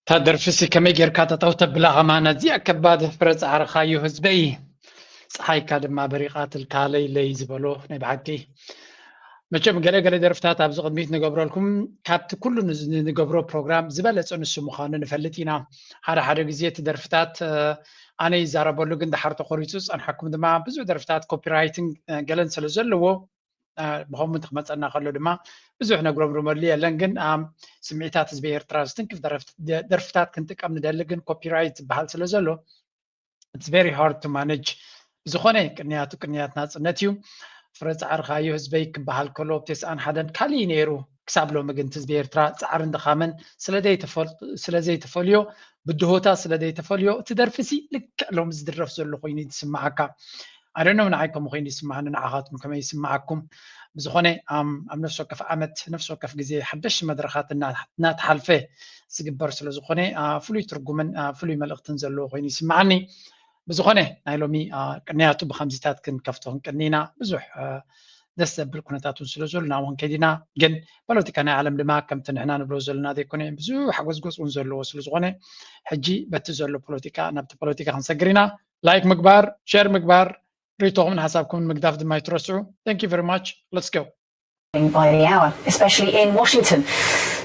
ታደርፍሲ ከመይ ጌርካ ተጠው ተብላ ከማን ኣዝያ ከባድ ፍረ ጻዕርኻ እዩ ህዝበይ። ጸሓይካ ድማ በሪቓትልካ ለይለይ ዝበሎ ናይ ብሓቂ። መቸም ገለ ገለ ደርፍታት ኣብዚ ቅድሚት ንገብረልኩም ካብቲ ኩሉ ንዝ- ንገብሮ ፕሮግራም ዝበለጸ ንሱ ምዃኑ ንፈልጥ ኢና። ሓደ ሓደ ግዜ እቲ ደርፍታት ኣነ ይዛረበሉ ግን ድሓር ተቆሪጹ ዝጸንሐኩም ድማ ብዙሕ ደርፍታት ኮፒራይትን ገለን ስለ ዘለዎ ብኸምኡ ክመፀና ከሎ ድማ ብዙሕ ነጉረምርመሉ የለን ግን ስምዒታት ህዝቢ ኤርትራ ዝትንክፍ ደርፍታት ክንጥቀም ንደሊ ግን ኮፒራይት ዝበሃል ስለ ዘሎ it's very hard to manage። ዝኾነ ቅንያቱ ቅንያት ናፅነት እዩ። ፍረ ፃዕርኻዮ ህዝበይ ክበሃል ከሎ ኣብ ተስዓን ሓደን ካሊእ ነይሩ ክሳብ ሎሚ ግን ህዝቢ ኤርትራ ፃዕርን ድኻምን ስለዘይተፈልዮ ብድሆታት ስለዘይተፈልዮ እቲ ደርፊ ሲ ልክዕ ሎሚ ዝድረፍ ዘሎ ኮይኑ ዝስምዓካ። ኣደኖም ንዓይ ከምኡ ኮይኑ ይስምዓኒ ንዓኻትኩም ከመይ ይስምዓኩም? ብዝኾነ ኣብ ነፍሲ ወከፍ ዓመት ነፍሲ ወከፍ ግዜ ሓደሽቲ መድረኻት እናተሓልፈ ዝግበር ስለዝኾነ ፍሉይ ትርጉምን ፍሉይ መልእኽትን ዘለዎ ኮይኑ ይስምዓኒ። ብዝኾነ ናይ ሎሚ ቅንያቱ ብከምዚታት ክንከፍቶ ክንቅኒ ኢና። ብዙሕ ደስ ዘብል ኩነታት እውን ስለ ዘሎ ናብ ከይድና ግን ፖለቲካ ናይ ዓለም ድማ ከምቲ ንሕና ንብሎ ዘለና ዘይኮነ ብዙሕ ሓጎዝጎዝ እውን ዘለዎ ስለ ዝኾነ ሕጂ በቲ ዘሎ ፖለቲካ ናብቲ ፖለቲካ ክንሰግር ኢና። ላይክ ምግባር ሸር ምግባር ርእቶኹምን ሓሳብኩምን ምግዳፍ ድማ ይትረስዑ። Thank you very much. Let's go. By the hour, especially in Washington.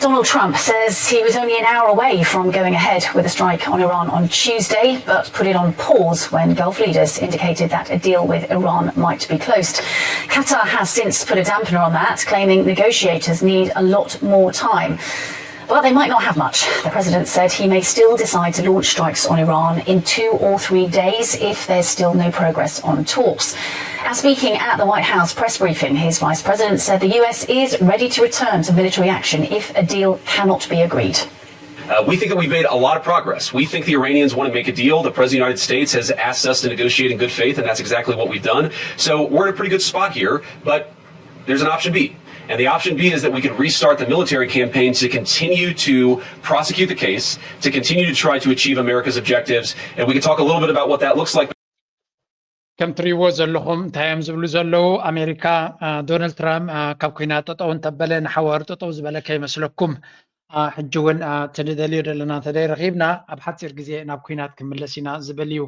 Donald Trump says he was only an hour away from going ahead with a strike on Iran on Tuesday, but put it on pause when Gulf leaders indicated that a deal with Iran might be closed. Qatar has since put a dampener on that, claiming negotiators need a lot more time. But they might not have much. The president said he may still decide to launch strikes on Iran in two or three days if there's still no progress on talks. And speaking at the White House press briefing, his vice president said the U S is ready to return to military action if a deal cannot be agreed. Uh, we think that we've made a lot of progress. We think the Iranians want to make a deal. The President of the United States has asked us to negotiate in good faith, and that's exactly what we've done. So we're in a pretty good spot here, but there's an option B. And the option B is that we could restart the military campaign to continue to prosecute the case, to continue to try to achieve America's objectives. And we can talk a little bit about what that looks like. ከም ትሪእዎ ዘለኹም እንታይ እዮም ዝብሉ ዘለዉ ኣሜሪካ ዶናልድ ትራምፕ ካብ ኩናት ጠጠው እንተበለ ንሓዋሩ ጠጠው ዝበለ ከይመስለኩም ሕጂ እውን እቲ ንደልዮ ዘለና እንተደይ ረኺብና ኣብ ሓፂር ግዜ ናብ ኩናት ክምለስ ኢና ዝብል እዩ።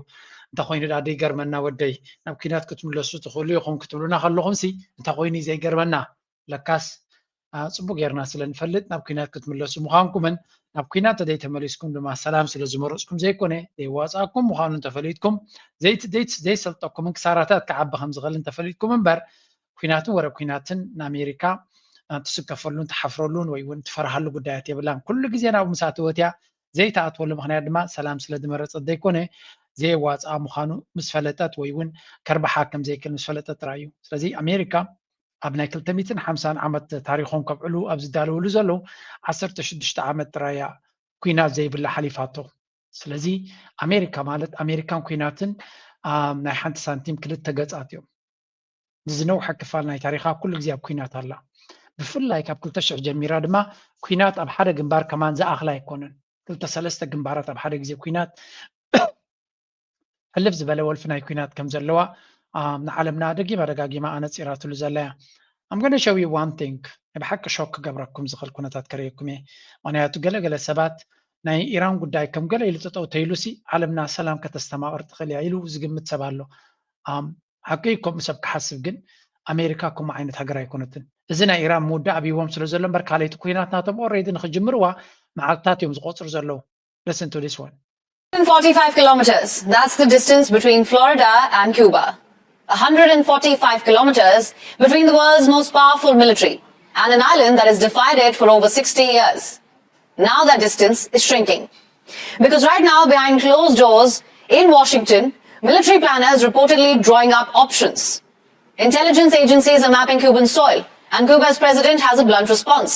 እንተኮይኑ ዳ ዘይገርመና ወደይ ናብ ኩናት ክትምለሱ ትኽእሉ ኢኹም ክትብሉና ከለኹም ሲ እንተኮይኑ ዘይገርመና። ለካስ ጽቡቅ ጌርና ስለ ንፈልጥ ናብ ኩናት ክትምለሱ ምዃንኩምን ናብ ኩናት ተዘይተመሊስኩም ድማ ሰላም ስለ ዝመረፅኩም ዘይኮነ ዘይዋፃእኩም ምዃኑ እንተፈሊጥኩም ዘይሰልጠኩም ክሳራታት ክዓቢ ከም ዝኽእል እንተፈሊጥኩም እምበር ኩናትን ወረ ኩናትን ንኣሜሪካ ትስከፈሉን ትሓፍረሉን ወይ እውን ትፈርሃሉ ጉዳያት የብላን። ኩሉ ግዜ ናብኡ ምስ ኣተወት እያ ዘይተኣትወሉ ምኽንያት ድማ ሰላም ስለ ዝመረፀት ዘይኮነ ዘየዋፅኣ ምዃኑ ምስ ፈለጠት ወይ እውን ከርብሓ ከም ዘይክእል ምስ ፈለጠት ጥራይ እዩ። ስለዚ ኣሜሪካ ኣብ ናይ ክልተ ሚእትን ሓምሳን ዓመት ታሪኾም ከብዕሉ ኣብ ዝዳለውሉ ዘለዉ ዓሰርተ ሽዱሽተ ዓመት ጥራይ እያ ኩናት ዘይብላ ሓሊፋቶ። ስለዚ ኣሜሪካ ማለት ኣሜሪካን ኩናትን ናይ ሓንቲ ሳንቲም ክልተ ገፃት እዮም። ዝነውሐ ክፋል ናይ ታሪኻ ኩሉ ግዜ ኣብ ኩናት ኣላ። ብፍላይ ካብ ክልተ ሽሕ ጀሚራ ድማ ኩናት ኣብ ሓደ ግንባር ከማን ዝኣኽላ ኣይኮነን። ክልተ ሰለስተ ግንባራት ኣብ ሓደ ግዜ ኩናት ሕልፍ ዝበለ ወልፊ ናይ ኩናት ከም ዘለዋ ንዓለምና ደጊማ ደጋጊማ ኣነፂራትሉ ዘላ እያ። I'm gonna show you one thing። ናይ ብሓቂ ሾክ ክገብረኩም ዝኽእል ኩነታት ከርእየኩም እየ። ምኽንያቱ ገለገለ ሰባት ናይ ኢራን ጉዳይ ከም ገለ ኢሉ ጠጠው ተይሉሲ ዓለምና ሰላም ከተስተማቕር ትኽእል እያ ኢሉ ዝግምት ሰብ ኣሎ። ሓቂ ከምኡ ሰብ ክሓስብ ግን ኣሜሪካ ከምኡ ዓይነት ሃገር ኣይኮነትን። እዚ ናይ ኢራን ምውዳእ ኣብይዎም ስለ ዘሎ እምበር ካልኣይቲ ኩናት ናቶም ኦሬዲ ንክጅምርዋ መዓልትታት እዮም ዝቆፅሩ ዘለዉ። Listen to this one. Forty-five kilometers, that's the distance between Florida and Cuba. A hundred and forty-five kilometers between the world's most powerful military and an island that has defied it for over sixty years. Now that distance is shrinking. Because right now, behind closed doors in Washington, military planners reportedly drawing up options. Intelligence agencies are mapping Cuban soil, and Cuba's president has a blunt response.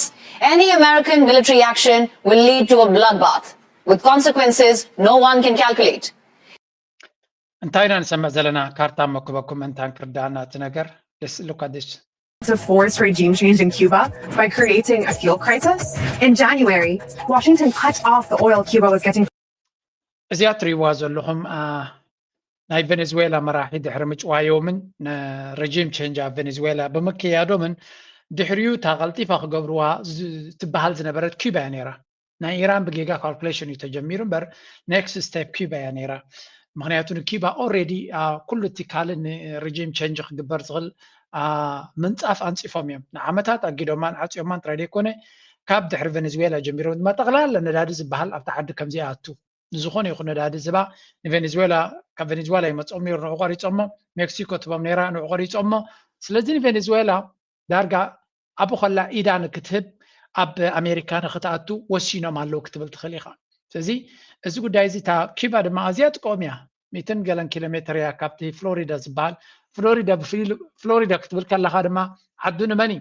Any American military action will lead to a bloodbath, with consequences no one can calculate. እንታይ ኢና ንሰምዕ ዘለና? ካርታ መክበኩም እንታን ክርዳና እቲ ነገር። Let's look at this. To force regime change in Cuba by creating a fuel crisis. In January, Washington cut off the oil Cuba was getting. እዚኣ ትሪእዋ ዘለኹም ናይ ቬኔዙዌላ መራሒ ድሕሪ ምጭዋዮምን ረጂም ቼንጅ ኣብ ቬኔዙዌላ ብምክያዶምን ድሕሪኡ እታ ቀልጢፋ ክገብርዋ ትበሃል ዝነበረት ኪባ እያ ነይራ። ናይ ኢራን ብጌጋ ካልኩሌሽን እዩ ተጀሚሩ እምበር ኔክስት ስቴፕ ኪባ እያ ነይራ። ምክንያቱ ንኪባ ኦሬዲ ኩሉ እቲ ካልእ ንሪጂም ቸንጅ ክግበር ዝኽእል ምንፃፍ ኣንፂፎም እዮም። ንዓመታት ኣጊዶማን ዓፅዮማን ጥራይ ዘይኮነ ካብ ድሕሪ ቬኔዝዌላ ጀሚሮም ድማ ጠቕላላ ነዳዲ ዝበሃል ኣብቲ ዓዲ ከምዚ ይኣቱ። ንዝኾነ ይኹን ነዳዲ ዝባ ንቬኔዝዌላ ካብ ቬኔዝዌላ ይመፅኦም ነይሩ ንዑ ቆሪፆሞ፣ ሜክሲኮ ትቦም ነይራ ንዑ ቆሪፆሞ። ስለዚ ንቬኔዝዌላ ዳርጋ ኣብኡ ከላ ኢዳ ንክትህብ ኣብ ኣሜሪካ ንክትኣቱ ወሲኖም ኣለዉ ክትብል ትኽእል ኢኻ። ስለዚ እዚ ጉዳይ እዚ እታ ኪባ ድማ ኣዝያ ትቀውም እያ። ሚእትን ገለን ኪሎ ሜትር እያ ካብቲ ፍሎሪዳ ዝበሃል። ፍሎሪዳ ብፍሊሉ ፍሎሪዳ ክትብል ከለኻ ድማ ዓዱ ንመን እዩ?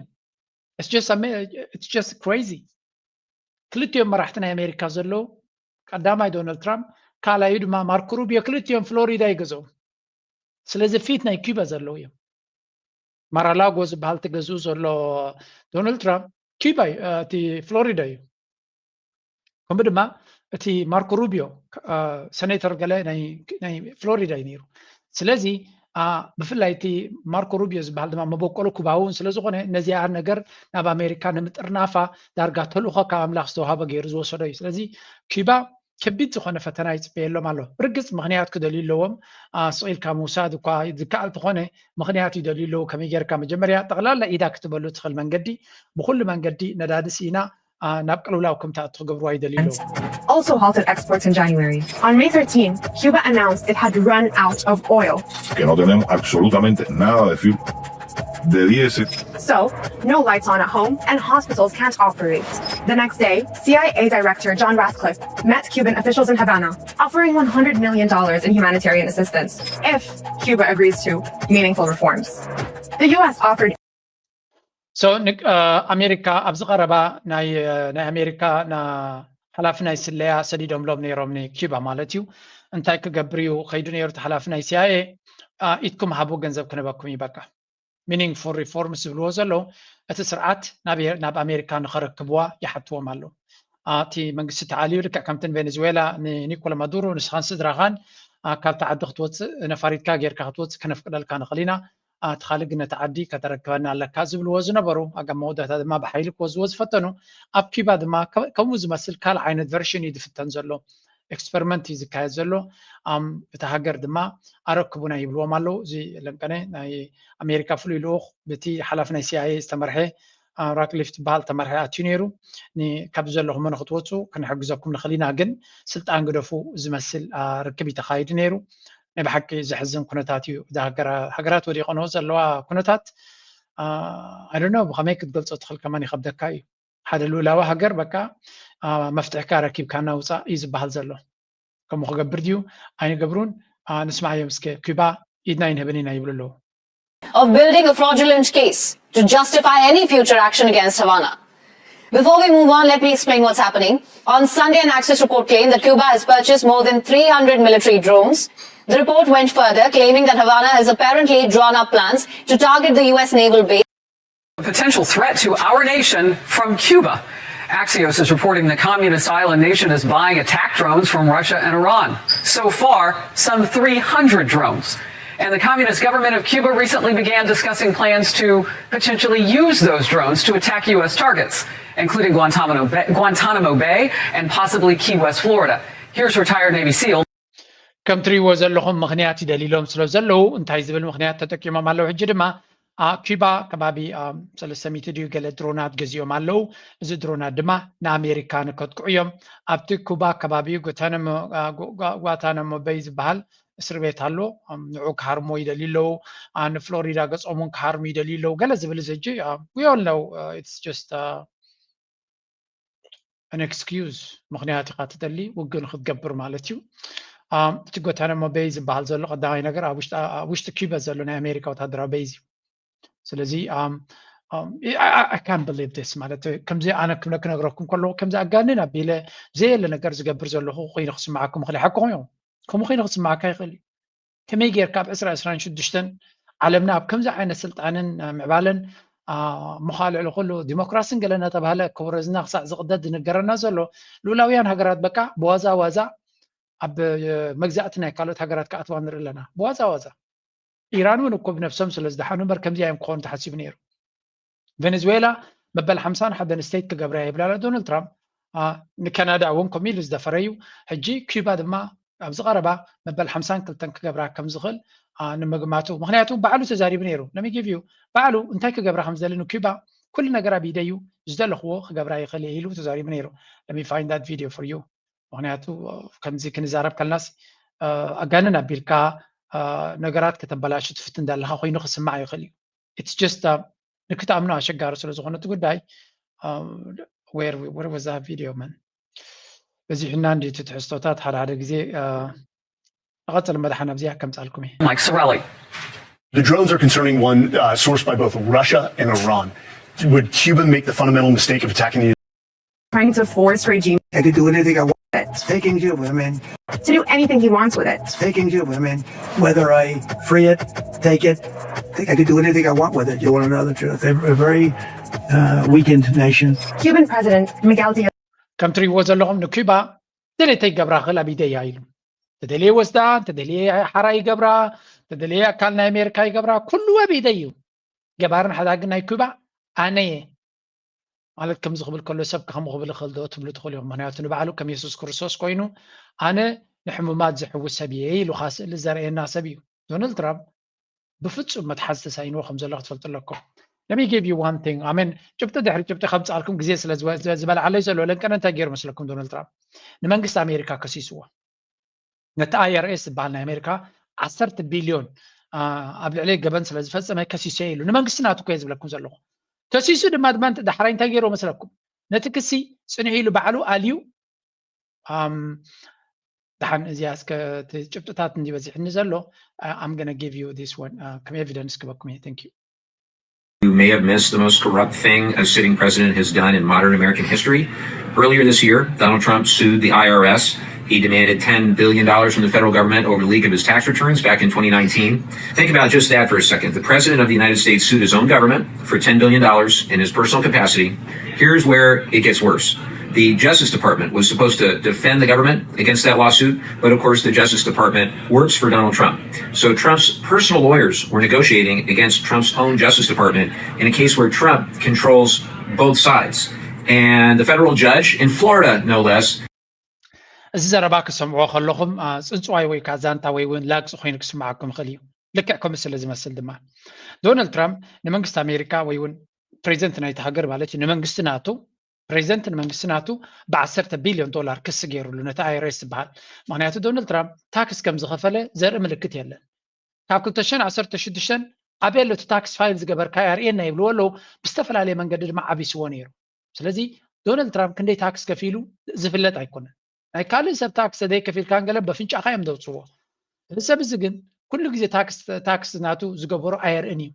It's just crazy። ክልቲኦም መራሕቲ ናይ ኣሜሪካ ዘለዉ ቀዳማይ ዶናልድ ትራምፕ ካልኣዩ ድማ ማርኮ ሩቢዮ ክልቲኦም ፍሎሪዳ ይገዝኡ። ስለዚ ፊት ናይ ኪባ ዘለዉ እዮም። ማራላጎ ዝበሃል ትገዝኡ ዘሎ ዶናልድ ትራምፕ ኪባ እዩ፣ እቲ ፍሎሪዳ እዩ። ከምኡ ድማ እቲ ማርኮ ሩቢዮ ሰኔተር ገለ ናይ ፍሎሪዳ እዩ ነይሩ። ስለዚ ብፍላይ እቲ ማርኮ ሩቢዮ ዝበሃል ድማ መበቆሉ ኩባዊ እውን ስለዝኾነ ነዚኣ ነገር ናብ ኣሜሪካ ንምጥርናፋ ዳርጋ ተልእኾ ካብ ኣምላኽ ዝተዋሃበ ገይሩ ዝወሰዶ እዩ። ስለዚ ኪባ ከቢድ ዝኾነ ፈተና ይፅበየሎም ኣሎ። ብርግፅ ምኽንያት ክደልዩ ኣለዎም። ስቕ ኢልካ ምውሳድ እኳ ዝከኣል ተኾነ ምኽንያት ይደልዩ ኣለዉ። ከመይ ጌርካ መጀመርያ ጠቕላላ ኢዳ ክትበሉ ትኽእል መንገዲ ብኩሉ መንገዲ ነዳዲ ስኢና ናብ ቅልውላው ከም ትኣቱ ክገብርዋ ይደልዩ ኣለዉ። Also halted exports in January. On May thirteen, Cuba announced it had run out of oil. Que no tenemos absolutamente nada de fuel. De diésel. So, no lights on at home, and hospitals can't operate. The next day, C I A Director John Ratcliffe met Cuban officials in Havana, offering one hundred million dollars in humanitarian assistance if Cuba agrees to meaningful reforms. The U S offered. So ኣሜሪካ ኣብዚ ቀረባ ናይ ኣሜሪካ ሓላፊ ናይ ስለያ ሰዲዶምሎም ነይሮም ንኪባ ማለት እዩ። እንታይ ክገብር እዩ ከይዱ ነይሩ እቲ ሓላፊ ናይ ሲኣይኤ? ኢድኩም ሃቡ፣ ገንዘብ ክንበኩም እዩ በቃ። ሚኒንግፉል ሪፎርምስ ዝብልዎ ዘለዉ እቲ ስርዓት ናብ ኣሜሪካ ንኸረክብዋ ይሓትዎም ኣለዉ። እቲ መንግስቲ ተዓልዩ ልክዕ ከምቲ ንቬኔዙዌላ ንኒኮላ ማዱሮ ንስኻን ስድራኻን ካብቲ ዓዲ ክትወፅእ ነፋሪትካ ጌርካ ክትወፅእ ከነፍቅደልካ ንኽእል ኢና። እቲ ካልእ ግን ነቲ ዓዲ ከተረክበና ኣለካ ዝብልዎ ዝነበሩ ኣጋም መወዳእታ ድማ ብሓይሊ ክወዝዎ ዝፈተኑ። ኣብ ኪባ ድማ ከምኡ ዝመስል ካልእ ዓይነት ቨርሽን እዩ ዝፍተን ዘሎ። ኤክስፐሪመንት እዩ ዝካየድ ዘሎ። እታ ሃገር ድማ ኣረክቡና ይብልዎም ኣለዉ። እዚ ለንቀነ ናይ ኣሜሪካ ፍሉይ ልኡኽ ብቲ ሓላፊ ናይ ሲኣይኤ ዝተመርሐ ራክሊፍ ትበሃል ተመርሒ ኣትዩ ነይሩ። ካብዚ ዘለኹም ንክትወፁ ክንሕግዘኩም ንኽእል ኢና፣ ግን ስልጣን ግደፉ ዝመስል ርክብ እዩ ተኻይዱ ነይሩ። ናይ ብሓቂ ዘሕዝን ኩነታት እዩ። እዛ ሃገራት ወዲቐንኦ ዘለዋ ኩነታት ኣይ ዶንት ኖ ብኸመይ ክትገልፆ ትኽእል ከማን ይኸብደካ እዩ። ሓደ ልኡላዊ ሃገር በቃ መፍትሕካ ረኪብካ ናውፃእ እዩ ዝበሃል ዘሎ። ከምኡ ክገብር ድዩ ኣይንገብሩን? ንስማዓዮም እስከ። ኩባ ኢድና ይንህበን ኢና ይብሉ ኣለዉ። Of building a fraudulent case to justify any future action against Havana. Before we move on, let me explain what's happening. On Sunday, an Axios report claimed that Cuba has purchased more than three hundred military drones. The report went further, claiming that Havana has apparently drawn up plans to target the U S naval base. A potential threat to our nation from Cuba. Axios is reporting the communist island nation is buying attack drones from Russia and Iran. So far, some three hundred drones. And the communist government of Cuba recently began discussing plans to potentially use those drones to attack U S targets, including Guantanamo Bay, Guantanamo Bay and possibly Key West, Florida. Here's retired Navy SEAL. ከም ትሪእዎ ዘለኹም ምኽንያት ይደልይሎም ስለ ዘለዉ እንታይ ዝብል ምኽንያት ተጠቂሞም ኣለዉ። ሕጂ ድማ ኩባ ከባቢ ሰለስተ ሚእቲ ድዩ ገለ ድሮናት ገዚኦም ኣለዉ። እዚ ድሮናት ድማ ንኣሜሪካ ንከጥቅዑ እዮም። ኣብቲ ኩባ ከባቢ ጓታናሞ በይ ዝበሃል እስር ቤት ኣሎ። ንዑ ክሃርሞ ይደልዩ ኣለዉ። ንፍሎሪዳ ገጾም እውን ክሃርሙ ይደልዩ ኣለዉ። ገለ ዝብል እዚ ሕጂ we all know it's just an excuse ምኽንያት ኢኻ ትደሊ ውግእ ንክትገብር ማለት እዩ። እቲ ጓታናሞ ቤይ ዝበሃል ዘሎ ቀዳማይ ነገር ኣብ ውሽጢ ኩባ ዘሎ ናይ ኣሜሪካ ወታደራዊ ቤዝ እዩ። ስለዚ I can't believe this ማለት ከምዚ ኣነ ክነግረኩም ከለኹ ከምዚ ኣጋንን ኣቢለ ዘየለ ነገር ዝገብር ዘለኹ ኮይኑ ክስምዓኩም ይኽእል ሓቂ ኮይኑ ከምኡ ኮይኑ ክስምዓካ ይኽእል እዩ። ከመይ ጌርካ ኣብ ዕስራ ዕስራን ሽዱሽተን ዓለምና ኣብ ከምዚ ዓይነት ስልጣንን ምዕባለን ምዃ ልዕሊ ኩሉ ዲሞክራስን ገለ እናተባህለ ክብረዝና ክሳዕ ዝቕደድ ዝንገረና ዘሎ ልኡላውያን ሃገራት በቃ ብዋዛ ዋዛ ኣብ መግዛእቲ ናይ ካልኦት ሃገራት ክኣትዋ ንርኢ ኣለና። ብዋዛ ዋዛ ኢራን እውን እኮ ብነብሶም ስለ ዝደሓኑ እምበር ከምዚ እዮም ክኾኑ ተሓሲቡ ነይሩ። ቬኔዙዌላ መበል ሓምሳን ሓደን ስቴት ክገብራ ይብላ ኣሎ ዶናልድ ትራምፕ። ንካናዳ እውን ከምኡ ኢሉ ዝደፈረ እዩ። ሕጂ ኪዩባ ድማ ኣብዚ ቀረባ መበል ሓምሳን ክልተን ክገብራ ከም ዝኽእል ንምግማቱ ምክንያቱ ባዕሉ ተዛሪቡ ነይሩ። ለሚጊቭ ዩ ባዕሉ እንታይ ክገብራ ከም ዝደሊ ንኪዩባ ኩሉ ነገር ኣብ ኢደይ እዩ ዝደለኽዎ ክገብራ ይኽእል እየ ኢሉ ተዛሪቡ ነይሩ። Let me find that video for you። ምክንያቱ ከምዚ ክንዛረብ ከለናስ ኣጋንን ኣቢልካ ነገራት ከተበላሹ ትፍትን እንዳለካ ኮይኑ ክስማዕ ይኽእል እዩ። It's just ንክትኣምኖ ኣሸጋሪ ስለ ዝኾነ እቲ ጉዳይ where was that video man በዚሕና እንዲ እቲ ትሕዝቶታት ሓደ ሓደ ግዜ ንቐፅል መድሓን ኣብዚኣ ከምፃልኩም እየ። Mike Sorelli. The drones are concerning one uh, sourced by both Russia and Iran. Would Cuba make the fundamental mistake of attacking the trying to force regime I could do anything I want. it They can do it. I mean, to do anything he wants with it. They can do it. I mean, whether I free it, take it, I think I could do anything I want with it. You want another truth? They're a very uh, weakened nation. Cuban President Miguel Diaz ከም ትሪእዎ ዘለኹም ንኩባ ደሌተይ ገብራ ክእል ኣብ ኢደያ ኢሉ ተደልየ ወስዳ ተደልየ ሓራ ይገብራ ተደልየ ኣካል ናይ ኣሜሪካ ይገብራ ኩሉ ኣብ ኢደይ እዩ። ገባርን ሓዳግን ናይ ኩባ ኣነ እየ ማለት ከምዚ ክብል ከሎ ሰብ ከም ክብል ይኽእል ዶ ትብሉ ትኽእሉ እዮም። ምክንያቱ ንባዕሉ ከም የሱስ ክርስቶስ ኮይኑ ኣነ ንሕሙማት ዝሕውስ ሰብ እየ ኢሉካ ስእሊ ዘርእየና ሰብ እዩ። ዶናልድ ትራምፕ ብፍፁም መትሓዚ ተሳኢንዎ ከም ዘሎ ክትፈልጡ ኣለኩም። Let me give you one thing. ኣሜን ጭብጢ ድሕሪ ጭብጢ ከምፃልኩም ግዜ ስለ ዝበልዓለይ ዘሎ ለንቀነ እንታይ ገይሩ መስለኩም ዶናልድ ትራምፕ ንመንግስቲ ኣሜሪካ ከሲስዎ ነቲ ኣይኣርኤስ ዝበሃል ናይ ኣሜሪካ ዓሰርተ ቢልዮን ኣብ ልዕለይ ገበን ስለ ዝፈፀመ ከሲሰ ኢሉ ንመንግስቲ ናቱ ኮየ ዝብለኩም ዘለኹ ከሲሱ ድማ ድማ ዳሕራይ እንታይ ገይሮ መስለኩም ነቲ ክሲ ፅንሑ ኢሉ ባዕሉ ኣልዩ ደሓን እዚኣ እስከ እቲ ጭብጥታት እንዲ በዚሕኒ ዘሎ I'm gonna give you this one ከም evidence ክበኩም እየ thank you You may have missed the most corrupt thing a sitting president has done in modern American history. Earlier this year, Donald Trump sued the I R S. He demanded ten billion dollars from the federal government over the leak of his tax returns back in twenty nineteen. Think about just that for a second. The president of the United States sued his own government for ten billion dollars in his personal capacity. Here's where it gets worse. The Justice Department was supposed to defend the government against that lawsuit, but of course, the Justice Department works for Donald Trump. So Trump's personal lawyers were negotiating against Trump's own Justice Department in a case where Trump controls both sides. And the federal judge in Florida, no less, እዚ ዘረባ ክሰምዕዎ ከለኹም ፅንፅዋይ ወይ ከዓ ዛንታ ወይ እውን ላግፂ ኮይኑ ክስምዓኩም ይኽእል እዩ። ልክዕ ከምኡ ስለ ዝመስል ድማ ዶናልድ ትራምፕ ንመንግስቲ ኣሜሪካ ወይ እውን ፕሬዚደንት ናይቲ ሃገር ማለት እዩ ንመንግስቲ ናቱ ፕሬዚደንት ንመንግስቲ ናቱ ብዓሰርተ ቢልዮን ዶላር ክሲ ገይሩሉ ነቲ ኣይኣርኤስ ዝበሃል። ምክንያቱ ዶናልድ ትራምፕ ታክስ ከም ዝኸፈለ ዘርኢ ምልክት የለን። ካብ ክልተ ሽሕን ዓሰርተ ሽዱሽተን ኣበይ ኣሎ እቲ ታክስ ፋይል ዝገበርካ ኣርእየና ይብልዎ ኣለዉ። ብዝተፈላለየ መንገዲ ድማ ዓቢስዎ ነይሩ። ስለዚ ዶናልድ ትራምፕ ክንደይ ታክስ ከፊሉ ዝፍለጥ ኣይኮነን። ናይ ካልእ ሰብ ታክስ ተዘይከፊልካን ገለን በፍንጫኻ እዮም ዘውፅዎ። እዚ ሰብ እዚ ግን ኩሉ ግዜ ታክስ ታክስ ናቱ ዝገበሮ ኣየርእን እዩ።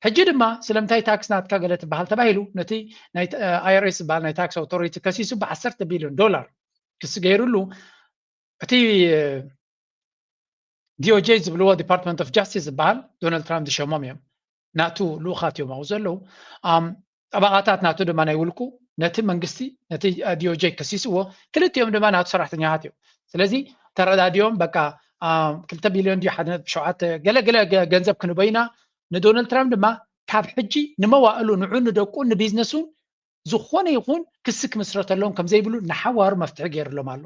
ሕጂ ድማ ስለምንታይ ታክስ ናትካ ገለ ትበሃል ተባሂሉ ነቲ ናይ ኣይኣርኤስ ዝበሃል ናይ ታክስ ኣውቶሪቲ ከሲሱ ብዓሰርተ ቢልዮን ዶላር ክሲ ገይሩሉ እቲ ዲኦጄ ዝብልዎ ዲፓርትመንት ኦፍ ጃስቲስ ዝበሃል ዶናልድ ትራምፕ ዝሸሞም እዮም። ናቱ ልኡኻት እዮም ኣብኡ ዘለዉ። ጠበቓታት ናቱ ድማ ናይ ውልቁ ነቲ መንግስቲ ነቲ ዲኦጄ ከሲስዎ ክልቲኦም ድማ ናቱ ሰራሕተኛታት እዮም። ስለዚ ተረዳዲኦም በቃ ክልተ ቢልዮን ድዩ ሓደ ነጥቢ ሸውዓተ ገለ ገለ ገንዘብ ክንበይና ንዶናልድ ትራምፕ ድማ ካብ ሕጂ ንመዋእሉ ንዑ ንደቁ ንቢዝነሱን ዝኾነ ይኹን ክሲ ክምስረተሎም ከም ዘይብሉ ንሓዋሩ መፍትሒ ገይርሎም ኣሎ።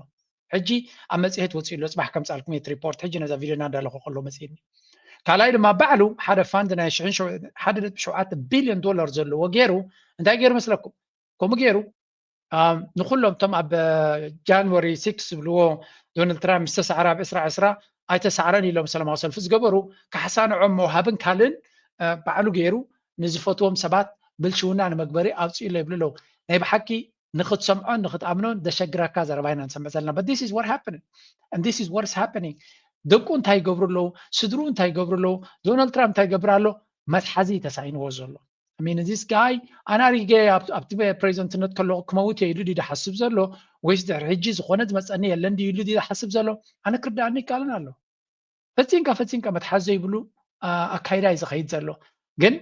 ሕጂ ኣብ መፅሄት ወፂኡ ኣሎ። ፅባሕ ከምፃልኩም የት ሪፖርት ሕጂ ነዛ ቪድዮ እናዳለኹ ከሎ መፅእኒ። ካልኣይ ድማ ባዕሉ ሓደ ፋንድ ናይ ሓደ ነጥቢ ሸውዓተ ቢልዮን ዶላር ዘለዎ ገይሩ እንታይ ገይሩ መስለኩም? ከምኡ ገይሩ ንኩሎም እቶም ኣብ ጃንዋሪ ሲክስ ዝብልዎ ዶናልድ ትራምፕ ምስ ተሳዕረ ኣብ ዕስራ ዕስራ ኣይተሳዕረን ኢሎም ሰላማዊ ሰልፊ ዝገበሩ ካሕሳ ንዖም መውሃብን ካልእን ባዕሉ ገይሩ ንዝፈትዎም ሰባት ብልሽውና ንመግበሪ ኣውፅኡ ኣሎ ይብሉ ኣለዉ። ናይ ብሓቂ ንክትሰምዖን ንክትኣምኖን ዘሸግረካ ዘረባ ኢና ንሰምዕ ዘለና። But this is what happened and this is what is happening። ደቁ እንታይ ይገብሩ ኣለዉ? ስድርኡ እንታይ ይገብሩ ኣለዉ? ዶናልድ ትራምፕ እንታይ ይገብር ኣሎ? መትሓዚ ተሳኢንዎ ዘሎ። I mean this guy ኣነ ኣሪገ ኣብቲ ፕሬዚደንትነት ከለኹ ክመውት እየ ኢሉ ድዩ ዝሓስብ ዘሎ ወይስ ድሕሪ ሕጂ ዝኾነ ዝመፀኒ የለን ድዩ ኢሉ ድዩ ዝሓስብ ዘሎ? ኣነ ክርዳኣኒ ይከኣልን ኣሎ። ፈፂምካ ፈፂምካ መትሓዚ ዘይብሉ ኣካይዳ እዩ ዝኸይድ ዘሎ። ግን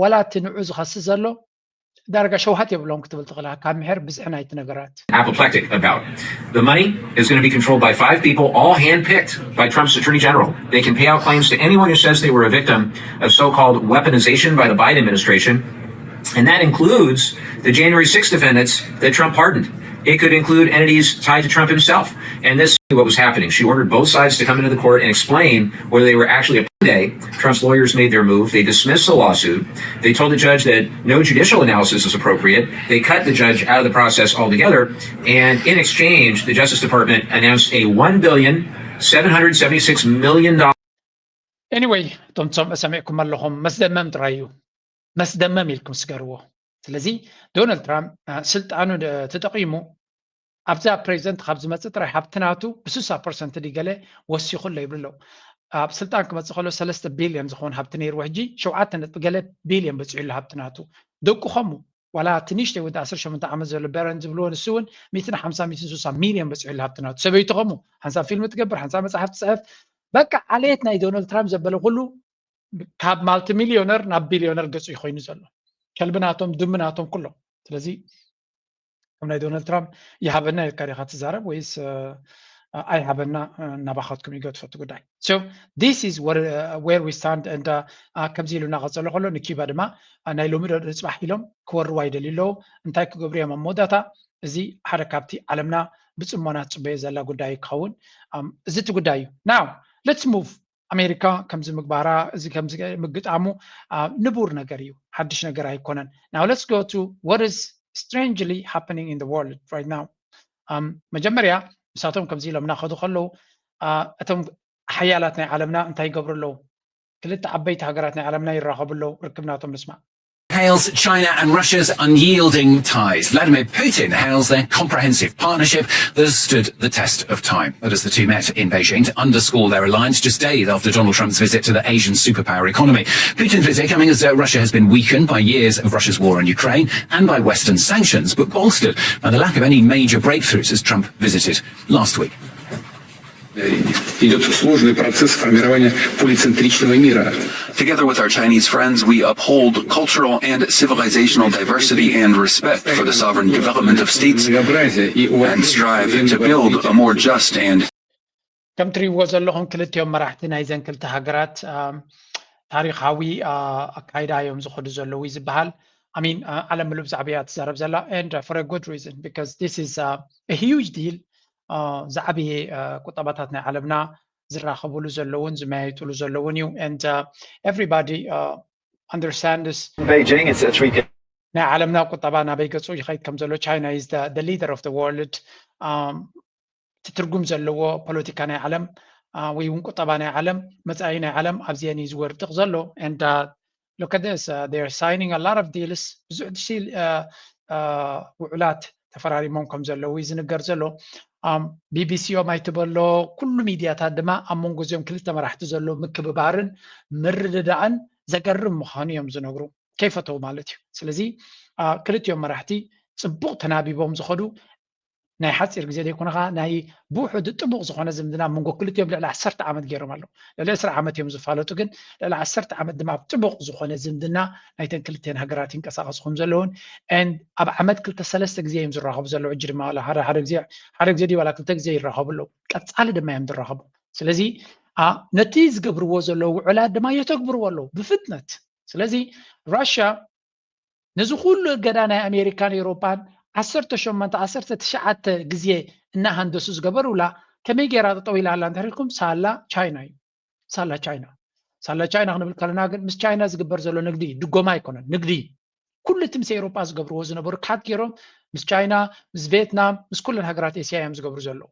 ዋላ እቲ ንዑ ዝኸስስ ዘሎ ዳርጋ ሸውሃት የብሎም ክትብል ትኽእል ካብ ምሕር ብዝሒ ናይቲ ነገራት። Apoplectic about. The money is going to be controlled by five people, all handpicked by Trump's attorney general. They can pay out claims to anyone who says they were a victim of so-called weaponization by the Biden administration. And that includes the January sixth defendants that Trump pardoned. It could include entities tied to Trump himself. And this is what was happening. She ordered both sides to come into the court and explain whether they were actually a day. Trump's lawyers made their move. They dismissed the lawsuit. They told the judge that no judicial analysis was appropriate. They cut the judge out of the process altogether. And in exchange, the Justice Department announced a one billion seven hundred seventy-six million dollars. Anyway, እቶም ትሰምዑ ሰሚዕኩም ኣለኹም። መስደመም ጥራይ እዩ። መስደመም ኢልኩም ስገርዎ። ስለዚ ዶናልድ ትራምፕ ስልጣኑ ተጠቂሙ ኣብዛ ፕሬዚደንት ካብ ዝመፅእ ጥራይ ሃብቲ ናቱ ብስሳ ፐርሰንት ድዩ ገለ ወሲኹ ኣሎ ይብሉ ኣለዉ። ኣብ ስልጣን ክመፅእ ከሎ ሰለስተ ቢልዮን ዝኸውን ሃብቲ ነይርዎ፣ ሕጂ ሸውዓተ ነጥቢ ገለ ቢልዮን በፂሑ ኣሎ ሃብቲ ናቱ። ደቁ ከምኡ ዋላ እቲ ንእሽተይ ወዲ ዓሰርተ ሸሞንተ ዓመት ዘሎ በረን ዝብልዎ ንሱ እውን ሚእትን ሓምሳ ሚእትን ስሳ ሚልዮን በፂሑ ኣሎ ሃብቲ ናቱ። ሰበይቱ ከምኡ ሓንሳብ ፊልም ትገብር፣ ሓንሳብ መፅሓፍ ትፅሕፍ። በቃ ዓሌት ናይ ዶናልድ ትራምፕ ዘበለ ኩሉ ካብ ማልቲ ሚልዮነር ናብ ቢልዮነር ገፁ እዩ ኮይኑ ዘሎ። ከልቢ ናቶም ድሚ ናቶም ኩሎም። ስለዚ ከም ናይ ዶናልድ ትራምፕ ይሃበና ኢልካ ዲኻ ትዛረብ ወይስ ኣይሃበና እናባኸትኩም ይገድፎ እቲ ጉዳይ። So this is where we stand and ከምዚ ኢሉ እናቐፀሎ ከሎ ንኪባ ድማ ናይ ሎሚ ዶ ንፅባሕ ኢሎም ክወርዋ ይደልዩ ኣለዉ። እንታይ ክገብሩ እዮም ኣብ መወዳእታ? እዚ ሓደ ካብቲ ዓለምና ብፅሞና ትፅበዮ ዘላ ጉዳይ ክኸውን እዚ እቲ ጉዳይ እዩ። Now let's move ኣሜሪካ ከምዚ ምግባራ እዚ ከምዚ ምግጣሙ ንቡር ነገር እዩ፣ ሓድሽ ነገር ኣይኮነን። Now let's go to what is strangely happening in the world right now. መጀመርያ ምሳቶም ከምዚ ኢሎም እናኸዱ ከለዉ እቶም ሓያላት ናይ ዓለምና እንታይ ይገብሩ ኣለዉ? ክልተ ዓበይቲ ሃገራት ናይ ዓለምና ይራኸቡ ኣለዉ። ርክብ ናቶም ንስማዕ። Hails China and Russia's unyielding ties. Vladimir Putin hails their comprehensive partnership that has stood the test of time. But as the two met in Beijing to underscore their alliance just days after Donald Trump's visit to the Asian superpower economy. Putin's visit coming as uh, Russia has been weakened by years of Russia's war in Ukraine and by Western sanctions, but bolstered by the lack of any major breakthroughs as Trump visited last week. Идет сложный процесс формирования полицентричного мира. Together with our Chinese friends, we uphold cultural and civilizational diversity and respect for the sovereign development of states and strive to build a more just and ከም ትሪእዎ ዘለኹም ክልቲኦም መራሕቲ ናይዘን ክልተ ሃገራት ታሪኻዊ ኣካይዳ እዮም ዝኸዱ ዘለዉ እዩ ዝበሃል። I mean ዓለም ምሉእ ብዛዕባ እያ ትዛረብ ዘላ and for a good reason because this is a huge deal ዝዓበየ ቁጠባታት ናይ ዓለምና ዝራኸብሉ ዘለውን ዝመያየጥሉ ዘለውን እዩ and everybody understands Beijing it's a three ናይ ዓለምና ቁጠባ ናበይ ገጹ ይኸይድ ከም ዘሎ፣ China is the leader of the world። እቲ ትርጉም ዘለዎ ፖለቲካ ናይ ዓለም ወይ እውን ቁጠባ ናይ ዓለም፣ መጻኢ ናይ ዓለም ኣብዚአን እዩ ዝወድቕ ዘሎ። And look at this, they're signing a lot of deals። ብዙሕ ውዕላት ተፈራሪሞም ከም ዘለዉ እዩ ዝንገር ዘሎ። ቢቢሲ ኦም ኣይትበሎ፣ ኩሉ ሚድያታት ድማ ኣብ መንጎ እዚኦም ክልተ መራሕቲ ዘሎ ምክብባርን ምርድዳእን ዘገርም ምዃኑ እዮም ዝነግሩ፣ ከይፈተው ማለት እዩ። ስለዚ ክልቲኦም መራሕቲ ጽቡቕ ተናቢቦም ዝኸዱ ናይ ሓፂር ግዜ ዘይኮነ ከዓ ናይ ብውሑድ ጥቡቕ ዝኾነ ዝምድና ኣብ መንጎ ክልቲኦም ልዕሊ ዓሰርተ ዓመት ገይሮም ኣለዉ። ልዕሊ ዕስራ ዓመት እዮም ዝፋለጡ፣ ግን ልዕሊ ዓሰርተ ዓመት ድማ ኣብ ጥቡቕ ዝኾነ ዝምድና ናይተን ክልቲአን ሃገራት ይንቀሳቐሱ ከም ዘለውን፣ and ኣብ ዓመት ክልተ ሰለስተ ግዜ እዮም ዝራኸቡ ዘለዉ። ሕጂ ድማ ዋላ ሓደ ሓደ ግዜ ሓደ ግዜ ድዩ ዋላ ክልተ ግዜ ይራኸቡ ኣለዉ። ቀፃሊ ድማ እዮም ዝራኸቡ። ስለዚ ነቲ ዝገብርዎ ዘለዉ ውዕላት ድማ የተግብርዎ ኣለዉ ብፍጥነት። ስለዚ ራሽያ ነዚ ኩሉ እገዳ ናይ ኣሜሪካን ኤውሮጳን ዓሰርተ ሸሞንተ ዓሰርተ ትሽዓተ ግዜ እናሃንደሱ ዝገበሩላ ከመይ ገይራ ጠጠው ኢላ ኣላ እንተሪልኩም ሳላ ቻይና እዩ። ሳላ ቻይና ሳላ ቻይና ክንብል ከለና ግን ምስ ቻይና ዝግበር ዘሎ ንግዲ ድጎማ ኣይኮነን፣ ንግዲ ኩሉ እቲ ምስ ኤውሮጳ ዝገብርዎ ዝነበሩ ካት ገይሮም ምስ ቻይና፣ ምስ ቪየትናም፣ ምስ ኩለን ሃገራት ኤስያ እዮም ዝገብሩ ዘለዉ።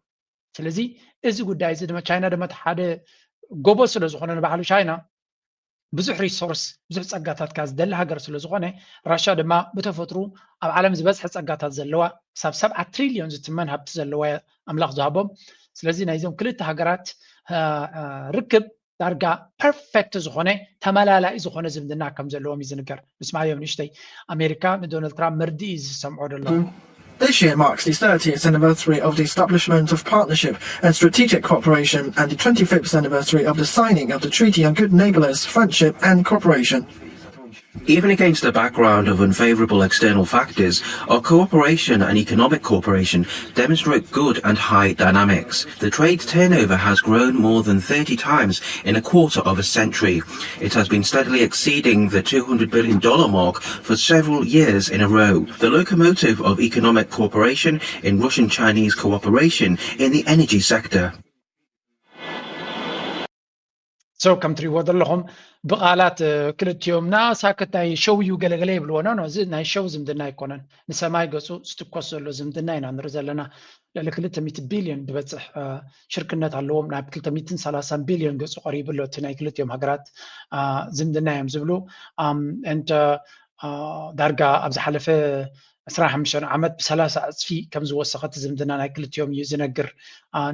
ስለዚ እዚ ጉዳይ እዚ ድማ ቻይና ድማ ሓደ ጎቦ ስለ ዝኾነ ንባዕሉ ቻይና ብዙሕ ሪሶርስ ብዙሕ ጸጋታት ካብ ዝደሊ ሃገር ስለ ዝኾነ፣ ራሻ ድማ ብተፈጥሩ ኣብ ዓለም ዝበዝሐ ጸጋታት ዘለዋ ክሳብ ሰብዓ ትሪልዮን ዝትመን ሃብቲ ዘለዋ ኣምላኽ ዝሃቦም። ስለዚ ናይዞም ክልተ ሃገራት ርክብ ዳርጋ ፐርፌክት ዝኾነ ተመላላኢ ዝኾነ ዝምድና ከም ዘለዎም እዩ ዝንገር። ንስማዮም ንእሽተይ። ኣሜሪካ ንዶናልድ ትራምፕ መርድእ እዩ ዝሰምዖ ዘሎ። This year marks the thirtieth anniversary of the establishment of partnership and strategic cooperation and the twenty-fifth anniversary of the signing of the Treaty on Good Neighbourliness, Friendship and Cooperation. Even against a background of unfavourable external factors, our cooperation and economic cooperation demonstrate good and high dynamics. The trade turnover has grown more than thirty times in a quarter of a century. It has been steadily exceeding the two hundred billion dollar mark for several years in a row. The locomotive of economic cooperation in Russian-Chinese cooperation in the energy sector. So ከም ትሪእዎ ዘለኹም ብቓላት ክልቲኦም ና ሳክት ናይ ሸው እዩ ገለገለ ይብልዎ። ኖ ኖ፣ እዚ ናይ ሸው ዝምድና ኣይኮነን። ንሰማይ ገጹ ዝትኮስ ዘሎ ዝምድና ኢና ንርኢ ዘለና። ልዕሊ ክልተ ሚእቲ ቢልዮን ዝበጽሕ ሽርክነት ኣለዎም። ናብ ክልተ ሚእትን ሰላሳን ቢልዮን ገጹ ቀሪቡ ኣሎ እቲ ናይ ክልቲኦም ሃገራት ዝምድና እዮም ዝብሉ። And ዳርጋ ኣብ ዝሓለፈ ዕስራን ሓሙሽተን ዓመት ብሰላሳ ዕጽፊ ከም ዝወሰኸ እቲ ዝምድና ናይ ክልቲኦም እዩ ዝነግር።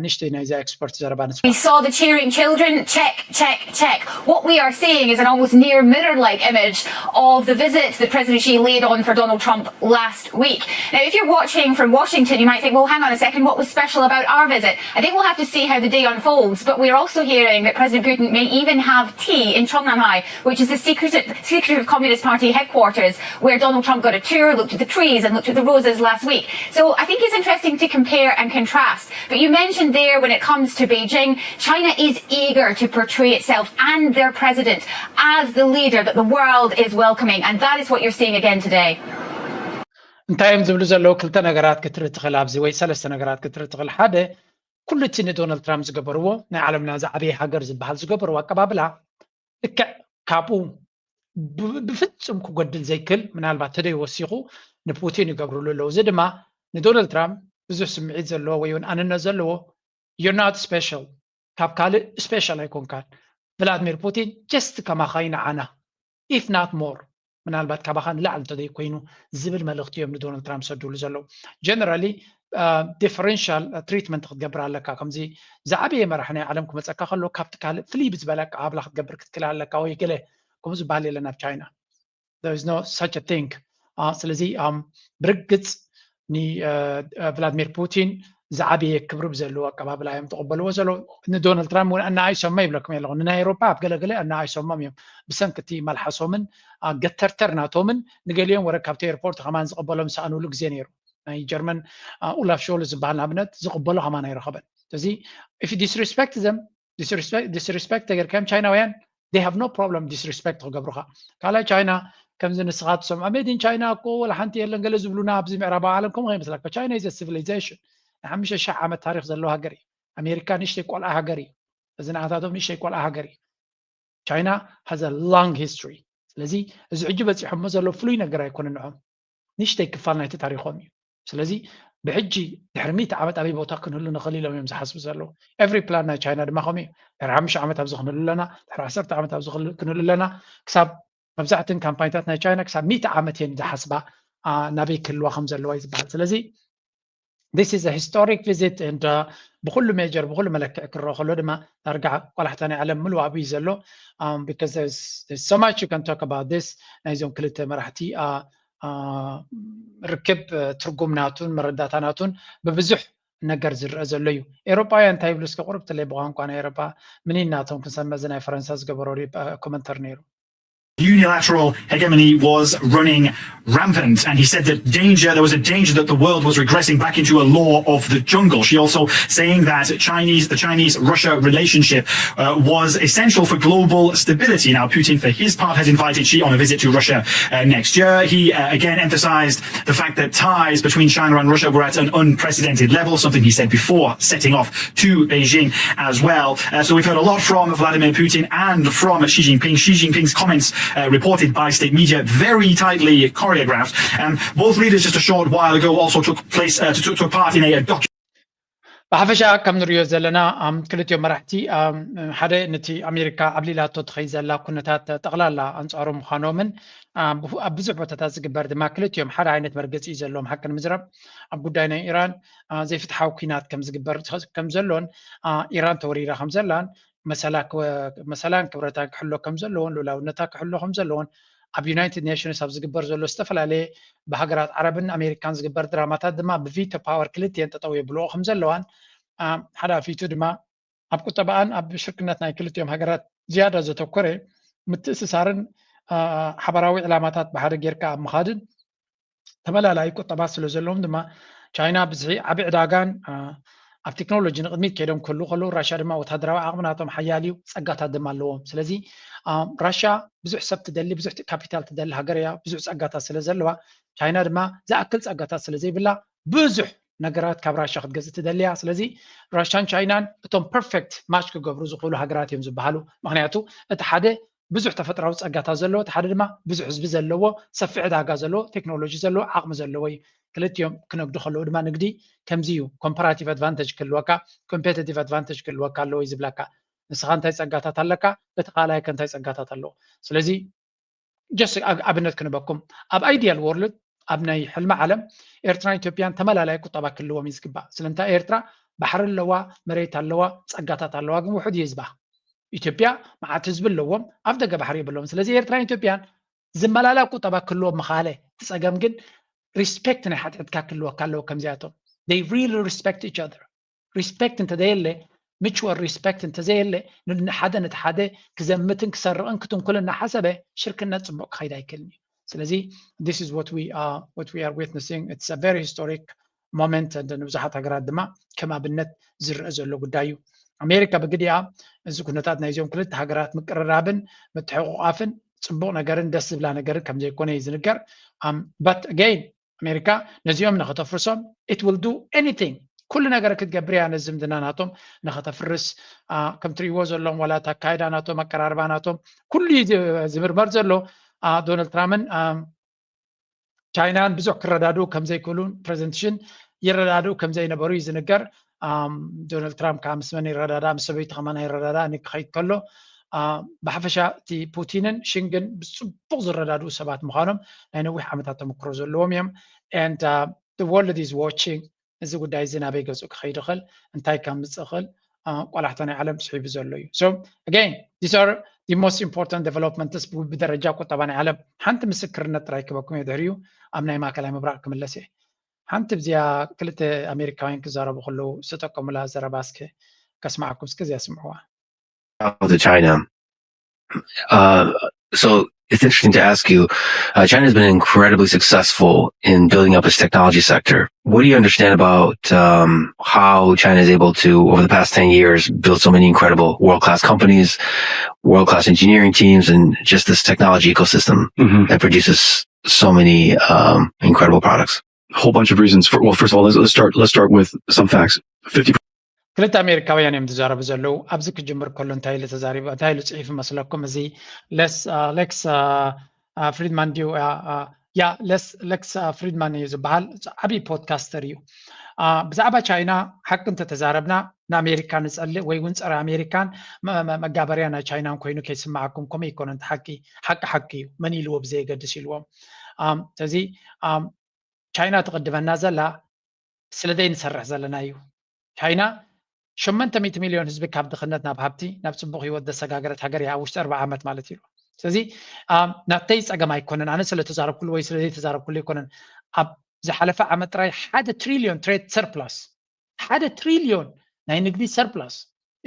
ንእሽተይ ናይዛ ኤክስፐርት ዘረባ ንስማ። We saw the cheering children, check, check, check. What we are seeing is an almost near mirror-like image of the visit that President Xi laid on for Donald Trump last week. Now, if you're watching from Washington, you might think, well, hang on a second, what was special about our visit? I think we'll have to see how the day unfolds, but we're also hearing that President Putin may even have tea in Chongnanhai, which is the secretive, secretive Communist Party headquarters, where Donald Trump got a tour, looked at the trees and looked at the roses last week. So I think it's interesting to compare and contrast. But you mentioned there, when it comes to Beijing, China is eager to portray itself and their president as the leader that the world is welcoming, and that is what you're seeing again today. እንታይ እዮም ዝብሉ ዘለዉ? ክልተ ነገራት ክትርኢ ትኽእል ኣብዚ፣ ወይ ሰለስተ ነገራት ክትርኢ ትኽእል። ሓደ፣ ኩሉ እቲ ንዶናልድ ትራምፕ ዝገበርዎ፣ ናይ ዓለምና ዝዓበየ ሃገር ዝበሃል ዝገበርዎ ኣቀባብላ ልክዕ ካብኡ ብፍጹም ክጎድል ዘይክእል፣ ምናልባት ተደይ ወሲኹ ንፑቲን ይገብርሉ ኣለዉ። እዚ ድማ ንዶናልድ ትራምፕ ብዙሕ ስምዒት ዘለዎ ወይ እውን ኣንነት ዘለዎ፣ you're not special፣ ካብ ካልእ ስፔሻል ኣይኮንካን፣ ቭላድሚር ፑቲን just ከማኻ ኢና ዓና፣ if not more፣ ምናልባት ካባኻ ንላዕሊ እንተዘይ ኮይኑ ዝብል መልእኽቲ እዮም ንዶናልድ ትራምፕ ሰዱሉ ዘለዉ። ጀነራሊ ዲፈረንሻል ትሪትመንት ክትገብር ኣለካ። ከምዚ ዝዓበየ መራሒ ናይ ዓለም ክመፀካ ከሎ ካብቲ ካልእ ፍልይ ብዝበለ ኣቀባብላ ክትገብር ክትክእል ኣለካ ወይ ገለ ከምኡ ዝበሃል የለን ኣብ ቻይና። There is no such a thing። ስለዚ ብርግፅ ንቭላድሚር ፑቲን ዝዓበየ ክብሪ ብዘለዎ ኣቀባብላ እዮም ተቐበልዎ ዘለዉ። ንዶናልድ ትራምፕ እውን ኣናኣይሶሞ ይብለኩም ኣለኹ። ንናይ ኤውሮፓ ኣብ ገለገለ ኣናኣይሶሞም እዮም ብሰንኪ እቲ መልሓሶምን ገተርተር ናቶምን ንገሊኦም ወረ ካብቲ ኤርፖርት ከማን ዝቐበሎም ዝሰኣኑሉ ግዜ ነይሩ። ናይ ጀርመን ኡላፍ ሾልዝ ዝበሃል ንኣብነት ዝቕበሎ ከማን ኣይረኸበን። ስለዚ if you disrespect them፣ disrespect ተገርካዮም ቻይናውያን they have no problem disrespect ክገብሩኻ። ካልኣይ ቻይና ከምዚ ንስኻ ትሰምዖ made in China እኮ ወላ ሓንቲ የለን ገለ ዝብሉና ኣብዚ ምዕራባዊ ዓለም ከምኡ ከይመስለካ። China is a civilization፣ ናይ ሓሙሽተ ሺሕ ዓመት ታሪኽ ዘለዎ ሃገር እዩ። ኣሜሪካ ንእሽተይ ቆልዓ ሃገር እዩ። እዚ ንዓታቶም ንእሽተይ ቆልዓ ሃገር እዩ። China has a long history። ስለዚ እዚ ሕጂ በፂሖሞ ዘሎ ፍሉይ ነገር ኣይኮነን ንዖም። ንእሽተይ ክፋል ናይቲ ታሪኾም እዩ። ስለዚ ብሕጂ ድሕሪ ሚእቲ ዓመት ኣበይ ቦታ ክንህሉ ንኽእል ኢሎም እዮም ዝሓስቡ ዘለዉ። ኤቭሪ ፕላን ናይ ቻይና ድማ ከምኡ እዩ። ድሕሪ ሓሙሽተ ዓመት ኣብዚ ክንህሉ ኣለና፣ ድሕሪ ዓሰርተ ዓመት ኣብዚ ክንህሉ ኣለና። ክሳብ መብዛሕትእን ካምፓኒታት ናይ ቻይና ክሳብ ሚእቲ ዓመት እየን ዝሓስባ ናበይ ክህልዋ ከም ዘለዋ እዩ ዝበሃል። ስለዚ this is a historic visit and ብኩሉ ሜጀር ብኩሉ መለክዕ ክረኦ ከሎ ድማ ዳርጋ ቆላሕታ ናይ ዓለም ምሉእ ኣብዩ ዘሎ። Because so much you can talk about this ናይዞም ክልተ መራሕቲ ርክብ ትርጉም ናቱን መረዳእታ ናቱን ብብዙሕ ነገር ዝረአ ዘሎ እዩ። ኤውሮጳውያን እንታይ ይብሉ እስከ ቁርብ ትለይ ብቋንቋ ናይ ኤውሮጳ ምን ናቶም ክንሰምዕ እዚ ናይ ፈረንሳ ዝገበሮ ኮመንተር ነይሩ። Unilateral hegemony was running rampant, and he said that danger there was a danger that the world was regressing back into a law of the jungle. She also saying that Chinese the Chinese Russia relationship uh, was essential for global stability. Now Putin, for his part, has invited Xi on a visit to Russia uh, next year. He uh, again emphasized the fact that ties between China and Russia were at an unprecedented level, something he said before setting off to Beijing as well. Uh, so we've heard a lot from Vladimir Putin and from Xi Jinping. Xi Jinping's comments, uh, reported by state media, very tightly choreographed. Um, both leaders just a short while ago also took place uh, took, took part in a, a document. ብሓፈሻ ከም ንሪኦ ዘለና ክልቲኦም መራሕቲ ሓደ ነቲ ኣሜሪካ ዓብሊላቶ ትኸይ ዘላ ኩነታት ጠቕላላ ኣንፃሩ ምዃኖምን ኣብ ብዙሕ ቦታታት ዝግበር ድማ ክልቲኦም ሓደ ዓይነት መርገፂ እዩ ዘለዎም። ሓቂ ንምዝራብ ኣብ ጉዳይ ናይ ኢራን ዘይፍትሓዊ ኩናት ከም ዝግበር ከም ዘሎን ኢራን ተወሪራ ከም ዘላን መሰላን ክብረታን ክሕሎ ከም ዘለዎን ልኡላውነታ ክሕሎ ከም ዘለዎን ኣብ ዩናይትድ ኔሽንስ ኣብ ዝግበር ዘሎ ዝተፈላለየ ብሃገራት ዓረብን ኣሜሪካን ዝግበር ድራማታት ድማ ብቪቶ ፓወር ክልቲኤን ጠጠው የብልኦ ከም ዘለዋን ሓላፊቱ ድማ ኣብ ቁጠባኣን ኣብ ሽርክነት ናይ ክልቲኦም ሃገራት ዝያዳ ዘተኮረ ምትእስሳርን ሓበራዊ ዕላማታት ብሓደ ጌርካ ኣብ ምኻድን ተመላላይ ቁጠባ ስለ ዘለዎም ድማ ቻይና ብዝሒ ዓቢ ዕዳጋን ኣብ ቴክኖሎጂ ንቅድሚት ከይዶም ክህሉ ከለዉ ራሽያ ድማ ወታደራዊ ዓቕሚ ናቶም ሓያል እዩ፣ ጸጋታት ድማ ኣለዎም። ስለዚ ራሽያ ብዙሕ ሰብ ትደሊ፣ ብዙሕ ካፒታል ትደሊ ሃገር እያ፣ ብዙሕ ጸጋታት ስለ ዘለዋ ቻይና ድማ ዝኣክል ጸጋታት ስለ ዘይብላ ብዙሕ ነገራት ካብ ራሽያ ክትገዝእ ትደሊ እያ። ስለዚ ራሽያን ቻይናን እቶም ፐርፌክት ማች ክገብሩ ዝኽእሉ ሃገራት እዮም ዝበሃሉ። ምክንያቱ እቲ ሓደ ብዙሕ ተፈጥራዊ ጸጋታት ዘለዎ፣ እቲ ሓደ ድማ ብዙሕ ህዝቢ ዘለዎ፣ ሰፊሕ ዕዳጋ ዘለዎ፣ ቴክኖሎጂ ዘለዎ፣ ዓቕሚ ዘለዎ እዩ። ክልቲኦም ክነግዱ ከለዉ ድማ ንግዲ ከምዚ እዩ። ኮምፓራቲቭ ኣድቫንተጅ ክህልወካ፣ ኮምፔቲቲቭ ኣድቫንተጅ ክህልወካ ኣለዎ እዩ ዝብለካ። ንስኻ እንታይ ጸጋታት ኣለካ፣ በቲ ካልኣይ ከ እንታይ ጸጋታት ኣለዎ። ስለዚ ጀስት ኣብነት ክንበኩም ኣብ ኣይዲያል ወርልድ ኣብ ናይ ሕልሚ ዓለም ኤርትራን ኢትዮጵያን ተመላላይ ቁጠባ ክህልዎም እዩ ዝግባእ። ስለምንታይ ኤርትራ ባሕሪ ኣለዋ፣ መሬት ኣለዋ፣ ጸጋታት ኣለዋ፣ ግን ውሑድ እዩ ህዝባ። ኢትዮጵያ መዓት ህዝቢ ኣለዎም፣ ኣፍ ደገ ባሕሪ የብሎም። ስለዚ ኤርትራን ኢትዮጵያን ዝመላላ ቁጠባ ክህልዎም ምኻለ፣ እቲ ጸገም ግን ሪስፔክት ናይ ሓድሕድካ ክህልወካ ኣለዎ። ከምዚኣቶም they really respect each other። ሪስፔክት እንተዘየለ፣ ሚቹዋል ሪስፔክት እንተዘየለ፣ ንሓደ ነቲ ሓደ ክዘምትን ክሰርቕን ክትንኩልን እናሓሰበ ሽርክነት ጽቡቕ ክኸይድ ኣይክእልን እዩ። ስለዚ this is what we are what we are witnessing, it's a very historic moment and ንብዙሓት ሃገራት ድማ ከም ኣብነት ዝረአ ዘሎ ጉዳይ እዩ። ኣሜሪካ ብግዲኣ እዚ ኩነታት ናይዚኦም ክልተ ሃገራት ምቅርራብን ምትሕቑቓፍን ጽቡቕ ነገርን ደስ ዝብላ ነገርን ከም ዘይኮነ እዩ ዝንገር። But again ኣሜሪካ ነዚኦም ንኸተፍርሶም it will do anything ኩሉ ነገር ክትገብር እያ ነዚ ዝምድና ናቶም ንኸተፍርስ ከም ትሪእዎ ዘለዎም ዋላ እቲ ኣካይዳ ናቶም ኣቀራርባ ናቶም ኩሉ እዩ ዝምርመር ዘሎ። ዶናልድ ትራምፕን ቻይናን ብዙሕ ክረዳድኡ ከም ዘይክእሉ ፕሬዘንት ሺን ይረዳድኡ ከም ዘይነበሩ እዩ ዝንገር። ዶናልድ ትራምፕ ከዓ ምስ መን ይረዳዳ ምስ ሰበይቱ ከማን ኣይረዳዳ ንክኸይድ ከሎ ብሓፈሻ እቲ ፑቲንን ሽንግን ብፅቡቅ ዝረዳድኡ ሰባት ምዃኖም ናይ ነዊሕ ዓመታት ተመክሮ ዘለዎም እዮም። And the world is watching እዚ ጉዳይ እዚ ናበይ ገፁ ክኸይድ ይኽእል እንታይ ካብ ምፅእ ይኽእል ቆላሕታ ናይ ዓለም ስሒቡ ዘሎ እዩ። So again these are the most important developments ብደረጃ ቁጠባ ናይ ዓለም። ሓንቲ ምስክርነት ጥራይ ክበኩም እየ ድሕሪኡ ኣብ ናይ ማእከላይ ምብራቅ ክምለስ እየ። ሓንቲ ብዚኣ ክልተ ኣሜሪካውያን ክዛረቡ ከለዉ ዝተጠቀሙላ ዘረባ እስከ ከስማዓኩም እስከ እዚኣ ስምዕዋ። To China. Uh, so it's interesting to ask you. Uh, China has been incredibly successful in building up its technology sector. What do you understand about um, how China is able to, over the past ten years, build so many incredible world-class companies, world-class engineering teams, and just this technology ecosystem that produces so many um, incredible products? A whole bunch of reasons. For, well, first of all, let's, let's start. Let's start with some facts. Fifty ክልተ ኣሜሪካውያን እዮም ዝዛረቡ ዘለዉ። ኣብዚ ክጅምር ከሎ እንታይ ኢሉ ተዛሪቡ እንታይ ኢሉ ፅሒፉ መስለኩም? እዚ ሌክስ ፍሪድማን ድዩ? ያ ለክስ ፍሪድማን እዩ ዝበሃል። ዓብዪ ፖድካስተር እዩ። ብዛዕባ ቻይና ሓቂ እንተተዛረብና ንኣሜሪካ ንፀልእ ወይ እውን ፀረ ኣሜሪካን መጋበርያ ናይ ቻይናን ኮይኑ ከይስማዓኩም፣ ከምኡ ኣይኮነን። ሓቂ ሓቂ ሓቂ እዩ። መን ኢልዎ ብዘየገድስ ኢልዎም። ስለዚ ቻይና ትቕድመና ዘላ ስለ ዘይንሰርሕ ዘለና እዩ። ቻይና ሸሞንተ ሚእቲ ሚልዮን ህዝቢ ካብ ድኽነት ናብ ሃብቲ ናብ ፅቡቕ ህይወት ዘሰጋገረት ሃገር እያ ኣብ ውሽጢ ኣርባዓ ዓመት ማለት እዩ። ስለዚ ናተይ ፀገም ኣይኮነን፣ ኣነ ስለተዛረብኩሉ ወይ ስለዘይተዛረብኩሉ ኣይኮነን። ኣብ ዝሓለፈ ዓመት ጥራይ ሓደ ትሪልዮን ትሬድ ሰርፕላስ፣ ሓደ ትሪልዮን ናይ ንግዲ ሰርፕላስ፣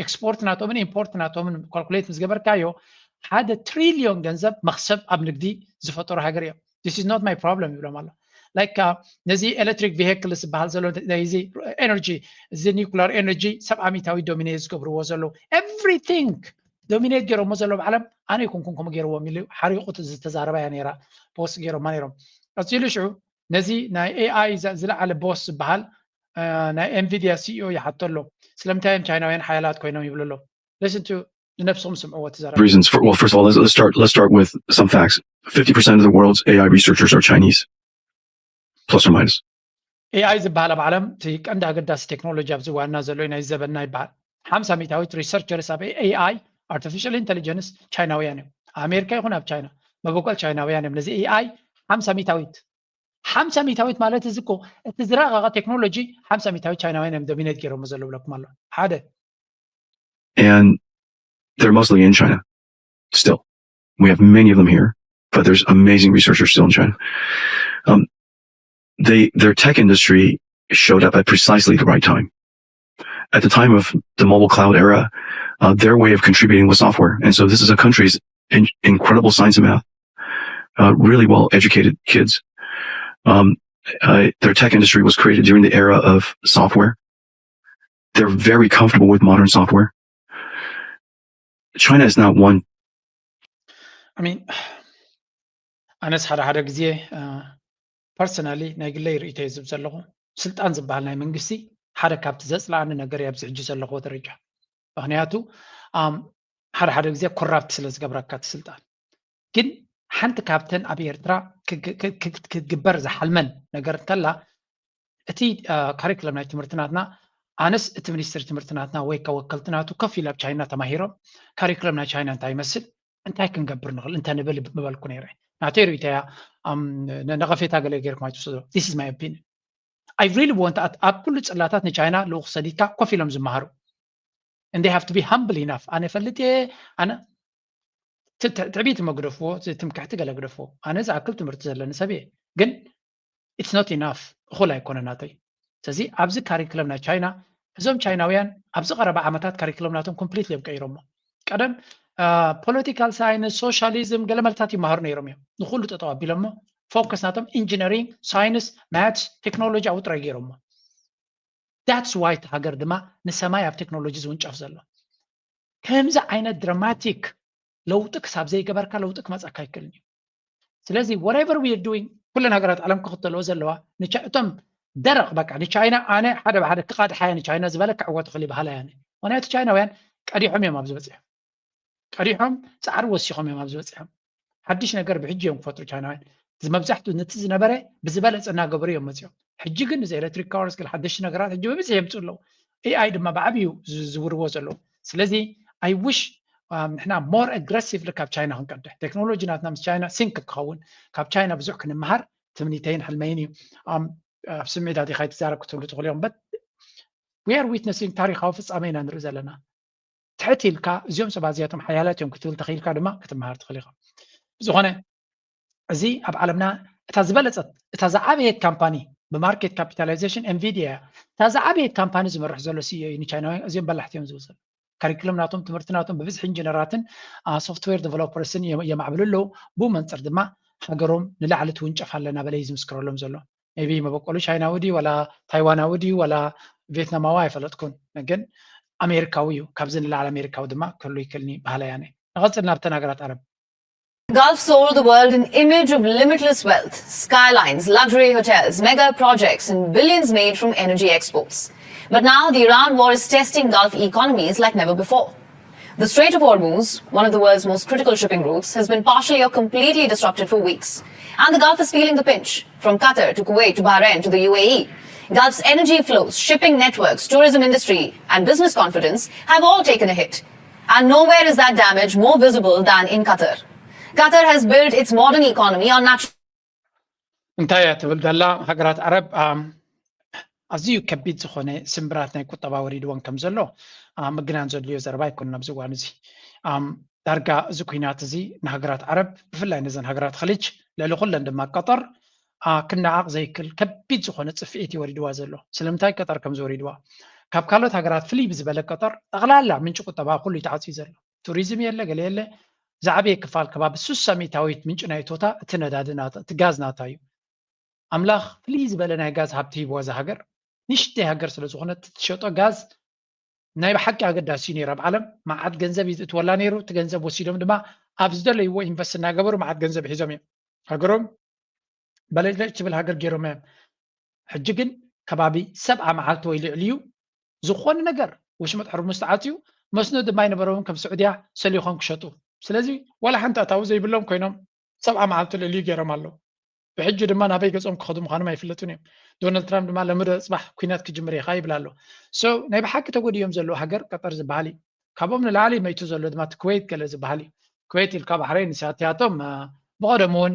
ኤክስፖርት ናቶምን ኢምፖርት ናቶምን ካልኩሌት ምስ ገበርካዮ ሓደ ትሪልዮን ገንዘብ መኽሰብ ኣብ ንግዲ ዝፈጠሩ ሃገር እዮም። This is not my problem ይብሎም ኣሎ። ላይክ ነዚ ኤሌክትሪክ ቪሄክል ዝበሃል ዘሎ እዚ ኤነርጂ፣ እዚ ኒኩለር ኤነርጂ ሰብዓ ሚእታዊት ዶሚኔት ዝገብርዎ ዘለዉ፣ ኤቭሪቲንግ ዶሚኔት ገይሮሞ ዘለዉ ብዓለም፣ ኣነ ይኮንኩን ከምኡ ገይርዎም ኢሉ ሓሪቑ ዝተዛረባ እያ ነይራ፣ ፖስት ገይሮማ ነይሮም። ቀፂሉ ሽዑ ነዚ ናይ ኤኣይ ዝለዓለ ቦስ ዝበሃል ናይ ኤንቪዲያ ሲኢኦ ይሓቶ ኣሎ። ስለምንታይ እዮም ቻይናውያን ሓያላት ኮይኖም ይብሉ ኣሎ። Listen to ንነብሶም ስምዕዎ እቲ ዘረባ። Reasons for, well, first of all, let's, let's start, let's start with some facts. Fifty percent of the world's A I researchers are Chinese, plus or minus. ኤኣይ ዝበሃል ኣብ ዓለም እቲ ቀንዲ ኣገዳሲ ቴክኖሎጂ ኣብዚ ዋና ዘሎ ናይ ዘበና ይበሃል። ሓምሳ ሚእታዊት ሪሰርቸርስ ኣብ ኤኣይ ኣርቲፊሻል ኢንቴሊጀንስ ቻይናውያን እዮም። ኣሜሪካ ይኹን ኣብ ቻይና መበቆል ቻይናውያን እዮም። ነዚ ኤኣይ ሓምሳ ሚእታዊት ሓምሳ ሚእታዊት ማለት እዚ እኮ እቲ ዝረቐቐ ቴክኖሎጂ ሓምሳ ሚእታዊት ቻይናውያን እዮም ዶሚኔት ገይሮም ዘሎ ብለኩም ኣሎ። ሓደ And they're mostly in China still. We have many of them here, but there's amazing researchers still in China. Um, they, their tech industry showed up at precisely the right time. At the time of the mobile cloud era, uh, their way of contributing was software. And so this is a country's in, incredible science and math, uh, really well educated kids. Um, uh, their tech industry was created during the era of software. They're very comfortable with modern software. China is not one. I mean, ኣነስ ሓደ ሓደ ግዜ ፐርሰናሊ ናይ ግለይ ርእይቶ እዩ ዝብ ዘለኹ። ስልጣን ዝበሃል ናይ መንግስቲ ሓደ ካብቲ ዘፅላኣኒ ነገር እዩ ኣብዚ ሕጂ ዘለኹዎ ደረጃ። ምክንያቱ ሓደ ሓደ ግዜ ኮራፕት ስለ ዝገብረካ እቲ ስልጣን። ግን ሓንቲ ካብተን ኣብ ኤርትራ ክትግበር ዝሓልመን ነገር እንተላ እቲ ካሪክለም ናይ ትምህርቲ ናትና ኣነስ እቲ ሚኒስትሪ ትምህርቲ ናትና ወይ ከወከልቲ ናቱ ከፍ ኢላ ኣብ ቻይና ተማሂሮም ካሪክለም ናይ ቻይና እንታይ ይመስል እንታይ ክንገብር ንኽእል እንተ ንብል ምበልኩ ነይረ። ናተይ ርእይቶ እያ። ነቐፌታ ገለ ገይርኩም ኣይትውሰዶ። This is my opinion. I really want ኣብ ኩሉ ጽላታት ንቻይና ልኡኽ ሰዲድካ ኮፍ ኢሎም ዝመሃሩ and they have to be humble enough። ኣነ ፈልጥ እየ ኣነ ትዕቢት መግደፍዎ ትምክሕቲ ገለ ግደፍዎ። ኣነ ዝኣክል ትምህርቲ ዘለኒ ሰብ እየ ግን it's not enough። እኹል ኣይኮነ ናተይ። ስለዚ ኣብዚ ካሪክለም ናይ ቻይና እዞም ቻይናውያን ኣብዚ ቀረባ ዓመታት ካሪክለም ናቶም ኮምፕሊትሊ እዮም ቀይሮሞ። ቀደም ፖለቲካል ሳይንስ፣ ሶሻሊዝም ገለ መልታት ይመሃሩ ነይሮም እዮም። ንኩሉ ጠጠው ኣቢሎሞ ፎከስ ናቶም ኢንጂነሪንግ፣ ሳይንስ፣ ማትስ፣ ቴክኖሎጂ ኣብኡ ጥራይ ገይሮሞ። That's why እቲ ሃገር ድማ ንሰማይ ኣብ ቴክኖሎጂ ዝውንጨፍ ዘሎ። ከምዚ ዓይነት ድራማቲክ ለውጢ ክሳብ ዘይገበርካ ለውጢ ክመፀካ ኣይክእልን እዩ። ስለዚ whatever we are doing ኩለን ሃገራት ዓለም ክኽተልዎ ዘለዋ እቶም ደረቕ በቃ ንቻይና ኣነ ሓደ ብሓደ ክቓድሓያ ንቻይና ዝበለ ክዕወት ክእል ይበሃላ ያነ። ምክንያቱ ቻይናውያን ቀዲሖም እዮም ኣብዚ በፂሖም። ቀዲሖም ፃዕሪ ወሲኾም እዮም ኣብዚ በፂሖም። ሓድሽ ነገር ብሕጂ እዮም ክፈጥሩ ቻይናውያን። መብዛሕትኡ ነቲ ዝነበረ ብዝበለፀ እናገበሩ እዮም መፂኦም። ሕጂ ግን እዚ ኤሌክትሪክ ካርስ ገለ ሓደሽቲ ነገራት ሕጂ ብብዝሒ የምፅኡ ኣለዉ። ኤኣይ ድማ ብዓብዩ ዝዝውርዎ ዘለዉ። ስለዚ I wish ንሕና more aggressively ካብ ቻይና ክንቀድሕ ቴክኖሎጂ ናትና ምስ ቻይና ሲንክ ክኸውን ካብ ቻይና ብዙሕ ክንመሃር ትምኒተይን ሕልመይን እዩ። ኣብ ስምዒት ኣቲኻ ይትዛረብ ክትብሉ ትኽእሉ እዮም። But we are witnessing ታሪኻዊ ፍፃመ ኢና ንርኢ ዘለና። ትሕት ኢልካ እዚኦም ሰባት እዚኣቶም ሓያላት እዮም ክትብል ተኽኢልካ ድማ ክትመሃር ትኽእል ኢኻ። ብዝኾነ እዚ ኣብ ዓለምና እታ ዝበለፀት እታ ዝዓበየት ካምፓኒ ብማርኬት ካፒታላይዜሽን ኤንቪዲያ እያ። እታ ዝዓበየት ካምፓኒ ዝመርሕ ዘሎ ሲኢኦ እዩ ንቻይናውያን እዚኦም በላሕቲ እዮም ዝብል ዘሎ። ካሪክለም ናቶም ትምህርቲ ናቶም ብብዝሒ ኢንጂነራትን ሶፍትዌር ዴቨሎፐርስን የማዕብሉ ኣለዉ። ብኡ መንፅር ድማ ሃገሮም ንላዕሊ ትውንጨፍ ኣለ እናበለ እዩ ዝምስክረሎም ዘሎ። ቢ መበቆሉ ቻይናዊ ድዩ ዋላ ታይዋናዊ ድዩ ዋላ ቪየትናማዊ ኣይፈለጥኩን፣ ግን ኣሜሪካዊ እዩ። ካብዚ ንላዕሊ ኣሜሪካዊ ድማ ክህሉ ይክእልኒ ባህላ ያነ። ንቐፅል ናብተን ሃገራት ዓረብ። Gulf sold the world an image of limitless wealth, skylines, luxury hotels, mega projects, and billions made from energy exports. But now the Iran war is testing Gulf economies like never before. The Strait of Hormuz, one of the world's most critical shipping routes, has been partially or completely disrupted for weeks. And the Gulf is feeling the pinch. From Qatar to Kuwait to Bahrain to the U A E, Gulf's energy flows, shipping networks, tourism industry, and business confidence have all taken a hit. And nowhere is that damage more visible than in Qatar. Qatar has built its modern economy on natural እንታይ እያ ትብል ዘላ? ሃገራት ዓረብ ኣዝዩ ከቢድ ዝኾነ ስምብራት ናይ ቁጠባ ወሪድወን ከም ዘሎ ምግናን ዘድልዮ ዘረባ ኣይኮነን ኣብዚ እዋን እዚ። ዳርጋ እዚ ኩናት እዚ ንሃገራት ዓረብ፣ ብፍላይ ነዘን ሃገራት ኸሊጅ፣ ልዕሊ ኩለን ድማ ቀጠር ክነዓቕ ዘይክል ከቢድ ዝኾነ ፅፍዒት እዩ ወሪድዋ ዘሎ። ስለምንታይ ቀጠር ከም ዝወሪድዋ? ካብ ካልኦት ሃገራት ፍልይ ብዝበለ ቀጠር ጠቕላላ ምንጪ ቁጠባ ኩሉ ይተዓፅዩ ዘሎ። ቱሪዝም የለ፣ ገለ የለ። ዝዓበየ ክፋል ከባቢ ሱሳ ሚእታዊት ምንጪ ናይ እቶታ እቲ ነዳዲ ናታ፣ እቲ ጋዝ ናታ እዩ። ኣምላኽ ፍልይ ዝበለ ናይ ጋዝ ሃብቲ ሂብዋ እዛ ሃገር። ንሽተይ ሃገር ስለ ዝኾነት እትሸጦ ጋዝ ናይ ብሓቂ ኣገዳሲ እዩ ነይሩ። ኣብ ዓለም መዓት ገንዘብ እዩ ዝእትወላ ነይሩ። እቲ ገንዘብ ወሲዶም ድማ ኣብ ዝደለይዎ ኢንቨስት እናገበሩ መዓት ገንዘብ ሒዞም እዮም። ሃገሮም በለጭለጭ ትብል ሃገር ገይሮም እዮም። ሕጂ ግን ከባቢ ሰብዓ መዓልቲ ወይ ልዕሊ እዩ ዝኾነ ነገር ወሽመጥ ሕርሙዝ ተዓፅዩ፣ መስኖ ድማ ኣይነበሮምን ከም ስዑድያ ሰሊኾም ክሸጡ። ስለዚ ዋላ ሓንቲ ኣታዊ ዘይብሎም ኮይኖም ሰብዓ መዓልቲ ልዕሊ ገይሮም ኣለዉ። ብሕጂ ድማ ናበይ ገጾም ክኸዱ ምዃኖም ኣይፍለጡን እዮም። ዶናልድ ትራምፕ ድማ ለምደ ፅባሕ ኩናት ክጅምር ኢኻ ይብል ኣሎ። So ናይ ብሓቂ ተጎድዮም ዘለዉ ሃገር ቀጠር ዝበሃል እዩ። ካብኦም ንላዕሊ መይቱ ዘሎ ድማ እቲ ኩዌት ገለ ዝበሃል እዩ። ኩዌት ኢልካ ባሕሬን ንሳትያቶም ብቐደሙ እውን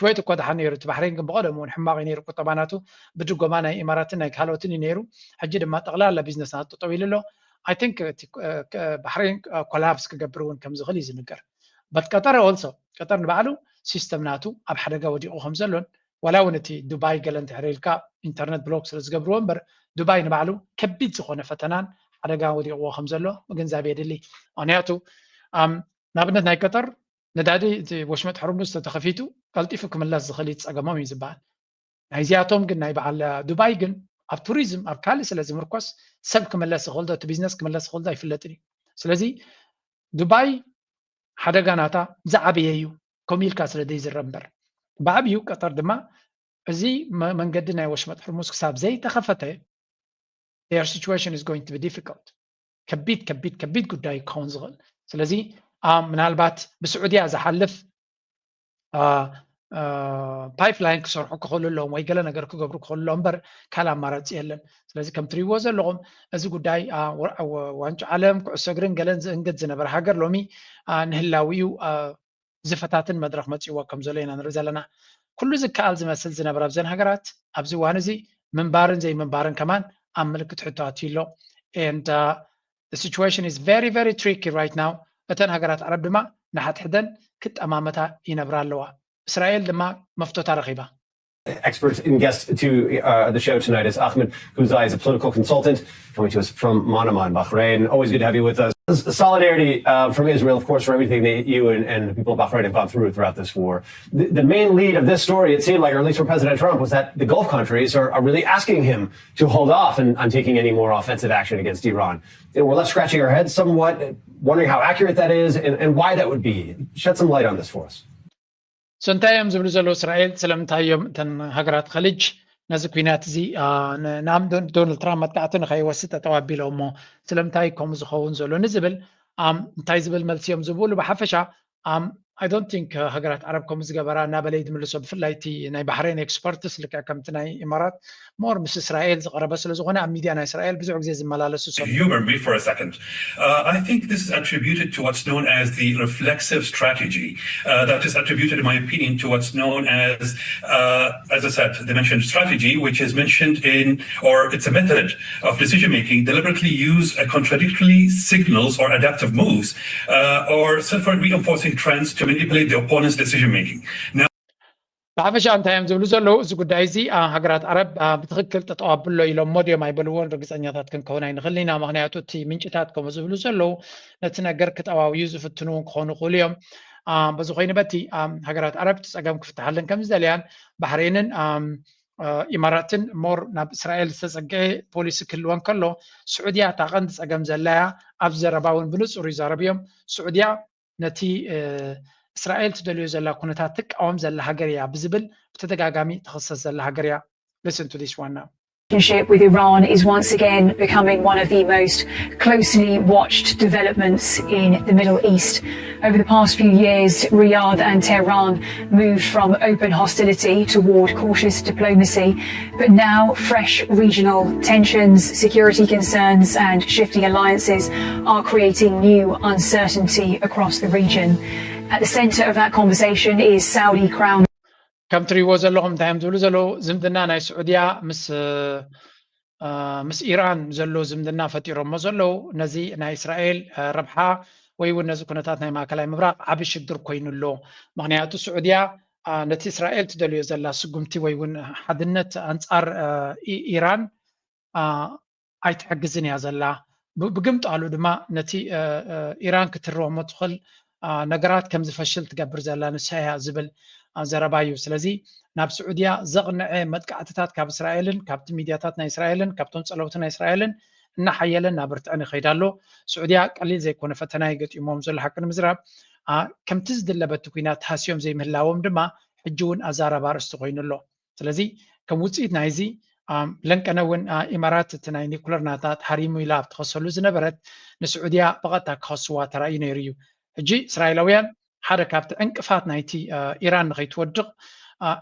ኩዌት እኮ ደሓን ነይሩ፣ እቲ ባሕሬን ግን ብቐደሙ እውን ሕማቕ እዩ ነይሩ ቁጠባ ናቱ። ብድጎማ ናይ ኢማራትን ናይ ካልኦትን እዩ ነይሩ። ሕጂ ድማ ጠቕላላ ቢዝነስ ናቱ ጠጠው ኢሉ ኣሎ። I think እቲ ባሕሬን ኮላፕስ ክገብር እውን ከም ዝኽእል እዩ ዝንገር። But ቀጠር also ቀጠር ንባዕሉ ሲስተም ናቱ ኣብ ሓደጋ ወዲቑ ከም ዘሎን ዋላ እውን እቲ ዱባይ ገለ እንድሕር ኢልካ ኢንተርነት ብሎክ ስለ ዝገብርዎ እምበር ዱባይ ንባዕሉ ከቢድ ዝኾነ ፈተናን ሓደጋ ወዲቕዎ ከም ዘሎ ምግንዛብ የድሊ። ምክንያቱ ንኣብነት ናይ ቀጠር ነዳዲ እቲ ወሽመጥ ሕርሙዝ ተተኸፊቱ ቀልጢፉ ክምለስ ዝኽእል እዩ ጸገሞም እዩ ዝበሃል። ናይዚኣቶም ግን ናይ በዓል ዱባይ ግን ኣብ ቱሪዝም ኣብ ካልእ ስለ ዝምርኮስ ሰብ ክምለስ ይኽእል ዶ እቲ ቢዝነስ ክምለስ ይኽእል ዶ ኣይፍለጥን እዩ። ስለዚ ዱባይ ሓደጋ ናታ ዝዓበየ እዩ ከምኡ ኢልካ ስለ ዘይዝረብ እምበር ብዓብዩ ቀጠር ድማ እዚ መንገዲ ናይ ወሽመጥ ሕርሙዝ ክሳብ ዘይተኸፈተ their situation is going to be difficult። ከቢድ ከቢድ ከቢድ ጉዳይ ክኸውን ዝኽእል። ስለዚ ምናልባት ብስዑድያ ዝሓልፍ ፓይፕላይን ክሰርሑ ክኽእሉ ኣለዎም ወይ ገለ ነገር ክገብሩ ክኽእሉ ኣለዎም እምበር ካልእ ኣማራፂ የለን። ስለዚ ከም ትሪእዎ ዘለኹም እዚ ጉዳይ ዋንጫ ዓለም ኩዕሶ እግርን ገለን ዝእንግድ ዝነበረ ሃገር ሎሚ ንህላዊኡ ዝፈታትን መድረኽ መፂእዎ ከም ዘሎ ኢና ንርኢ ዘለና። ኩሉ ዝከኣል ዝመስል ዝነበረ ኣብዘን ሃገራት ኣብዚ እዋን እዚ ምንባርን ዘይምንባርን ከማን ኣብ ምልክት ሕቶ ኣትዩ ኣሎ። And the situation is very very tricky right now። እተን ሃገራት ዓረብ ድማ ንሓድሕደን ክጠማመታ ይነብራ ኣለዋ። እስራኤል ድማ መፍቶታ ረኺባ። Expert and guest to uh, the show tonight is Ahmed Kuzai. He's a political consultant coming to us from Manama in Bahrain. Always good to have you with us. Solidarity uh, from Israel, of course, for everything that you and, and the people of Bahrain have gone through throughout this war. The, the main lead of this story, it seemed like, or at least from President Trump, was that the Gulf countries are, are really asking him to hold off on, on taking any more offensive action against Iran. And we're left scratching our heads somewhat, wondering how accurate that is and, and why that would be. Shed some light on this for us. So እንታይ እዮም ዝብሉ ዘለዉ እስራኤል? ስለምንታይ እዮም እተን ሃገራት ኸሊጅ ነዚ ኩናት እዚ ንኣም ዶናልድ ትራምፕ መጥቃዕቲ ንኸይወስድ ጠጠው ኣቢሎሞ? ስለምንታይ ከምኡ ዝኸውን ዘሎ ንዝብል እንታይ ዝብል መልሲ እዮም ዝብሉ? ብሓፈሻ I don't think ሃገራት ዓረብ ከምኡ ዝገበራ እናበለ እዩ ዝምልሶ። ብፍላይ እቲ ናይ ባሕሬን ኤክስፐርትስ ልክዕ ከምቲ ናይ ኢማራት ሞር ምስ እስራኤል ዝቐረበ ስለ ዝኾነ ኣብ ሚድያ ናይ እስራኤል ብዙሕ ግዜ ዝመላለሱ ሰብ Humor me for a second. Uh, I think this is attributed to what's known as the reflexive strategy. Uh, that is attributed, in my opinion, to what's known as, uh, as I said, the mentioned strategy, which is mentioned in, or it's a method of decision making, deliberately use a contradictory signals or adaptive moves, uh, or self-reinforcing trends to manipulate the opponent's decision making. Now, ብሓፈሻ እንታይ እዮም ዝብሉ ዘለዉ? እዚ ጉዳይ እዚ ሃገራት ዓረብ ብትኽክል ጠጠው ኣብሎ ኢሎሞ ድዮም ኣይበልዎን ርግፀኛታት ክንከውን ኣይንኽእልን ኢና። ምኽንያቱ እቲ ምንጭታት ከምኡ ዝብሉ ዘለዉ ነቲ ነገር ክጠዋውዩ ዝፍትኑ እውን ክኾኑ ይኽእሉ እዮም። በዚ ኮይኑ በቲ ሃገራት ዓረብ እቲ ፀገም ክፍትሓለን ከም ዝደልያን ባሕሬንን ኢማራትን ሞር ናብ እስራኤል ዝተፀግዐ ፖሊሲ ክህልወን ከሎ ስዑድያ እታ ቀንዲ ፀገም ዘላያ ኣብ ዘረባ እውን ብንፁር ይዛረቡ እዮም። ስዑድያ ነቲ እስራኤል ትደልዮ ዘላ ኩነታት ትቃወም ዘላ ሃገር እያ ብዝብል ብተደጋጋሚ ትኽሰስ ዘላ ሃገር እያ። Listen to this one now. relationship with Iran is once again becoming one of the most closely watched developments in the Middle East. Over the past few years, Riyadh and Tehran moved from open hostility toward cautious diplomacy, but now fresh regional tensions, security concerns, and shifting alliances are creating new uncertainty across the region. At the center of that conversation is Saudi Crown. ከም ትሪእዎ ዘለኹም እንታይ እዮም ዝብሉ ዘለዉ? ዝምድና ናይ ስዑድያ ምስ ምስ ኢራን ዘሎ ዝምድና ፈጢሮሞ ዘለዉ ነዚ ናይ እስራኤል ረብሓ ወይ እውን ነዚ ኩነታት ናይ ማእከላይ ምብራቕ ዓቢ ሽግር ኮይኑ ኣሎ። ምክንያቱ ስዑድያ ነቲ እስራኤል ትደልዮ ዘላ ስጉምቲ ወይ እውን ሓድነት ኣንጻር ኢራን ኣይትሕግዝን እያ ዘላ። ብግምጣሉ ድማ ነቲ ኢራን ክትረሞ ትኽእል ነገራት ከም ዝፈሽል ትገብር ዘላ ንሳ እያ ዝብል ዘረባ እዩ። ስለዚ ናብ ስዑድያ ዘቕንዐ መጥቃዕትታት ካብ እስራኤልን ካብቲ ሚድያታት ናይ እስራኤልን ካብቶም ጸለውቲ ናይ እስራኤልን እናሓየለ እናበርትዐን ይኸይድ ኣሎ። ስዑድያ ቀሊል ዘይኮነ ፈተና እዩ ገጢሞም ዘሎ ሓቂ ንምዝራብ። ከምቲ ዝድለ በቲ ኲናት ሃስዮም ዘይምህላዎም ድማ ሕጂ እውን ኣዛራቢ ኣርእስቲ ኮይኑ ኣሎ። ስለዚ ከም ውፅኢት ናይዚ ለንቀነ እውን ኢማራት እቲ ናይ ኒኩለር ናታ ተሃሪሙ ኢላ ኣብ ትኸሰሉ ዝነበረት ንስዑድያ ብቐጥታ ክኸስዋ ተራእዩ ነይሩ እዩ። ሕጂ እስራኤላውያን ሓደ ካብቲ ዕንቅፋት ናይቲ ኢራን ንኸይትወድቕ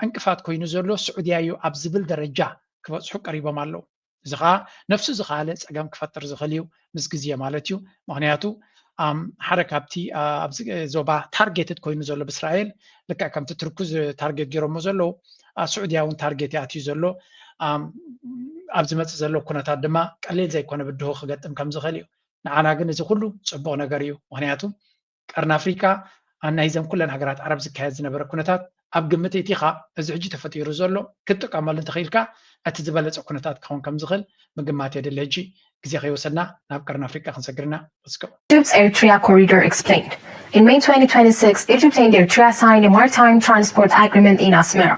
ዕንቅፋት ኮይኑ ዘሎ ስዑድያ እዩ ኣብ ዝብል ደረጃ ክበፅሑ ቀሪቦም ኣለዉ። እዚ ከዓ ነፍሱ ዝኸኣለ ፀገም ክፈጥር ዝኽእል እዩ ምስ ግዜ ማለት እዩ። ምክንያቱ ሓደ ካብቲ ኣብዚ ዞባ ታርጌትድ ኮይኑ ዘሎ ብእስራኤል ልክዕ ከምቲ ትርኩዝ ታርጌት ገይሮሞ ዘለዉ ስዑድያ እውን ታርጌት ይኣትዩ ዘሎ። ኣብ ዝመፅእ ዘሎ ኩነታት ድማ ቀሊል ዘይኮነ ብድሆ ክገጥም ከም ዝኽእል እዩ። ንዓና ግን እዚ ኩሉ ፅቡቕ ነገር እዩ። ምክንያቱ ቀርኒ ኣፍሪካ ናይዘን ኩለን ሃገራት ዓረብ ዝካየድ ዝነበረ ኩነታት ኣብ ግምት እቲኻ እዚ ሕጂ ተፈጢሩ ዘሎ ክትጥቀመሉ እንተኽኢልካ እቲ ዝበለፀ ኩነታት ክኸውን ከም ዝኽእል ምግማት የድሊ። ሕጂ ግዜ ከይወሰድና ናብ ቀርኒ ኣፍሪካ ክንሰግርና። Let's go. Egypt's Eritrea corridor explained. In May twenty twenty-six, Egypt and Eritrea signed a maritime transport agreement in Asmara.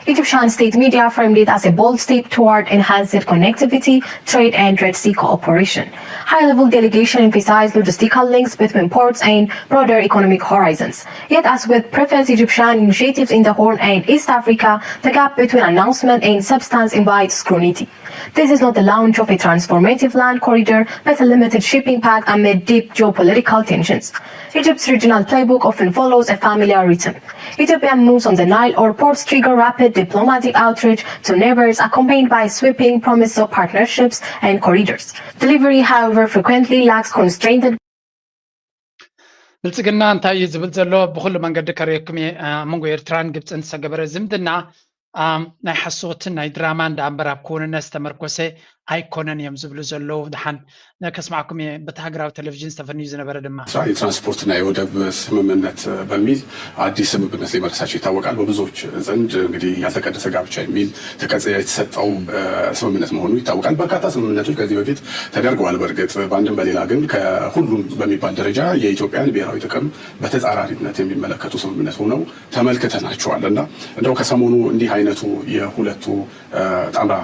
Egyptian state media framed it as a bold step toward enhanced connectivity, trade, and Red Sea cooperation. High-level delegation emphasized logistical links between ports and broader economic horizons. Yet, as with previous Egyptian initiatives in the Horn and East Africa, the gap between announcement and substance invites scrutiny. This is not the launch of a transformative land corridor, but a limited shipping pact amid deep geopolitical tensions. Egypt's regional playbook often follows a familiar rhythm. Ethiopian moves on the Nile or ports trigger rapid diplomatic outreach to neighbors, accompanied by sweeping promise of partnerships and corridors. Delivery, however, frequently lacks constrained. ብልፅግና እንታይ እዩ ዝብል ዘሎ? ብኩሉ መንገዲ ከርእየኩም እየ። ኣብ መንጎ ኤርትራን ግብፅን ዝተገበረ ዝምድና ናይ ሓሶትን ናይ ድራማን ደኣ እምበር ኣብ ክውንነት ዝተመርኮሰ ኣይኮነን እዮም ዝብሉ ዘለዉ። ደሓን ከስማዕኩም እየ። በቲ ሃገራዊ ቴሌቪዥን ዝተፈንዩ ዝነበረ ድማ የትራንስፖርትና የወደብ ስምምነት በሚል ኣዲስ ስምምነት ሊመረሳቸው ይታወቃል። በብዙዎች ዘንድ እንግዲህ ያልተቀደሰ ጋብቻ የሚል ተቀጽያ የተሰጠው ስምምነት መሆኑ ይታወቃል። በርካታ ስምምነቶች ከዚህ በፊት ተደርገዋል። በእርግጥ በአንድም በሌላ ግን ከሁሉም በሚባል ደረጃ የኢትዮጵያን ብሔራዊ ጥቅም በተጻራሪነት የሚመለከቱ ስምምነት ሆነው ተመልክተናቸዋል እና እንደው ከሰሞኑ እንዲህ አይነቱ የሁለቱ ጣምራ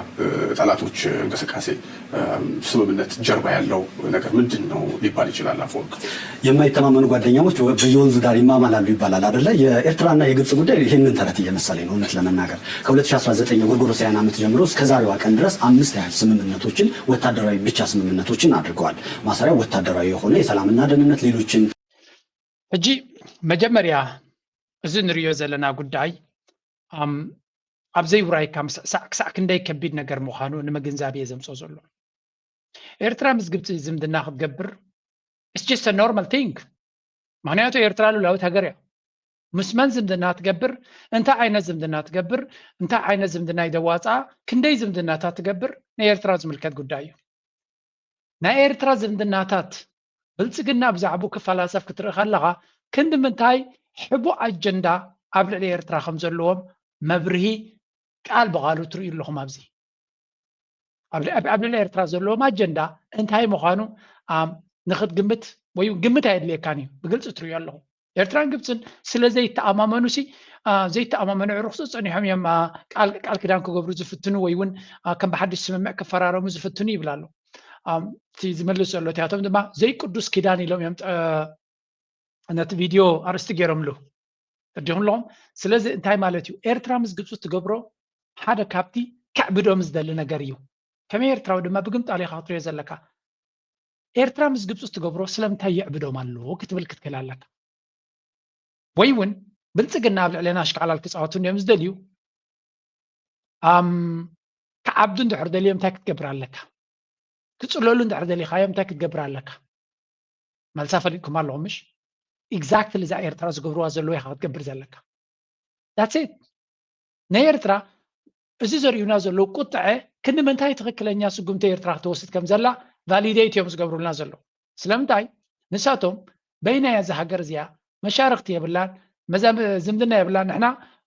ጠላቶች እንቅስቃሴ ስምምነት ጀርባ ያለው ነገር ምንድን ነው ሊባል ይችላል? አፈወርቅ የማይተማመኑ ጓደኛሞች በየወንዙ ዳር ይማማላሉ ይባላል አደለ? የኤርትራና የግብጽ ጉዳይ ይህንን ተረት እየመሰለኝ ነው። እውነት ለመናገር ከ2019 የጎርጎሮሳውያን ዓመት ጀምሮ እስከ ዛሬዋ ቀን ድረስ አምስት ያህል ስምምነቶችን፣ ወታደራዊ ብቻ ስምምነቶችን አድርገዋል። ማሰሪያው ወታደራዊ የሆነ የሰላምና ደህንነት፣ ሌሎችን ሕጂ መጀመርያ እዚ ንሪኦ ዘለና ጉዳይ ኣብ ዘይውራይካ ምስዕሳዕ ክሳዕ ክንደይ ከቢድ ነገር ምዃኑ ንምግንዛብ እየ ዘምፅኦ ዘሎ። ኤርትራ ምስ ግብፂ ዝምድና ክትገብር it's just a normal thing። ምክንያቱ ኤርትራ ሉላዊት ሃገር እያ። ምስ መን ዝምድና ትገብር፣ እንታይ ዓይነት ዝምድና ትገብር፣ እንታይ ዓይነት ዝምድና ይደዋፃ፣ ክንደይ ዝምድናታት ትገብር ንኤርትራ ዝምልከት ጉዳይ እዩ። ናይ ኤርትራ ዝምድናታት ብልፅግና ብዛዕቡ ክፈላሰፍ ክትርኢ ከለኻ ክንዲ ምንታይ ሕቡእ ኣጀንዳ ኣብ ልዕሊ ኤርትራ ከም ዘለዎም መብርሂ ቃል ብቓሉ ትርእዩ ኣለኹም። ኣብዚ ኣብ ልዕሊ ኤርትራ ዘለዎም ኣጀንዳ እንታይ ምዃኑ ንክትግምት ወይ ግምት ኣየድልየካን እዩ፣ ብግልፂ ትርእዩ ኣለኹም። ኤርትራን ግብፅን ስለ ዘይተኣማመኑ ሲ ዘይተኣማመኑ ዕሩኽ ጸኒሖም እዮም ቃል ኪዳን ክገብሩ ዝፍትኑ ወይ እውን ከም ብሓድሽ ስምምዕ ክፈራረሙ ዝፍትኑ ይብል ኣሎ። እቲ ዝመልስ ዘሎ እቲኣቶም ድማ ዘይቅዱስ ኪዳን ኢሎም እዮም ነቲ ቪድዮ ኣርእስቲ ገይሮምሉ። ተረዲኹም ኣለኹም? ስለዚ እንታይ ማለት እዩ? ኤርትራ ምስ ግብፂ ትገብሮ ሓደ ካብቲ ከዕብዶም ዝደሊ ነገር እዩ። ከመይ ኤርትራዊ ድማ ብግምጣል ኢኻ ክትሪኦ ዘለካ። ኤርትራ ምስ ግብፂ ትገብሮ ስለምንታይ የዕብዶም ኣሎ ክትብል ክትክእል ኣለካ። ወይ እውን ብልፅግና ኣብ ልዕሌና ኣሽካዕላል ክፃወቱ እንዲዮም ዝደልዩ። ኣም ክዓብዱ እንድሕር ደልዮም እንታይ ክትገብር ኣለካ? ክፅለሉ እንድሕር ደሊኻዮም እንታይ ክትገብር ኣለካ? መልሳ ፈሊጥኩም ኣለኹም ምሽ? ኤግዛክትሊ እዛ ኤርትራ ዝገብርዋ ዘለዉ ኢኻ ክትገብር ዘለካ። ዳትስ ኢት። ናይ ኤርትራ እዚ ዘርእዩና ዘለዉ ቁጥዐ ክንዲ ምንታይ ትኽክለኛ ስጉምቲ ኤርትራ ክትወስድ ከም ዘላ ቫሊዴት እዮም ዝገብሩልና ዘለዉ። ስለምንታይ? ንሳቶም በይናያ እዛ ሃገር እዚኣ መሻርኽቲ የብላን፣ መዛ ዝምድና የብላን። ንሕና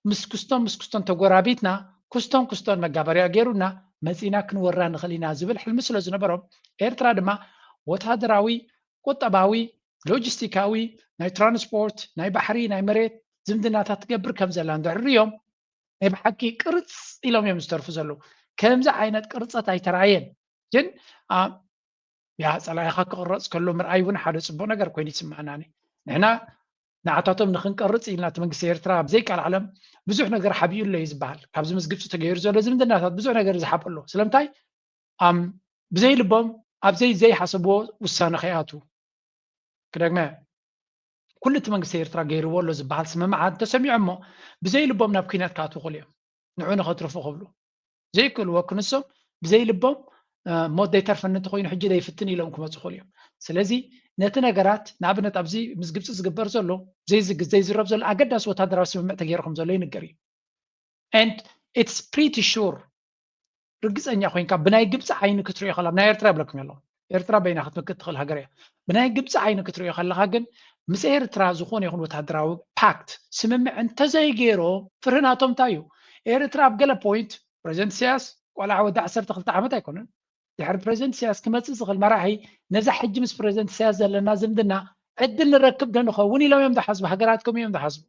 ምስ ክስቶን ምስ ክስቶን ተጎራቢትና ክስቶን ክስቶን መጋበርያ ገይሩና መፂና ክንወራ ንኽእል ኢና ዝብል ሕልሚ ስለ ዝነበሮም ኤርትራ ድማ ወታደራዊ፣ ቁጠባዊ፣ ሎጂስቲካዊ፣ ናይ ትራንስፖርት፣ ናይ ባሕሪ፣ ናይ መሬት ዝምድናታት ትገብር ከም ዘላ እንድሕር ሪኦም ናይ ብሓቂ ቅርፅ ኢሎም እዮም ዝተርፉ ዘለዉ። ከምዚ ዓይነት ቅርፀት ኣይተረኣየን። ግን ያ ፀላኢኻ ክቕረፅ ከሎ ምርኣይ እውን ሓደ ፅቡቅ ነገር ኮይኑ ይስማዕናኒ። ንሕና ንዓታቶም ንክንቀርፅ ኢልና እቲ መንግስቲ ኤርትራ ብዘይ ቃል ዓለም ብዙሕ ነገር ሓቢኡ ኣሎ እዩ ዝበሃል። ካብዚ ምስ ግብፂ ተገይሩ ዘሎ ዝምድናታት ብዙሕ ነገር ዝሓብ ኣሎ። ስለምንታይ? ኣም ብዘይ ልቦም ኣብዘይ ዘይሓሰብዎ ውሳነ ከይኣትዉ ክደግመ ኩሉ እቲ መንግስቲ ኤርትራ ገይርዎ ኣሎ ዝበሃል ስምምዓት እንተሰሚዖም እሞ ብዘይ ልቦም ናብ ኩናት ክኣትዉ ክእሉ እዮም። ንዑ ንኸትርፉ ክብሉ ዘይክእልዎ ክንሶም ብዘይ ልቦም ሞት ዘይተርፈኒ እንተኮይኑ ሕጂ ዘይፍትን ኢሎም ክመፁ ክእሉ እዮም። ስለዚ ነቲ ነገራት ንኣብነት ኣብዚ ምስ ግብፂ ዝግበር ዘሎ ዘይዝረብ ዘሎ ኣገዳሲ ወታደራዊ ስምምዕ ተገይሩ ከም ዘሎ ይንገር እዩ። And it's pretty sure ርግፀኛ ኮይንካ ብናይ ግብፂ ዓይኒ ክትሪኦ ከላ ናይ ኤርትራ ይብለኩም ኣለኹ። ኤርትራ በይና ክትምክት ትኽእል ሃገር እያ። ብናይ ግብፂ ዓይኒ ክትሪኦ ከለካ ግን ምስ ኤርትራ ዝኾነ ይኹን ወታደራዊ ፓክት ስምምዕ እንተዘይገይሮም ፍርህናቶም እንታይ እዩ? ኤርትራ ኣብ ገለ ፖይንት ፕሬዚደንት ኢሳያስ ቆልዓ ወዲ ዓሰርተ ክልተ ዓመት ኣይኮነን። ድሕሪ ፕሬዚደንት ኢሳያስ ክመፅእ ዝኽእል መራሒ ነዛ ሕጂ ምስ ፕሬዚደንት ኢሳያስ ዘለና ዝምድና ዕድል ንረክብ ዶ ንኸውን ኢሎም እዮም ዝሓስቡ። ሃገራት ከምኡ እዮም ዝሓስቡ።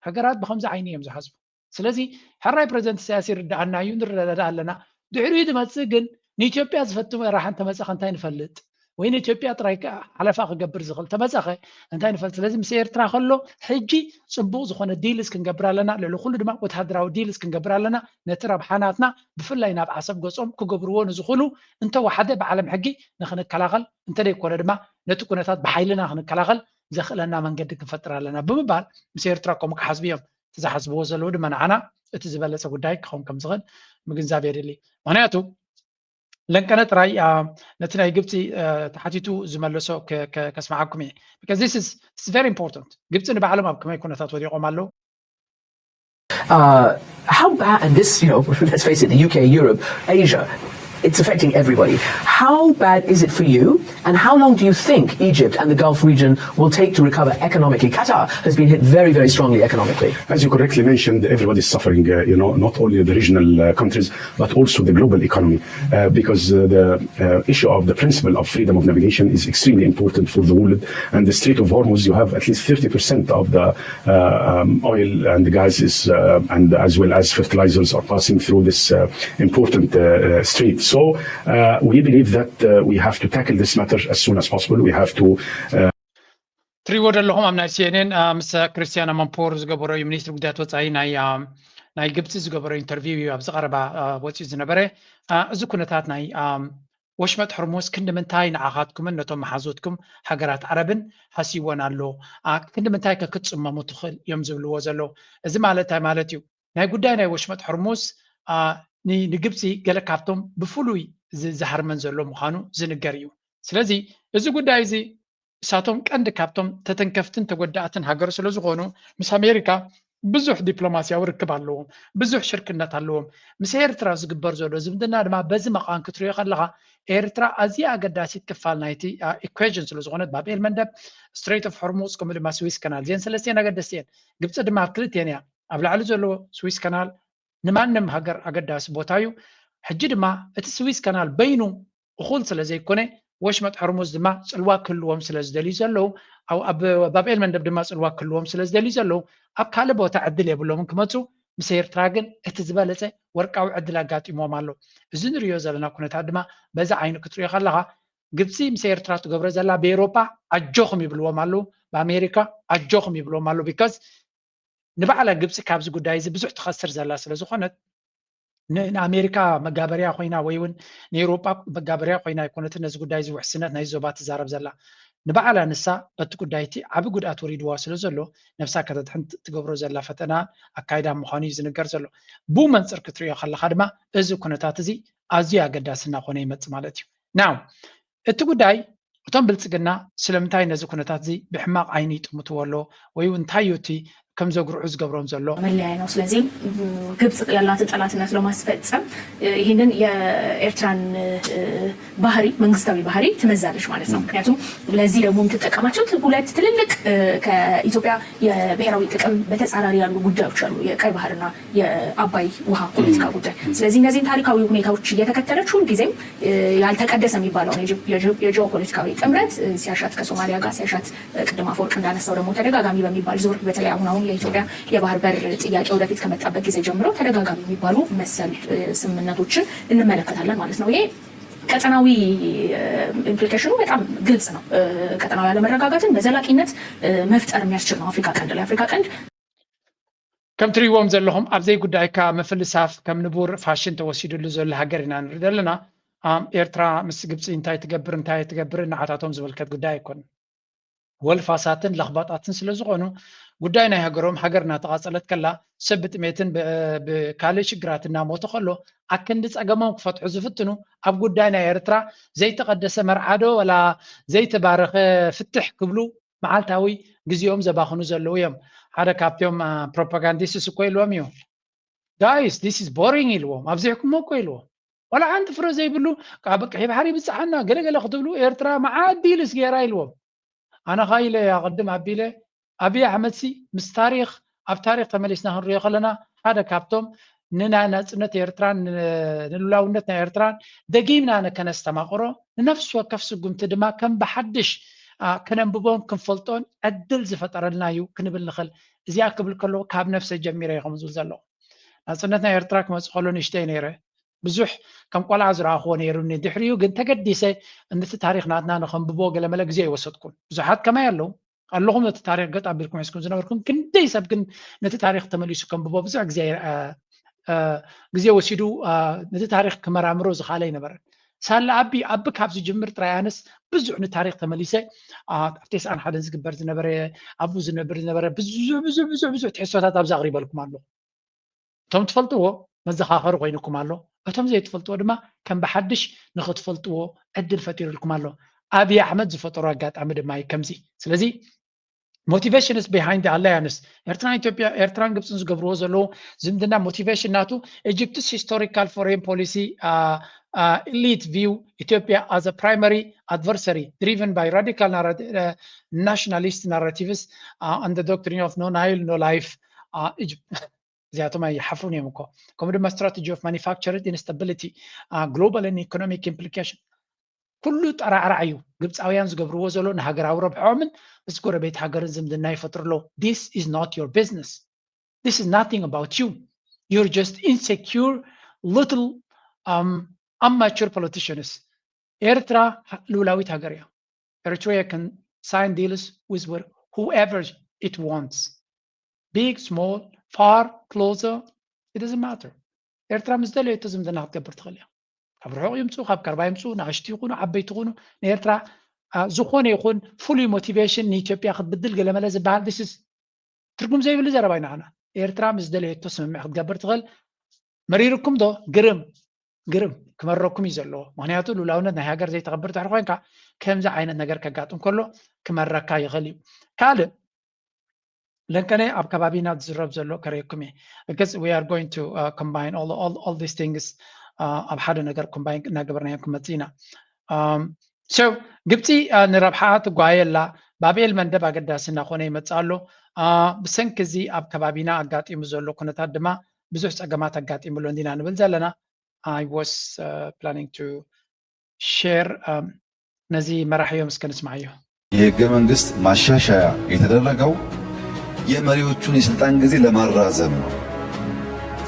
ሃገራት ብከምዚ ዓይኒ እዮም ዝሓስቡ። ስለዚ ሕራይ ፕሬዚደንት ኢሳያስ ይርድኣና እዩ፣ ንረዳዳ ኣለና። ድሕሪኡ ዝመፅእ ግን ንኢትዮጵያ ዝፈቱ መራሒ እንተመፀኸ እንታይ ንፈልጥ? ወይ ንኢትዮጵያ ጥራይ ሓለፋ ክገብር ዝኽእል ተመፀኸ እንታይ ንፈልጥ? ስለዚ ምስ ኤርትራ ከሎ ሕጂ ፅቡቕ ዝኾነ ዲልስ ክንገብር ኣለና። ልዕሊ ኩሉ ድማ ወተሃደራዊ ዲልስ ክንገብር ኣለና። ነቲ ረብሓ ናትና ብፍላይ ናብ ዓሰብ ገፆም ክገብርዎ ንዝኽእሉ እንተወሓደ ብዓለም ሕጊ ንክንከላኸል እንተደይኮነ ድማ ነቲ ኩነታት ብሓይልና ክንከላኸል ዘኽእለና መንገዲ ክንፈጥር ኣለና ብምባል ምስ ኤርትራ ከምኡ ክሓስቡ እዮም። እቲ ዝሓስብዎ ዘለዉ ድማ ንዓና እቲ ዝበለፀ ጉዳይ ክኸውን ከም ዝኽእል ምግንዛብ የድሊ። ምክንያቱ ለንቀነ ጥራይ ነቲ ናይ ግብፂ ተሓቲቱ ዝመለሶ ከስምዓኩም እየ። Because this is very important. ግብፂ ንባዕሎም ኣብ ከመይ ኩነታት ወዲቖም ኣለዉ? Uh, how bad, and this, you know, let's face it, the U K, Europe, Asia, it's affecting everybody. How bad is it for you, and how long do you think Egypt and the Gulf region will take to recover economically? Qatar has been hit very, very strongly economically. As you correctly mentioned, everybody is suffering, uh, you know, not only the regional uh, countries, but also the global economy, uh, because uh, the uh, issue of the principle of freedom of navigation is extremely important for the world. And the Strait of Hormuz, you have at least thirty percent of the uh, um, oil and the gases, uh, and as well as fertilizers are passing through this uh, important uh, strait. So uh, we believe that uh, we have to tackle this matter as soon as possible. We have to uh, ትሪእዎ ዘለኹም ኣብ ናይ ሲኤንኤን ምስ ክርስቲያን ኣማንፖር ዝገበሮ እዩ፣ ሚኒስትሪ ጉዳያት ወፃኢ ናይ ግብፂ ዝገበሮ ኢንተርቪው እዩ ኣብዚ ቀረባ ወፂኡ ዝነበረ። እዚ ኩነታት ናይ ወሽመጥ ሕርሙዝ ክንዲ ምንታይ ንዓኻትኩምን ነቶም መሓዙትኩም ሃገራት ዓረብን ሃስይወን ኣሎ? ክንዲ ምንታይ ከ ክትፅመሙ ትኽእል እዮም ዝብልዎ ዘለዉ? እዚ ማለት እንታይ ማለት እዩ? ናይ ጉዳይ ናይ ወሽመጥ ሕርሙዝ ንግብፂ ገለ ካብቶም ብፍሉይ ዝሃርመን ዘሎ ምዃኑ ዝንገር እዩ። ስለዚ እዚ ጉዳይ እዚ እሳቶም ቀንዲ ካብቶም ተተንከፍትን ተጎዳእትን ሃገር ስለ ዝኾኑ ምስ ኣሜሪካ ብዙሕ ዲፕሎማስያዊ ርክብ ኣለዎም፣ ብዙሕ ሽርክነት ኣለዎም። ምስ ኤርትራ ዝግበር ዘሎ ዝምድና ድማ በዚ መቓን ክትሪኦ ከለኻ ኤርትራ ኣዝያ ኣገዳሲት ክፋል ናይቲ ኢኩዌሽን ስለ ዝኾነት ባብኤል መንደብ፣ ስትሬት ኦፍ ሆርሙዝ ከምኡ ድማ ስዊስ ካናል እዚአን ሰለስቲአን ኣገደስቲ እየን። ግብፂ ድማ ኣብ ክልቲአን እያ። ኣብ ላዕሊ ዘለዎ ስዊስ ካናል ንማንም ሃገር ኣገዳሲ ቦታ እዩ። ሕጂ ድማ እቲ ስዊስ ካናል በይኑ እኹል ስለ ዘይኮነ ወሽመጥ ሕርሙዝ ድማ ፅልዋ ክህልዎም ስለ ዝደልዩ ዘለዉ ኣብ ባብኤል መንደብ ድማ ፅልዋ ክህልዎም ስለ ዝደልዩ ዘለዉ ኣብ ካልእ ቦታ ዕድል የብሎምን ክመፁ። ምስ ኤርትራ ግን እቲ ዝበለፀ ወርቃዊ ዕድል ኣጋጢምዎም ኣሎ። እዚ ንሪኦ ዘለና ኩነታት ድማ በዚ ዓይኒ ክትሪኦ ከለኻ ግብፂ ምስ ኤርትራ ትገብሮ ዘላ ብኤሮፓ ኣጆኹም ይብልዎም ኣለዉ፣ ብኣሜሪካ ኣጆኹም ይብልዎም ኣለዉ። ቢካዝ ንባዕላ ግብፂ ካብዚ ጉዳይ እዚ ብዙሕ ትኸስር ዘላ ስለ ዝኾነት ንኣሜሪካ መጋበርያ ኮይና ወይ እውን ንኤውሮጳ መጋበርያ ኮይና ኣይኮነትን ነዚ ጉዳይ እዚ ውሕስነት ናይ ዞባ ትዛረብ ዘላ። ንባዕላ ንሳ በቲ ጉዳይ እቲ ዓቢ ጉድኣት ወሪድዋ ስለ ዘሎ ነብሳ ከተድሕን ትገብሮ ዘላ ፈተና ኣካይዳ ምዃኑ እዩ ዝንገር ዘሎ። ብኡ መንፅር ክትሪኦ ከለኻ ድማ እዚ ኩነታት እዚ ኣዝዩ ኣገዳሲ እናኾነ ይመፅእ ማለት እዩ። ናው እቲ ጉዳይ እቶም ብልፅግና ስለምንታይ ነዚ ኩነታት እዚ ብሕማቕ ዓይኒ ይጥምትዎ ኣሎ ወይ እውን እንታይ እዩ እቲ ከም ዘጉርዑ ዝገብሮም ዘሎ? መለያ ነው። ስለዚህ ግብጽ ያላትን ጠላትነት ለማስፈጸም ይህንን የኤርትራን ባህሪ መንግስታዊ ባህሪ ትመዛለች ማለት ነው። ምክንያቱም ለዚህ ደግሞ የምትጠቀማቸው ሁለት ትልልቅ ከኢትዮጵያ የብሔራዊ ጥቅም በተጻራሪ ያሉ ጉዳዮች አሉ። የቀይ ባህርና የአባይ ውሃ ፖለቲካ ጉዳይ። ስለዚህ እነዚህን ታሪካዊ ሁኔታዎች እየተከተለች ሁልጊዜም ያልተቀደሰ የሚባለውን የጂኦ ፖለቲካዊ ጥምረት ሲያሻት ከሶማሊያ ጋር ሲያሻት ቅድም አፈወርቅ እንዳነሳው ደግሞ ተደጋጋሚ በሚባል ዙር በተለይ አሁን አሁን የኢትዮጵያ የባህር በር ጥያቄ ወደፊት ከመጣበት ጊዜ ጀምሮ ተደጋጋሚ የሚባሉ መሰል ስምምነቶችን እንመለከታለን ማለት ነው። ይሄ ቀጠናዊ ኢምፕሊኬሽኑ በጣም ግልጽ ነው። ቀጠናዊ ያለመረጋጋትን በዘላቂነት መፍጠር የሚያስችል ነው። አፍሪካ ቀንድ ላይ አፍሪካ ቀንድ ከም ትሪእዎም ዘለኹም ኣብ ዘይጉዳይካ ምፍልሳፍ ከም ንቡር ፋሽን ተወሲድሉ ዘሎ ሃገር ኢና ንርኢ ዘለና። ኤርትራ ምስ ግብፂ እንታይ ትገብር እንታይ ትገብር ንዓታቶም ዝምልከት ጉዳይ ኣይኮን። ወልፋሳትን ለኽባጣትን ስለ ዝኾኑ ጉዳይ ናይ ሃገሮም ሃገር እናተቓፀለት ከላ ሰብ ብጥሜትን ብካልእ ሽግራት እናሞተ ከሎ ኣክንዲ ፀገሞም ክፈትሑ ዝፍትኑ ኣብ ጉዳይ ናይ ኤርትራ ዘይተቐደሰ መርዓዶ ወላ ዘይተባረኸ ፍትሕ ክብሉ መዓልታዊ ግዜኦም ዘባኽኑ ዘለዉ እዮም። ሓደ ካብቶም ፕሮፓጋንዲስትስ እኮ ኢልዎም እዩ፣ guys this is boring ኢልዎም፣ ኣብዚሕኩሞ እኮ ኢልዎም። ዋላ ሓንቲ ፍረ ዘይብሉ ካብ ቀይሕ ባሕሪ ይብፅሓና ገለገለ ክትብሉ ኤርትራ መዓት ዲልስ ገይራ ኢልዎም። ኣነ ኻ ኢለ ኣቐድም ኣቢለ ኣብይ ኣሕመድ ሲ ምስ ታሪኽ ኣብ ታሪኽ ተመሊስና ክንሪኦ ከለና ሓደ ካብቶም ንናይ ናፅነት ኤርትራን ንልውላውነት ናይ ኤርትራን ደጊምና ንከነስተማቕሮ ንነፍሲ ወከፍ ስጉምቲ ድማ ከም ብሓድሽ ከነንብቦን ክንፈልጦን ዕድል ዝፈጠረልና እዩ ክንብል ንኽእል። እዚኣ ክብል ከለኹ ካብ ነፍሰ ጀሚረ እየ ከምዝብል ዘለኹ። ናፅነት ናይ ኤርትራ ክመፅእ ከሎ ንእሽተይ ነይረ። ብዙሕ ከም ቆልዓ ዝረኣኽዎ ነይሩኒ። ድሕሪኡ ግን ተገዲሰ ነቲ ታሪኽ ናትና ንኸንብቦ ገለመለ ግዜ ኣይወሰድኩን። ብዙሓት ከማይ ኣለዉ ኣለኹም ነቲ ታሪኽ ገጥ ኣቢልኩም ሒዝኩም ዝነበርኩም ክንደይ ሰብ ግን ነቲ ታሪኽ ተመሊሱ ከንብቦ ብዙሕ ግዜ ግዜ ወሲዱ ነቲ ታሪኽ ክመራምሮ ዝኸኣለ ኣይነበረን። ሳላ ኣቢ ኣቢ ካብ ዝጅምር ጥራይ ኣነስ ብዙሕ ንታሪኽ ተመሊሰ ኣብ ቴስዓን ሓደን ዝግበር ዝነበረ ኣብኡ ዝነብር ዝነበረ ብዙሕ ብዙሕ ብዙሕ ብዙሕ ትሕዝቶታት ኣብዚ ኣቕሪበልኩም ኣለኹ። እቶም ትፈልጥዎ መዘኻኸሪ ኮይኑኩም ኣሎ። እቶም ዘይትፈልጥዎ ድማ ከም ብሓድሽ ንኽትፈልጥዎ ዕድል ፈጢሩልኩም ኣሎ። ኣብይ ኣሕመድ ዝፈጠሮ ኣጋጣሚ ድማ እዩ ከምዚ። ስለዚ motivation is behind the alliance። ኤርትራን ኢትዮጵያ ኤርትራን ግብፅን ዝገብርዎ ዘለዉ ዝምድና ሞቲቬሽን ናቱ Egypt's historical foreign policy elite view Ethiopia as a primary adversary driven by radical nationalist narratives and the doctrine of no Nile no life Egypt እዚኣቶም ኣይሓፍሩን እዮም እኮ። ከምኡ ድማ strategy of manufactured instability global and economic implication ኩሉ ጠራዕራዕ እዩ። ግብፃውያን ዝገብርዎ ዘሎ ንሃገራዊ ረብሖምን ምስ ጎረቤት ሃገርን ዝምድና ይፈጥሩ ኣለዉ። This is not your business. This is nothing about you. You're just insecure little um, amateur politicians. ኤርትራ ልውላዊት ሃገር እያ። Eritrea can sign deals with whoever it wants. Big, small, far, closer, it doesn't matter. ኤርትራ ምስ ደለየቶ ዝምድና ክትገብር ትኽእል እያ። ካብ ርሑቕ ይምፁ ካብ ቀርባ ይምፁ ንኣሽቱ ይኹኑ ዓበይቲ ይኹኑ ንኤርትራ ዝኾነ ይኹን ፍሉይ ሞቲቬሽን ንኢትዮጵያ ክትብድል ገለመለ ዝበሃል this is ትርጉም ዘይብሉ ዘረባ እዩ ንዓና። ኤርትራ ምስ ደለየቶ ስምምዕ ክትገብር ትኽእል። መሪርኩም ዶ ግርም ግርም ክመረኩም እዩ ዘለዎ። ምክንያቱ ልኡላውነት ናይ ሃገር ዘይተኽብር ድሕሪ ኮይንካ ከምዚ ዓይነት ነገር ከጋጥም ከሎ ክመረካ ይኽእል እዩ። ካልእ ለንቀነ ኣብ ከባቢና ዝዝረብ ዘሎ ከረየኩም እየ። Because we are going to combine all, all, all these things ኣብ ሓደ ነገር combine እናገበርናዮም ክመፅእ ኢና። So ግብፂ ንረብሓኣ ትጓየ ኣላ። ባብኤል መንደብ ኣገዳሲ እናኾነ ይመፅእ ኣሎ። ብሰንኪ እዚ ኣብ ከባቢና ኣጋጢሙ ዘሎ ኩነታት ድማ ብዙሕ ፀገማት ኣጋጢሙ ኣሎ እንዲና ንብል ዘለና። I was planning to share ነዚ መራሕዮም እስከ ንስማዓዮ። የህገ መንግስት ማሻሻያ የተደረገው የመሪዎቹን የስልጣን ጊዜ ለማራዘም ነው።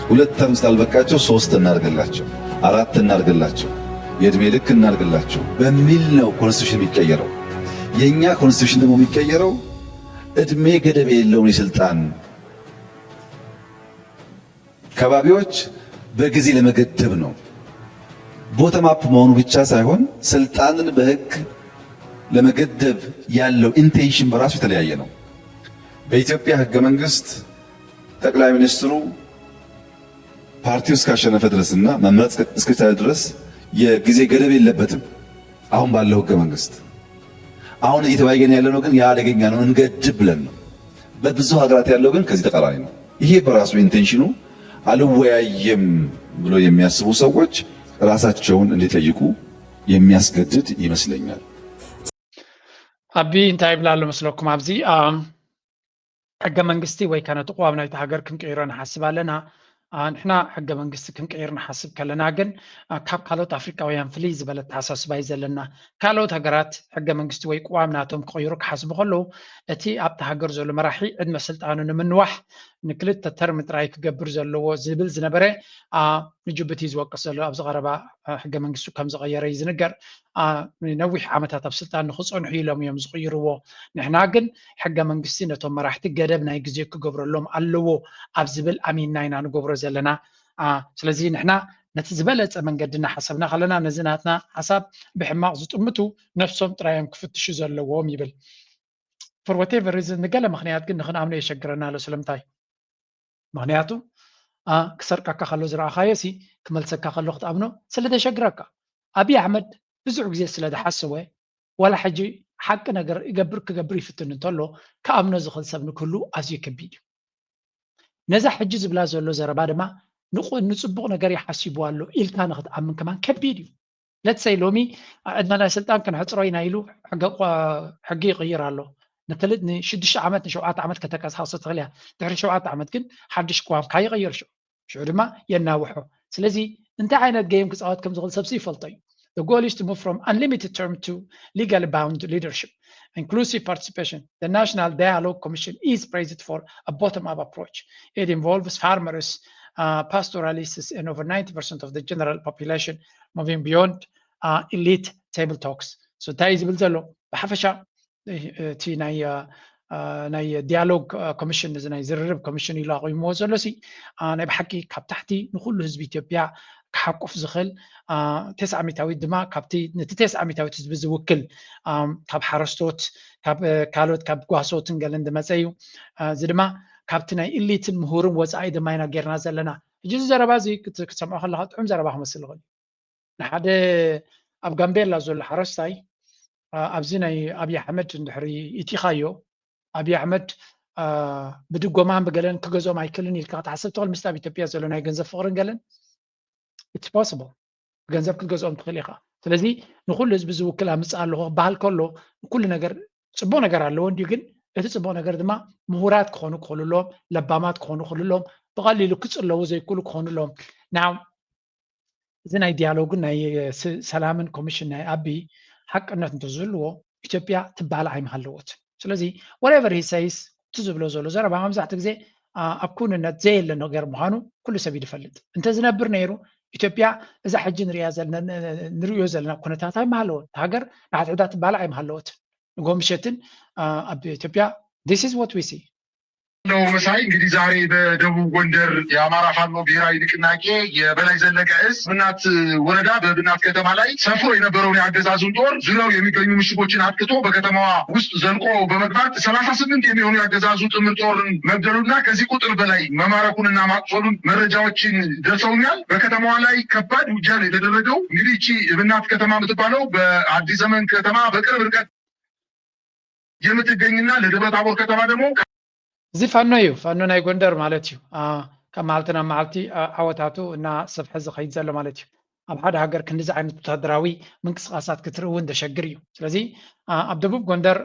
ሁለት ተርም ስላልበቃቸው ሶስት እናርግላቸው፣ አራት እናርግላቸው፣ የእድሜ ልክ እናርግላቸው በሚል ነው ኮንስቲቱሽን የሚቀየረው። የእኛ ኮንስቲቱሽን ደግሞ የሚቀየረው እድሜ ገደብ የሌለውን የስልጣን ከባቢዎች በጊዜ ለመገደብ ነው። ቦተም አፕ መሆኑ ብቻ ሳይሆን ስልጣንን በህግ ለመገደብ ያለው ኢንቴንሽን በራሱ የተለያየ ነው። በኢትዮጵያ ህገ መንግስት ጠቅላይ ሚኒስትሩ ፓርቲው እስካሸነፈ ድረስና መምረጥ እስከቻለ ድረስ የጊዜ ገደብ የለበትም። አሁን ባለው ህገ መንግስት አሁን እየተወያየን ያለነው ግን ያ አደገኛ ነው፣ እንገድብ ብለን ነው። በብዙ ሀገራት ያለው ግን ከዚህ ተቃራኒ ነው። ይሄ በራሱ ኢንቴንሽኑ አልወያይም ብሎ የሚያስቡ ሰዎች ራሳቸውን እንዲጠይቁ የሚያስገድድ ይመስለኛል። ኣቢ እንታይ ይብላ ኣሎ መስለኩም ኣብዚ ሕገ መንግስቲ ወይ ከነ ተቋም ናይቲ ሃገር ክንቅይሮ ንሓስብ ኣለና። ንሕና ሕገ መንግስቲ ክንቅይር ንሓስብ ከለና ግን ካብ ካልኦት ኣፍሪካውያን ፍልይ ዝበለ ተሓሳስባ እዩ ዘለና። ካልኦት ሃገራት ሕገ መንግስቲ ወይ ቅዋም ናቶም ክቕይሩ ክሓስቡ ከለዉ እቲ ኣብቲ ሃገር ዘሎ መራሒ ዕድመ ስልጣኑ ንምንዋሕ ንክልተ ተርም ጥራይ ክገብር ዘለዎ ዝብል ዝነበረ ንጅቡቲ እዩ ዝወቅስ ዘሎ። ኣብዚ ቀረባ ሕገ መንግስቱ ከም ዝቐየረ እዩ ዝንገር። ነዊሕ ዓመታት ኣብ ስልጣን ንክፀንሑ ኢሎም እዮም ዝቕይርዎ። ንሕና ግን ሕገ መንግስቲ ነቶም መራሕቲ ገደብ ናይ ግዜ ክገብረሎም ኣለዎ ኣብ ዝብል ኣሚንና ኢና ንገብሮ ዘለና። ስለዚ ንሕና ነቲ ዝበለፀ መንገዲ እናሓሰብና ከለና ነዚ ናትና ሓሳብ ብሕማቕ ዝጥምቱ ነብሶም ጥራይ እዮም ክፍትሹ ዘለዎም ይብል። For whatever reason ንገለ ምክንያት ግን ንክንኣምኖ የሸግረና ኣሎ። ስለምንታይ? ምክንያቱ ክሰርቀካ ከሎ ዝረኣኻዮ ሲ ክመልሰካ ከሎ ክትኣምኖ ስለ ዘሸግረካ። ኣብይ ኣሕመድ ብዙሕ ግዜ ስለ ዝሓሰወ ዋላ ሕጂ ሓቂ ነገር ይገብር ክገብር ይፍትን እንተሎ ክኣምኖ ዝኽእል ሰብ ንክህሉ ኣዝዩ ከቢድ እዩ። ነዛ ሕጂ ዝብላ ዘሎ ዘረባ ድማ ንፅቡቕ ነገር ይሓሲቡ ኣሎ ኢልካ ንክትኣምን ከማን ከቢድ እዩ። ለትሰይ ሎሚ ዕድመ ናይ ስልጣን ክንሕፅሮ ኢና ኢሉ ሕጊ ይቕይር ኣሎ። ንክልእ ንሽዱሽተ ዓመት ንሸውዓተ ዓመት ከተንቀሳቕሶ ትኽእል እያ። ድሕሪ ሸውዓተ ዓመት ግን ሓድሽ ቅዋም ካይቕይር ሽዑ ሽዑ ድማ የናውሖ። ስለዚ እንታይ ዓይነት ገይም ክፃወት ከም ዝኽእል ሰብሲ ይፈልጦ እዩ። The goal is to move from unlimited term to legally bound leadership. Inclusive participation. The National Dialogue Commission is praised for a bottom-up approach. It involves farmers, uh, pastoralists, and over ninety percent of the general population, moving beyond uh, elite table talks. So እንታይ እዩ ዝብል ዘሎ ብሓፈሻ እቲ ናይ ናይ ዲያሎግ ኮሚሽን እዚ ናይ ዝርርብ ኮሚሽን ኢሉ ኣቑምዎ ዘሎ ሲ ናይ ብሓቂ ካብ ታሕቲ ንኩሉ ህዝቢ ኢትዮጵያ ክሓቁፍ ዝኽእል ተስዓ ሚታዊት ድማ ካብቲ ነቲ ተስዓ ሚታዊት ህዝቢ ዝውክል ካብ ሓረስቶት ካብ ካልኦት ካብ ጓሶትን ገለን ዝመፀ እዩ። እዚ ድማ ካብቲ ናይ ኢሊትን ምሁርን ወፃኢ ድማ ኢና ጌርና ዘለና። ሕጂ እዚ ዘረባ እዚ ክትሰምዖ ከለካ ጥዑም ዘረባ ክመስል ይኽእል እዩ። ንሓደ ኣብ ጋምቤላ ዘሎ ሓረስታይ ኣብዚ ናይ ኣብይ ኣሕመድ እንድሕሪ ኢቲኻዮ ኣብይ ኣሕመድ ብድጎማን ብገለን ክገዝኦም ኣይክእልን ኢልካ ክትሓስብ ትኽእል። ምስቲ ኣብ ኢትዮጵያ ዘሎ ናይ ገንዘብ ፍቕርን ገለን it's possible ብገንዘብ ክትገዝኦም ትኽእል ኢኻ። ስለዚ ንኩሉ ህዝቢ ዝውክል ኣምፅእ ኣለኹ ክበሃል ከሎ ንኩሉ ነገር ፅቡቕ ነገር ኣለዎ እንዲዩ። ግን እቲ ፅቡቕ ነገር ድማ ምሁራት ክኾኑ ክኽእሉ ኣለዎም፣ ለባማት ክኾኑ ክኽእሉ ኣለዎም፣ ብቐሊሉ ክፅለዉ ዘይክእሉ ክኾኑ ኣለዎም። ናው እዚ ናይ ዲያሎግን ናይ ሰላምን ኮሚሽን ናይ ኣቢ ሓቅነት እንተዝህልዎ ኢትዮጵያ ትባላዕ ኣይምሃለወትን። ስለዚ whatever he says እቲ ዝብሎ ዘሎ ዘረባ መብዛሕትኡ ግዜ ኣብ ኩንነት ዘየለ ነገር ምዃኑ ኩሉ ሰብ ይፈልጥ። እንተዝነብር ነይሩ ኢትዮጵያ እዛ ሕጂ ንሪኦ ዘለና ኩነታት ኣይምሃለወት። ሃገር ንሓድሕዳ ትባላዕ ኣይምሃለወትን። ንጎ ምሸትን ኣብ ኢትዮጵያ this is what we see። ነው መሳይ። እንግዲህ ዛሬ በደቡብ ጎንደር የአማራ ፋኖ ብሔራዊ ንቅናቄ የበላይ ዘለቀ እዝ ብናት ወረዳ በብናት ከተማ ላይ ሰፍሮ የነበረውን የአገዛዙን ጦር ዙሪያው የሚገኙ ምሽጎችን አጥቅቶ በከተማዋ ውስጥ ዘልቆ በመግባት ሰላሳ ስምንት የሚሆኑ የአገዛዙ ጥምር ጦርን መግደሉና ከዚህ ቁጥር በላይ መማረኩንና ማቁሰሉን መረጃዎችን ደርሰውኛል። በከተማዋ ላይ ከባድ ውጊያ ነው የተደረገው። እንግዲህ እቺ እብናት ከተማ የምትባለው በአዲስ ዘመን ከተማ በቅርብ ርቀት የምትገኝና ለደብረ ታቦር ከተማ ደግሞ እዚ ፋኖ እዩ። ፋኖ ናይ ጎንደር ማለት እዩ። ካብ መዓልቲ ናብ መዓልቲ ዓወታቱ እናሰፍሐ ዝኸይድ ዘሎ ማለት እዩ። ኣብ ሓደ ሃገር ክንዲዚ ዓይነት ወታደራዊ ምንቅስቃሳት ክትርኢ እውን ዘሸግር እዩ። ስለዚ ኣብ ደቡብ ጎንደር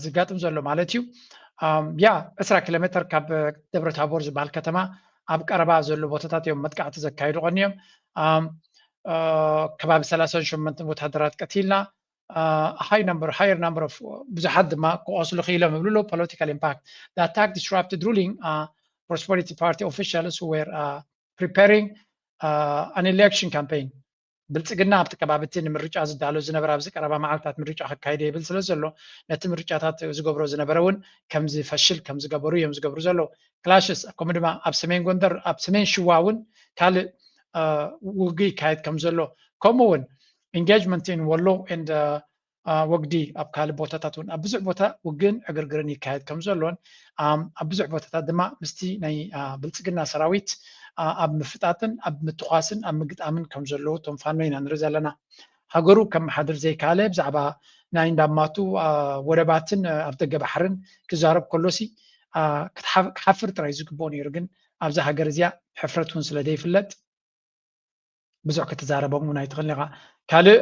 ዝጋጥም ዘሎ ማለት እዩ። ያ ዕስራ ኪሎ ሜትር ካብ ደብረ ታቦር ዝበሃል ከተማ ኣብ ቀረባ ዘሎ ቦታታት እዮም መጥቃዕቲ ዘካየዱ ቀንዮም። ከባቢ ሰላሳን ሸሞንተን ወታደራት ቀቲልና high number higher number of ብዙሓት ድማ ክቆስሉ ክኢሎም ይብሉ ኣለዉ። Political impact. The attack disrupted ruling uh, Prosperity Party officials who were uh, preparing uh, an election campaign. ብልፅግና ኣብቲ ከባቢ እቲ ንምርጫ ዝዳሎ ዝነበረ ኣብዚ ቀረባ መዓልታት ምርጫ ክካየደ ይብል ስለ ዘሎ ነቲ ምርጫታት ዝገብሮ ዝነበረ እውን ከም ዝፈሽል ከም ዝገበሩ እዮም ዝገብሩ ዘለዉ። ክላሽስ ከምኡ ድማ ኣብ ሰሜን ጎንደር ኣብ ሰሜን ሽዋ እውን ካልእ ውግእ ይካየድ ከም ዘሎ፣ ከምኡ እውን engagement in Wallo and ወግዲ ኣብ ካልእ ቦታታት እውን ኣብ ብዙሕ ቦታ ውግእን ዕግርግርን ይካየድ ከም ዘሎን ኣብ ብዙሕ ቦታታት ድማ ምስቲ ናይ ብልፅግና ሰራዊት ኣብ ምፍጣጥን ኣብ ምትኳስን ኣብ ምግጣምን ከም ዘለዉ እቶም ፋኖ ኢና ንርኢ ዘለና። ሃገሩ ከመሓድር ዘይከኣለ፣ ብዛዕባ ናይ እንዳማቱ ወደባትን ኣብ ደገ ባሕርን ክዛረብ ከሎሲ ክሓፍር ጥራይ ዝግብኦ ነይሩ። ግን ኣብዛ ሃገር እዚኣ ሕፍረት እውን ስለ ዘይፍለጥ ብዙሕ ክትዛረቦም እውን ኣይትኽእልን ኢኻ። ካልእ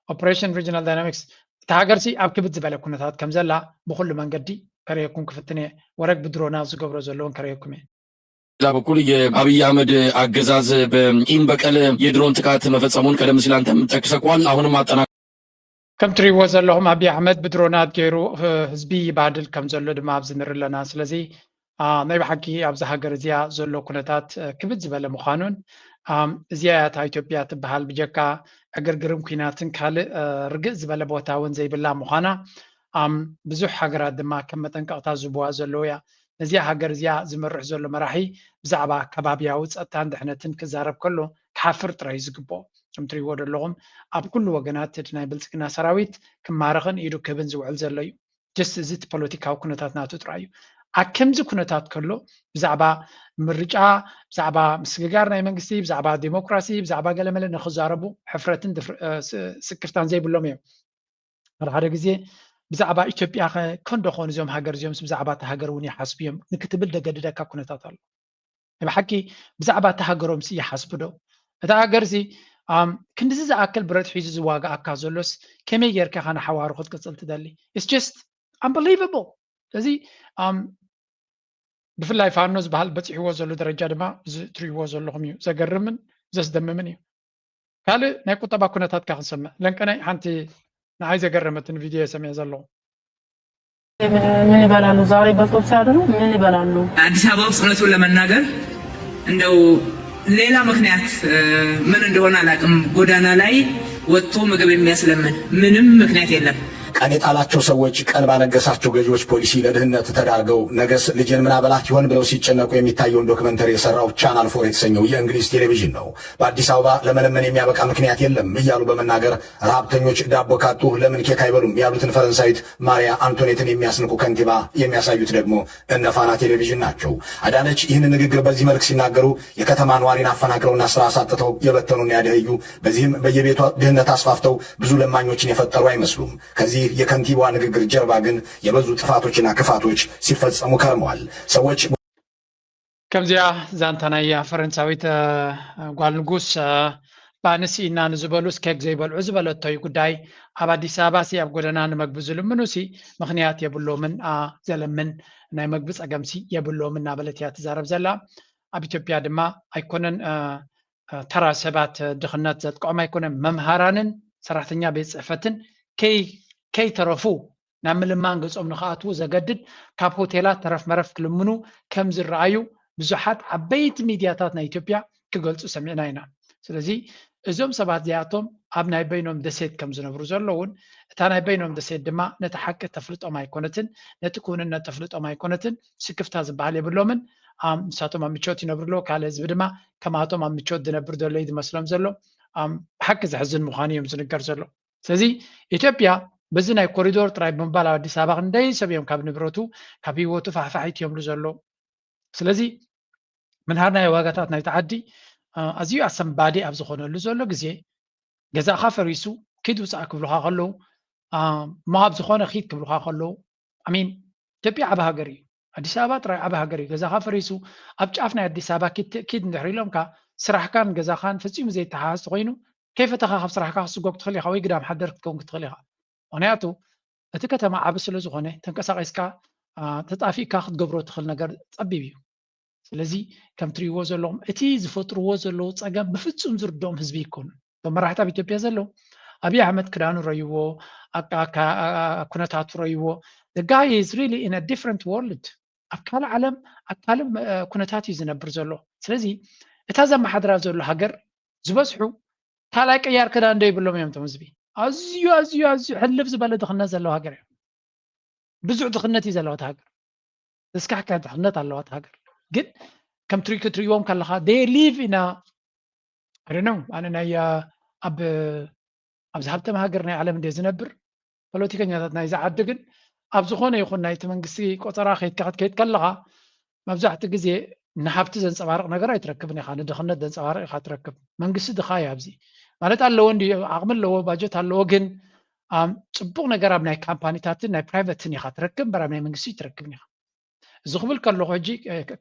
Operation Regional Dynamics፣ እታ ሃገርሲ ኣብ ክብድ ዝበለ ኩነታት ከም ዘላ ብኩሉ መንገዲ ከርእየኩም ክፍትን እየ። ወረግ ብድሮናት ዝገብሮ ዘለውን ከርእየኩም እየ። በዛ በኩል የአብይ አህመድ አገዛዝ በቂም በቀል የድሮን ጥቃት መፈጸሙን ቀደም ሲል አንተም ጠቅሰኳል። አሁንም አጠና ከም ትሪእዎ ዘለኹም፣ አብይ አህመድ ብድሮናት ገይሩ ህዝቢ ይባድል ከም ዘሎ ድማ ኣብዚ ንርኢ ኣለና። ስለዚ ናይ ብሓቂ ኣብዚ ሃገር እዚኣ ዘሎ ኩነታት ክብድ ዝበለ ምዃኑን እዚኣ እያ እታ ኢትዮጵያ ትበሃል ብጀካ ዕግርግርን ኲናትን ካልእ ርግእ ዝበለ ቦታ እውን ዘይብላ ምዃና ብዙሕ ሃገራት ድማ ከም መጠንቀቕታ ዝህብዋ ዘለዉ እያ። ነዚኣ ሃገር እዚኣ ዝመርሕ ዘሎ መራሒ ብዛዕባ ከባብያዊ ጸጥታን ድሕነትን ክዛረብ ከሎ ክሓፍር ጥራይ እዩ ዝግብኦ። ከም ትሪእዎ ዘለኹም ኣብ ኩሉ ወገናት እቲ ናይ ብልጽግና ሰራዊት ክማረኽን ኢዱ ክህብን ዝውዕል ዘሎ እዩ። ጀስት እዚ እቲ ፖለቲካዊ ኩነታት ናቱ ጥራይ እዩ። ኣብ ከምዚ ኩነታት ከሎ ብዛዕባ ምርጫ፣ ብዛዕባ ምስግጋር ናይ መንግስቲ፣ ብዛዕባ ዲሞክራሲ፣ ብዛዕባ ገለመለ ንክዛረቡ ሕፍረትን ስክፍታን ዘይብሎም እዮም። ሓደ ሓደ ግዜ ብዛዕባ ኢትዮጵያ ከ ከንዶ ኾኑ እዞም ሃገር እዚኦም ብዛዕባ እታ ሃገር እውን ይሓስቡ እዮም ንክትብል ደገድደካ ኩነታት ኣሎ። ብሓቂ ብዛዕባ እታ ሃገሮም ሲ ይሓስቡ ዶ? እታ ሃገር ሲ ክንድዚ ዝኣክል ብረት ሒዙ ዝዋጋኣካ ዘሎስ ከመይ ጌርካ ኢኻ ንሓዋሩ ክትቅጽል ትደሊ? It's just unbelievable። ስለዚ ብፍላይ ፋኖ ዝበሃል በፂሕዎ ዘሎ ደረጃ ድማ እዚ ትሪእዎ ዘለኹም እዩ። ዘገርምን ዘስደምምን እዩ። ካልእ ናይ ቁጠባ ኩነታትካ ክንሰምዕ። ለንቀናይ ሓንቲ ንዓይ ዘገረመትን ቪድዮ እየ ሰሚዐ ዘለኹ። ምን ይበላሉ? ዛሬ በልተው ሲያድሩ ምን ይበላሉ? አዲስ አበባ ውስጥ እውነቱን ለመናገር እንደው ሌላ ምክንያት ምን እንደሆነ አላውቅም። ጎዳና ላይ ወጥቶ ምግብ የሚያስለምን ምንም ምክንያት የለም። ቀን የጣላቸው ሰዎች ቀን ባነገሳቸው ገዢዎች ፖሊሲ ለድህነት ተዳርገው ነገስ ልጄን ምን አበላት ይሆን ብለው ሲጨነቁ የሚታየውን ዶክመንተሪ የሰራው ቻናል ፎር የተሰኘው የእንግሊዝ ቴሌቪዥን ነው። በአዲስ አበባ ለመለመን የሚያበቃ ምክንያት የለም እያሉ በመናገር ረሃብተኞች ዳቦ ካጡ ለምን ኬክ አይበሉም ያሉትን ፈረንሳዊት ማሪያ አንቶኔትን የሚያስንቁ ከንቲባ የሚያሳዩት ደግሞ እነ ፋና ቴሌቪዥን ናቸው። አዳነች ይህን ንግግር በዚህ መልክ ሲናገሩ የከተማ ነዋሪን አፈናቅለውና ስራ አሳጥተው የበተኑና ያደኸዩ፣ በዚህም በየቤቷ ድህነት አስፋፍተው ብዙ ለማኞችን የፈጠሩ አይመስሉም። ከዚህ የከንቲባዋ ንግግር ጀርባ ግን የበዙ ጥፋቶችና ክፋቶች ሲፈጸሙ ከርመዋል። ሰዎች ከምዚኣ ዛንታ ናይ ፈረንሳዊት ጓል ንጉስ ብኣንስ ኢና ንዝበሉስ ኬክ ዘይበልዑ ዝበለቶ እዩ ጉዳይ። ኣብ ኣዲስ ኣበባ ሲ ኣብ ጎደና ንመግቢ ዝልምኑ ሲ ምኽንያት የብሎምን። ዘለምን ናይ መግቢ ጸገም ሲ የብሎምን እናበለት እያ ትዛረብ ዘላ። ኣብ ኢትዮጵያ ድማ ኣይኮነን ተራ ሰባት ድኽነት ዘጥቅዖም ኣይኮነን፣ መምሃራንን ሰራሕተኛ ቤት ጽሕፈትን ከይተረፉ ናብ ምልማን ገጾም ንኽኣትዉ ዘገድድ ካብ ሆቴላት ተረፍ መረፍ ክልምኑ ከም ዝረኣዩ ብዙሓት ዓበይቲ ሚድያታት ናይ ኢትዮጵያ ክገልጹ ሰሚዕና ኢና። ስለዚ እዞም ሰባት እዚኣቶም ኣብ ናይ በይኖም ደሴት ከም ዝነብሩ ዘለውን እታ ናይ በይኖም ደሴት ድማ ነቲ ሓቂ ተፍልጦም ኣይኮነትን፣ ነቲ ክውንነት ተፍልጦም ኣይኮነትን፣ ስክፍታ ዝበሃል የብሎምን። ንሳቶም ኣብ ምቾት ይነብሩ ኣለዉ፣ ካልእ ህዝቢ ድማ ከማቶም ኣብ ምቾት ዝነብር ዘሎ እዩ ዝመስሎም ዘሎ። ብሓቂ ዘሕዝን ምዃኑ እዮም ዝንገር ዘሎ። ስለዚ ኢትዮጵያ በዚ ናይ ኮሪዶር ጥራይ ብምባል ኣብ ኣዲስ ኣበባ ክንደይ ሰብ እዮም ካብ ንብረቱ ካብ ህይወቱ ፋሕፋሒት ይብሉ ዘለዉ። ስለዚ ምንሃር ናይ ዋጋታት ናይቲ ዓዲ ኣዝዩ ኣሰንባዲ ኣብ ዝኾነሉ ዘሎ ግዜ ገዛእኻ ፈሪሱ ኪድ ውፃእ ክብሉኻ ከለዉ እሞ ኣብ ዝኾነ ኪድ ክብሉኻ ከለዉ ኣሚን ኢትዮጵያ ዓቢ ሃገር እዩ። ኣዲስ ኣበባ ጥራይ ዓቢ ሃገር እዩ። ገዛኻ ፈሪሱ ኣብ ጫፍ ናይ ኣዲስ ኣበባ ኪድ እንድሕር ኢሎምካ ስራሕካን ገዛኻን ፈጺሙ ዘይተሓሓዝ ተኾይኑ ከይፈተኻ ካብ ስራሕካ ክትስጎግ ትኽእል ኢኻ ወይ ግዳም ሓደር ክትከውን ክትኽእል ኢኻ። ምኽንያቱ እቲ ከተማ ዓቢ ስለ ዝኾነ ተንቀሳቒስካ ተጣፊእካ ክትገብሮ ትኽእል ነገር ጸቢብ እዩ። ስለዚ ከም ትሪእዎ ዘለኹም እቲ ዝፈጥርዎ ዘለዉ ጸገም ብፍጹም ዝርድኦም ህዝቢ ኣይኮኑን። እቶም መራሕቲ ኣብ ኢትዮጵያ ዘለዉ ኣብይ ኣሕመድ ክዳኑ ረይዎ፣ ኩነታቱ ረይዎ። The guy is really in a different world። ኣብ ካልእ ዓለም ኣብ ካልእ ኩነታት እዩ ዝነብር ዘሎ። ስለዚ እታ ዘመሓድራ ዘሎ ሃገር ዝበዝሑ ካልኣይ ቅያር ክዳን ዶ ይብሎም እዮም እቶም ህዝቢ። ኣዝዩ ኣዝዩ ኣዝዩ ሕልፍ ዝበለ ድኽነት ዘለዎ ሃገር እዮም። ብዙሕ ድኽነት እዩ ዘለዋ እታ ሃገር። ዘስካሕክሕ ድኽነት ኣለዋ እታ ሃገር። ግን ከም ትሪክ ትሪዎም ከለኻ they live in a I don't know ኣነ ናይ ኣብ ኣብዚ ሃብተም ሃገር ናይ ዓለም እንደ ዝነብር ፖለቲከኛታት ናይዚ ዓዲ ግን ኣብ ዝኾነ ይኹን ናይቲ መንግስቲ ቆፀራ ከይድ ከለኻ መብዛሕትኡ ግዜ ንሃብቲ ዘንፀባርቕ ነገር ኣይትረክብን ኢኻ። ንድኽነት ዘንፀባርቕ ኢኻ ትረክብ። መንግስቲ ድኻ እዩ ኣብዚ ማለት ኣለዎ እንዲ ዓቕሚ ኣለዎ ባጀት ኣለዎ፣ ግን ጽቡቕ ነገር ኣብ ናይ ካምፓኒታትን ናይ ፕራይቨትን ኢኻ ትረክብ እምበር ኣብ ናይ መንግስቲ ትረክብን ኢኻ። እዚ ክብል ከለኹ ሕጂ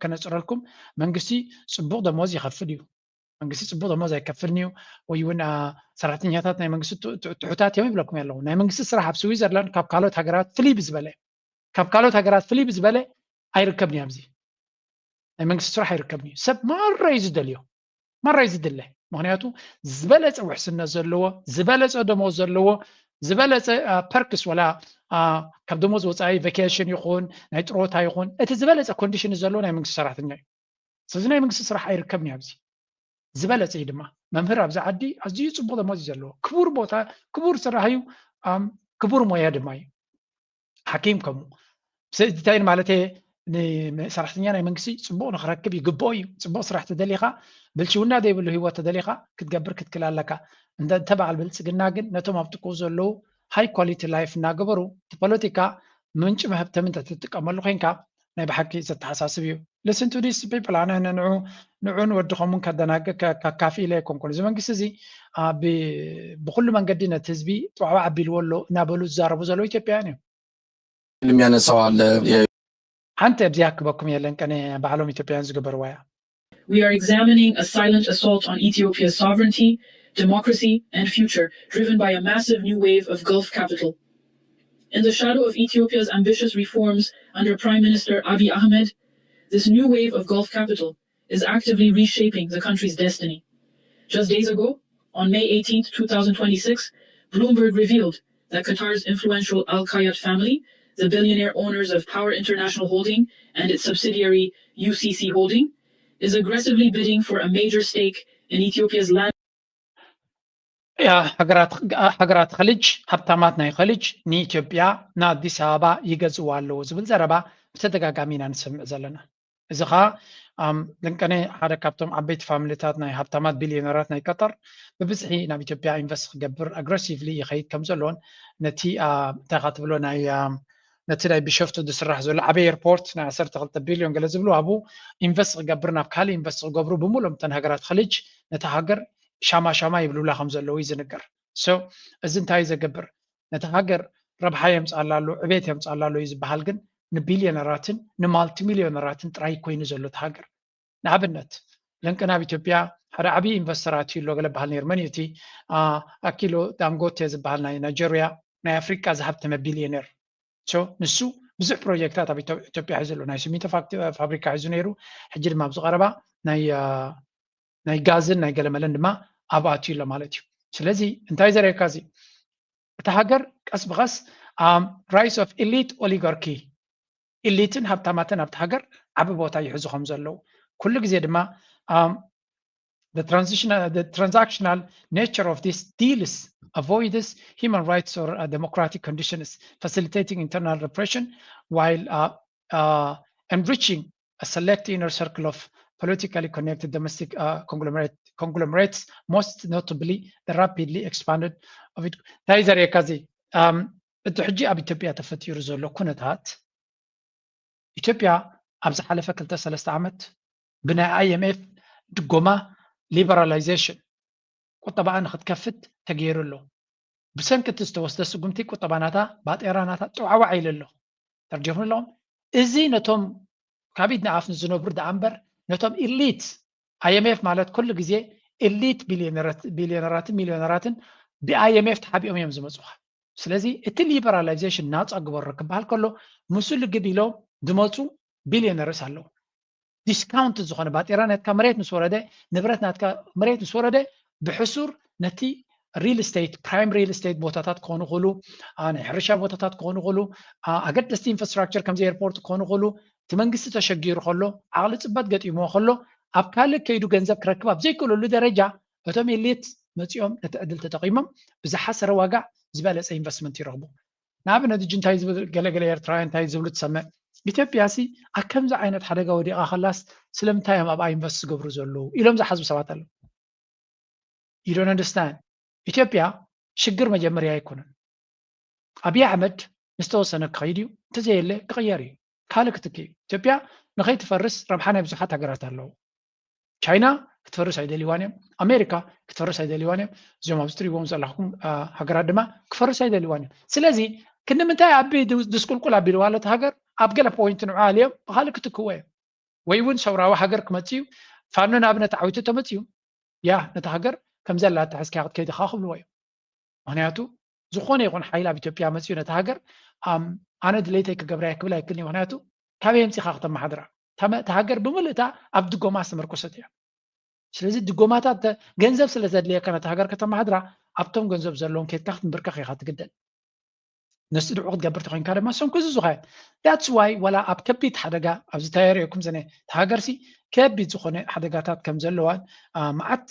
ከነፅረልኩም መንግስቲ ጽቡቕ ደሞዝ ይኸፍል እዩ። መንግስቲ ጽቡቕ ደሞዝ ኣይከፍልን እዩ ወይ እውን ሰራሕተኛታት ናይ መንግስቲ ትሑታት እዮም ይብለኩም ኣለኹ። ናይ መንግስቲ ስራሕ ኣብ ስዊዘርላንድ ካብ ካልኦት ሃገራት ፍልይ ብዝበለ ካብ ካልኦት ሃገራት ፍልይ ብዝበለ ኣይርከብን እዩ። ኣብዚ ናይ መንግስቲ ስራሕ ኣይርከብን እዩ። ሰብ ማራ እዩ ዝደልዮ፣ ማራ እዩ ዝድለ። ምክንያቱ ዝበለፀ ውሕስነት ዘለዎ፣ ዝበለፀ ደሞዝ ዘለዎ፣ ዝበለፀ ፐርክስ ወላ ካብ ደሞዝ ወፃኢ ቫኬሽን ይኹን ናይ ጥሮታ ይኹን እቲ ዝበለፀ ኮንዲሽን ዘለዎ ናይ መንግስቲ ሰራሕተኛ እዩ። ስለዚ ናይ መንግስቲ ስራሕ ኣይርከብን እዩ ኣብዚ። ዝበለፀ እዩ ድማ መምህር ኣብዚ ዓዲ ኣዝዩ ፅቡቅ ደሞዝ እዩ ዘለዎ። ክቡር ቦታ፣ ክቡር ስራሕ እዩ፣ ክቡር ሞያ ድማ እዩ። ሓኪም ከምኡ። ስለዚ እንታይ ማለት ሰራሕተኛ ናይ መንግስቲ ፅቡቅ ንክረክብ ይግብኦ እዩ። ፅቡቅ ስራሕ ተደሊካ ብልሽውና ዘይብሉ ህይወት ተደሊካ ክትገብር ክትክል ኣለካ። እንተ በዓል ብልፅግና ግን ነቶም ኣብ ጥቅኡ ዘለዉ ሃይ ኳሊቲ ላይፍ እናገበሩ እቲ ፖለቲካ ምንጪ መህብተም እንተትጥቀመሉ ኮይንካ ናይ ብሓቂ ዘተሓሳስብ እዩ። Listen to these people ኣነ ንዑ ንዑን ወድኸምን ከደናገ ከካፊ ኢለ ኣይኮንኩን። እዚ መንግስቲ እዚ ብኩሉ መንገዲ ነቲ ህዝቢ ጥዋዕዋዕ ኣቢልዎ ኣሎ እናበሉ ዝዛረቡ ዘለዉ ኢትዮጵያውያን እዮም። የሚያነሳው አለ። ሓንቲ ኣብዚ ያክበኩም የለን ቀነ ባዕሎም ኢትዮጵያውያን ዝገበርዋ እያ። We are examining a silent assault on Ethiopia's sovereignty, democracy, and future, driven by a massive new wave of Gulf capital. In the shadow of Ethiopia's ambitious reforms under Prime Minister Abiy Ahmed, this new wave of Gulf capital is actively reshaping the country's destiny. Just days ago, on May eighteenth, two thousand twenty-six, Bloomberg revealed that Qatar's influential Al Kayat family, the billionaire owners of Power International Holding and its subsidiary U C C Holding, is aggressively bidding for a major stake in Ethiopia's land. ሃገራት ኸሊጅ፣ ሃብታማት ናይ ኸሊጅ ንኢትዮጵያ ንኣዲስ ኣበባ ይገዝእዋ ኣለዉ ዝብል ዘረባ ብተደጋጋሚ ኢና ንሰምዕ ዘለና። እዚ ኸዓ ልንቀነ ሓደ ካብቶም ዓበይቲ ፋሚሊታት ናይ ሃብታማት ቢልዮነራት ናይ ቀጠር ብብዝሒ ናብ ኢትዮጵያ ኢንቨስት ክገብር ኣግረሲቭሊ ይኸይድ ከም ዘሎን ነቲ እንታይ ኻ ትብሎ ናይ ነቲ ናይ ቢሸፍቱ ዝስራሕ ዘሎ ዓበይ ኤርፖርት ናይ ዓሰርተ ክልተ ቢልዮን ገለ ዝብሉ ኣብኡ ኢንቨስት ክገብር ናብ ካልእ ኢንቨስት ክገብሩ ብምሉኦም እተን ሃገራት ኸሊጅ ነታ ሃገር ሻማ ሻማ ይብሉላ ከም ዘለዉ እዩ ዝንገር። So እዚ እንታይ እዩ ዘገብር? ነታ ሃገር ረብሓ የምፅኣላ ኣሎ፣ ዕቤት የምፅኣላ ኣሎ እዩ ዝበሃል፣ ግን ንቢልዮነራትን ንማልቲ ሚልዮነራትን ጥራይ ኮይኑ ዘሎ እቲ ሃገር። ንኣብነት ልንቅን ኣብ ኢትዮጵያ ሓደ ዓብዪ ኢንቨስተር ኣትዩ ኣሎ ገለ በሃል ነይሩ። መን እዩ እቲ ኣኪሎ ዳንጎቴ ዝበሃል ናይ ናይጀርያ ናይ ኣፍሪቃ ዝሃብተመ ቢልዮነር? ንሱ ብዙሕ ፕሮጀክታት ኣብ ኢትዮጵያ ሒዙ ኣሎ። ናይ ሲሚንቶ ፋብሪካ ሒዙ ነይሩ፣ ሕጂ ድማ ኣብዚ ቀረባ ናይ ናይ ጋዝን ናይ ገለመለን ድማ ኣብኣትዩ ኣሎ ማለት እዩ። ስለዚ እንታይ ዘርእየካ እዚ? እታ ሃገር ቀስ ብቐስ rise of elite oligarchy፣ ኢሊትን ሃብታማትን ኣብቲ ሃገር ዓቢ ቦታ ይሕዙ ከም ዘለዉ ኩሉ ግዜ ድማ the transactional nature of these deals avoids human rights or democratic conditions, facilitating internal repression while enriching a select inner circle of politically connected domestic conglomerates, most notably the rapidly expanded of it. እንታይ ዘርእየካ እዚ? እቲ ሕጂ ኣብ ኢትዮጵያ ተፈጢሩ ዘሎ ኩነታት፣ ኢትዮጵያ ኣብ ዝሓለፈ ክልተ ሰለስተ ዓመት ብናይ I M F ድጎማ ሊበራላይዜሽን ቁጠባኣ ንክትከፍት ተገይሩ ኣሎ። ብሰንኪ እቲ ዝተወስደ ስጉምቲ ቁጠባ ናታ ባጤራ ናታ ጥዋዕዋዕ ኢሉ ኣሎ። ተረዲኹም ኣለኹም? እዚ ነቶም ካብ ኢድ ንኣፍ ንዝነብሩ ደኣ እምበር ነቶም ኢሊት፣ I M F ማለት ኩሉ ግዜ ኢሊት ቢልዮነራትን ሚልዮነራትን ብ I M F ተሓቢኦም እዮም ዝመፁኻ። ስለዚ እቲ ሊበራላይዜሽን ናፃ ግበሮ ክበሃል ከሎ ምስኡ ልግብ ኢሎም ዝመፁ ቢልዮነርስ ኣለዉ። ዲስካውንት ዝኾነ ባጤራ ናትካ መሬት ምስ ወረደ፣ ንብረት ናትካ መሬት ምስ ወረደ ብሕሱር ነቲ ሪል ስቴት፣ ፕራይም ሪል ስቴት ቦታታት ክኾኑ ይኽእሉ፣ ናይ ሕርሻ ቦታታት ክኾኑ ይኽእሉ፣ ኣገደስቲ ኢንፍራስትራክቸር ከምዚ ኤርፖርት ክኾኑ ይኽእሉ። እቲ መንግስቲ ተሸጊሩ ከሎ፣ ዓቕሊ ፅበት ገጢምዎ ከሎ፣ ኣብ ካልእ ከይዱ ገንዘብ ክረክብ ኣብ ዘይክእለሉ ደረጃ እቶም ኤሊት መፂኦም ነቲ ዕድል ተጠቒሞም ብዝሓሰረ ዋጋ ዝበለፀ ኢንቨስትመንት ይረኽቡ። ንኣብነት ሕጂ እንታይ ዝብል ገለገለ ኤርትራውያን እንታይ ዝብሉ ትሰምዕ? ኢትዮጵያ ሲ ኣብ ከምዚ ዓይነት ሓደጋ ወዲቓ ከላስ ስለምንታይ እዮም ኣብኣ ኢንቨስት ዝገብሩ ዘለዉ ኢሎም ዝሓስቡ ሰባት ኣለዉ። You don't understand። ኢትዮጵያ ሽግር መጀመርያ ኣይኮነን። ኣብይ ኣሕመድ ምስ ተወሰነ ክኸይድ እዩ፣ እንተዘየለ ክቕየር እዩ። ካልእ ክትክ እዩ። ኢትዮጵያ ንኸይትፈርስ ረብሓ ናይ ብዙሓት ሃገራት ኣለዉ። ቻይና ክትፈርስ ኣይደልይዋን እዮም። ኣሜሪካ ክትፈርስ ኣይደልይዋን እዮም። እዚኦም ኣብዚ ትሪእዎም ዘለኹም ሃገራት ድማ ክፈርስ ኣይደልይዋን እዮም። ስለዚ ክንዲ ምንታይ ኣብ ድስቁልቁል ኣቢልዋ ኣሎ እቲ ሃገር ኣብ ገለ ፖይንት ንዑ ኣልዮም ብካልእ ክትክዎ እዮም። ወይ እውን ሰውራዊ ሃገር ክመፅእ እዩ። ፋኖ ንኣብነት ዓዊቱ ተመፅኡ ያ ነቲ ሃገር ከምዘላ ኣተሓዝካ ክትከይድ ኢኻ ክብልዎ እዮም። ምክንያቱ ዝኾነ ይኹን ሓይል ኣብ ኢትዮጵያ መፅኡ ነቲ ሃገር ኣነ ድሌተይ ክገብራ ክብል ኣይክልን እዩ። ምክንያቱ ካበይ ኣምፂኻ ከተመሓድራ? እታ ሃገር ብምልእታ ኣብ ድጎማ ዝተመርኮሰት እያ። ስለዚ ድጎማታት ገንዘብ ስለ ዘድልየካ ነቲ ሃገር ከተመሓድራ ኣብቶም ገንዘብ ዘለዎም ኬድካ ክትንብርከኽ ኢኻ ትግደድ። ነስድዑ ክትገብር ተኮይንካ ድማ እሶም ክዝዙኻ እዮም። That's why ዋላ ኣብ ከቢድ ሓደጋ ኣብዚ ታየር የኩም ዘነ ተሃገርሲ ከቢድ ዝኾነ ሓደጋታት ከም ዘለዋን መዓት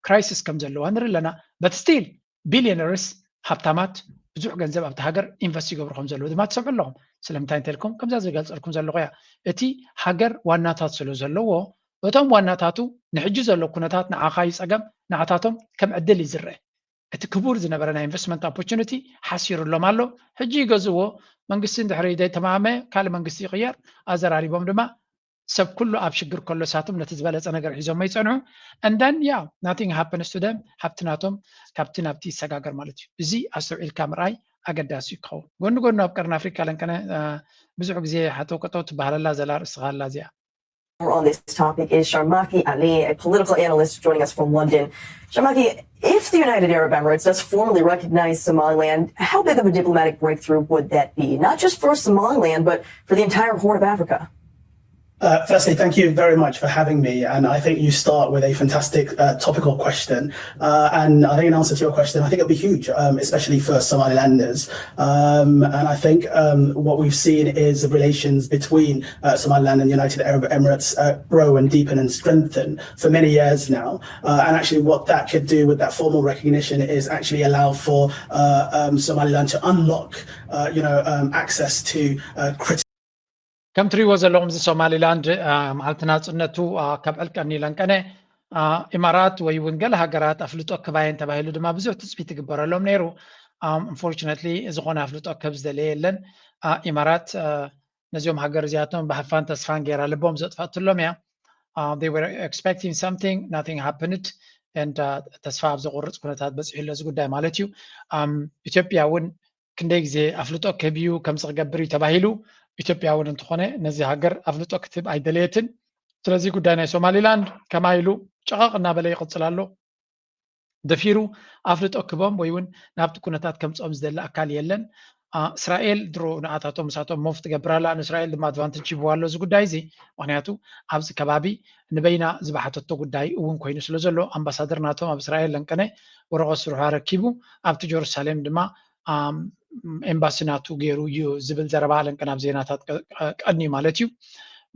ክራይሲስ ከም ዘለዋ ንርኢ ኣለና። But still ቢልዮነርስ ሃብታማት ብዙሕ ገንዘብ ኣብቲ ሃገር ኢንቨስት ይገብሩ ከም ዘለዉ ድማ ትሰምዑ ኣለኹም። ስለምንታይ እንተልኩም ከምዛ ዝገልፀልኩም ዘለኹ እያ። እቲ ሃገር ዋናታት ስለ ዘለዎ እቶም ዋናታቱ ንሕጂ ዘሎ ኩነታት ንዓኻ እዩ ፀገም፣ ንዓታቶም ከም ዕድል እዩ ዝረአ። እቲ ክቡር ዝነበረ ናይ ኢንቨስትመንት ኦፖርቹኒቲ ሓሲሩሎም ኣሎ። ሕጂ ይገዝእዎ። መንግስቲ እንድሕሪ ዘይተማመ ካልእ መንግስቲ ይቕየር። ኣዘራሪቦም ድማ ሰብ ኩሉ ኣብ ሽግር ከሎ ሳቶም ነቲ ዝበለፀ ነገር ሒዞሞ ይፀንሑ። And then yeah nothing happens to them። ሃብቲ ናቶም ካብቲ ናብቲ ይሰጋገር ማለት እዩ። እዚ ኣስተውዒልካ ምርኣይ ኣገዳሲ እዩ ክኸውን። ጎኒ ጎኑ ኣብ ቀርኒ ኣፍሪካ ለንቀነ ብዙሕ ግዜ ሓተው ቀጠው ትበሃለላ ዘላ ርእስኻ ኣላ እዚኣ። On this topic is Sharmaki Ali, a political analyst joining us from London. Sharmaki, if the United Arab Emirates does formally recognize Somaliland, how big of a diplomatic breakthrough would that be? Not just for Somaliland, but for the entire Horn of Africa. Uh, firstly, thank you very much for having me. And I think you start with a fantastic uh, topical question. Uh, and I think in answer to your question, I think it'll be huge, um, especially for Somalilanders. Um, and I think um, what we've seen is the relations between uh, Somaliland and the United Arab Emirates uh, grow and deepen and strengthen for many years now. Uh, and actually, what that could do with that formal recognition is actually allow for uh, um, Somaliland to unlock, uh, you know, um, access to uh, critical ከም ትሪእዎ ዘለኹም እዚ ሶማሊላንድ መዓልቲ ናፅነቱ ካብ ዕልቀኒ ለንቀነ ኢማራት ወይ እውን ገለ ሃገራት ኣፍልጦ ክባየን ተባሂሉ ድማ ብዙሕ ትፅቢት ይግበረሎም ነይሩ። Unfortunately ዝኾነ ኣፍልጦ ከብ ዝደለየ የለን። ኢማራት ነዚኦም ሃገር እዚኣቶም ብሃፋን ተስፋን ገይራ ልቦም ዘጥፋእትሎም እያ። They were expecting something, nothing happened. And ተስፋ ኣብ ዘቁርፅ ኩነታት በፂሑ ኣሎ እዚ ጉዳይ ማለት እዩ። ኢትዮጵያ እውን ክንደይ ግዜ ኣፍልጦ ከህብ እዩ ከምዚ ክገብር እዩ ተባሂሉ። ኢትዮጵያ እውን እንተኾነ ነዚ ሃገር ኣፍልጦ ክትህብ ኣይደለየትን። ስለዚ ጉዳይ ናይ ሶማሊላንድ ከማይ ኢሉ ጨቐቕ እናበለ ይቕፅል ኣሎ። ደፊሩ ኣፍልጦ ክህቦም ወይ እውን ናብቲ ኩነታት ከምፅኦም ዝደሊ ኣካል የለን። እስራኤል ድሮ ንኣታቶም ምሳቶም ሞፍ ትገብር ኣላ። ንእስራኤል ድማ ኣድቫንቴጅ ሂብዋ ኣሎ እዚ ጉዳይ እዚ። ምክንያቱ ኣብዚ ከባቢ ንበይና ዝበሓተቶ ጉዳይ እውን ኮይኑ ስለ ዘሎ ኣምባሳደር ናቶም ኣብ እስራኤል ለንቀነ ወረቐት ስርሑ ኣረኪቡ ኣብቲ ጀሩሳሌም ድማ ኤምባሲ ናቱ ገይሩ እዩ ዝብል ዘረባ ለንቀነ ኣብ ዜናታት ቀንዩ ማለት እዩ።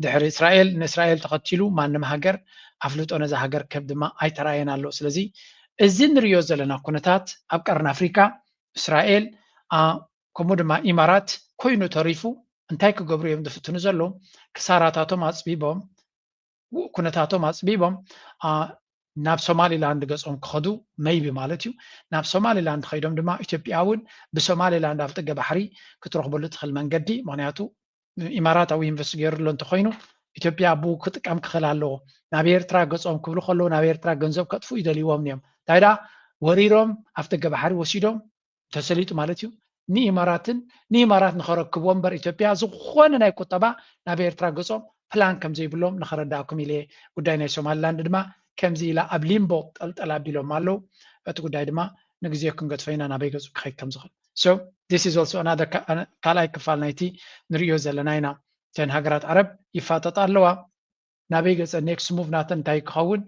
ድሕሪ እስራኤል ንእስራኤል ተኸቲሉ ማንም ሃገር ኣፍልጦ ነዛ ሃገር ከብ ድማ ኣይተራየን ኣሎ። ስለዚ እዚ ንሪኦ ዘለና ኩነታት ኣብ ቀርኒ ኣፍሪካ እስራኤል ከምኡ ድማ ኢማራት ኮይኑ ተሪፉ እንታይ ክገብሩ እዮም ዝፍትኑ ዘለዉ? ክሳራታቶም ኣፅቢቦም ኩነታቶም ኣፅቢቦም ናብ ሶማሊላንድ ገፆም ክኸዱ መይቢ ማለት እዩ። ናብ ሶማሊላንድ ከይዶም ድማ ኢትዮጵያ እውን ብሶማሊላንድ ኣብ ጥገ ባሕሪ ክትረኽበሉ ትኽእል መንገዲ ምክንያቱ ኢማራት ኣብኡ ኢንቨስት ገይሩ ኣሎ እንተኮይኑ ኢትዮጵያ ብኡ ክጥቀም ክኽእል ኣለዎ። ናብ ኤርትራ ገፆም ክብሉ ከለዉ ናብ ኤርትራ ገንዘብ ከጥፉ ይደልይዎም እዮም። እንታይ ደኣ ወሪሮም ኣብ ጥገ ባሕሪ ወሲዶም ተሰሊጡ ማለት እዩ ንኢማራትን ንኢማራት ንኸረክብዎ እምበር ኢትዮጵያ ዝኾነ ናይ ቁጠባ ናብ ኤርትራ ገጾም ፕላን ከም ዘይብሎም ንኸረዳእኩም ኢለ ጉዳይ ናይ ሶማሊላንድ ድማ ከምዚ ኢላ ኣብ ሊምቦ ጠልጠል ኣቢሎም ኣለዉ እቲ ጉዳይ ድማ ንግዜ ክንገድፎ ኢና ናበይ ገጹ ክኸይድ ከም ዝኽእል so this is also another ካልኣይ ክፋል ናይቲ ንርእዮ ዘለና ኢና እተን ሃገራት ዓረብ ይፋጠጣ ኣለዋ ናበይ ገጸ ኔክስት ሙቭ ናተን እንታይ ክኸውን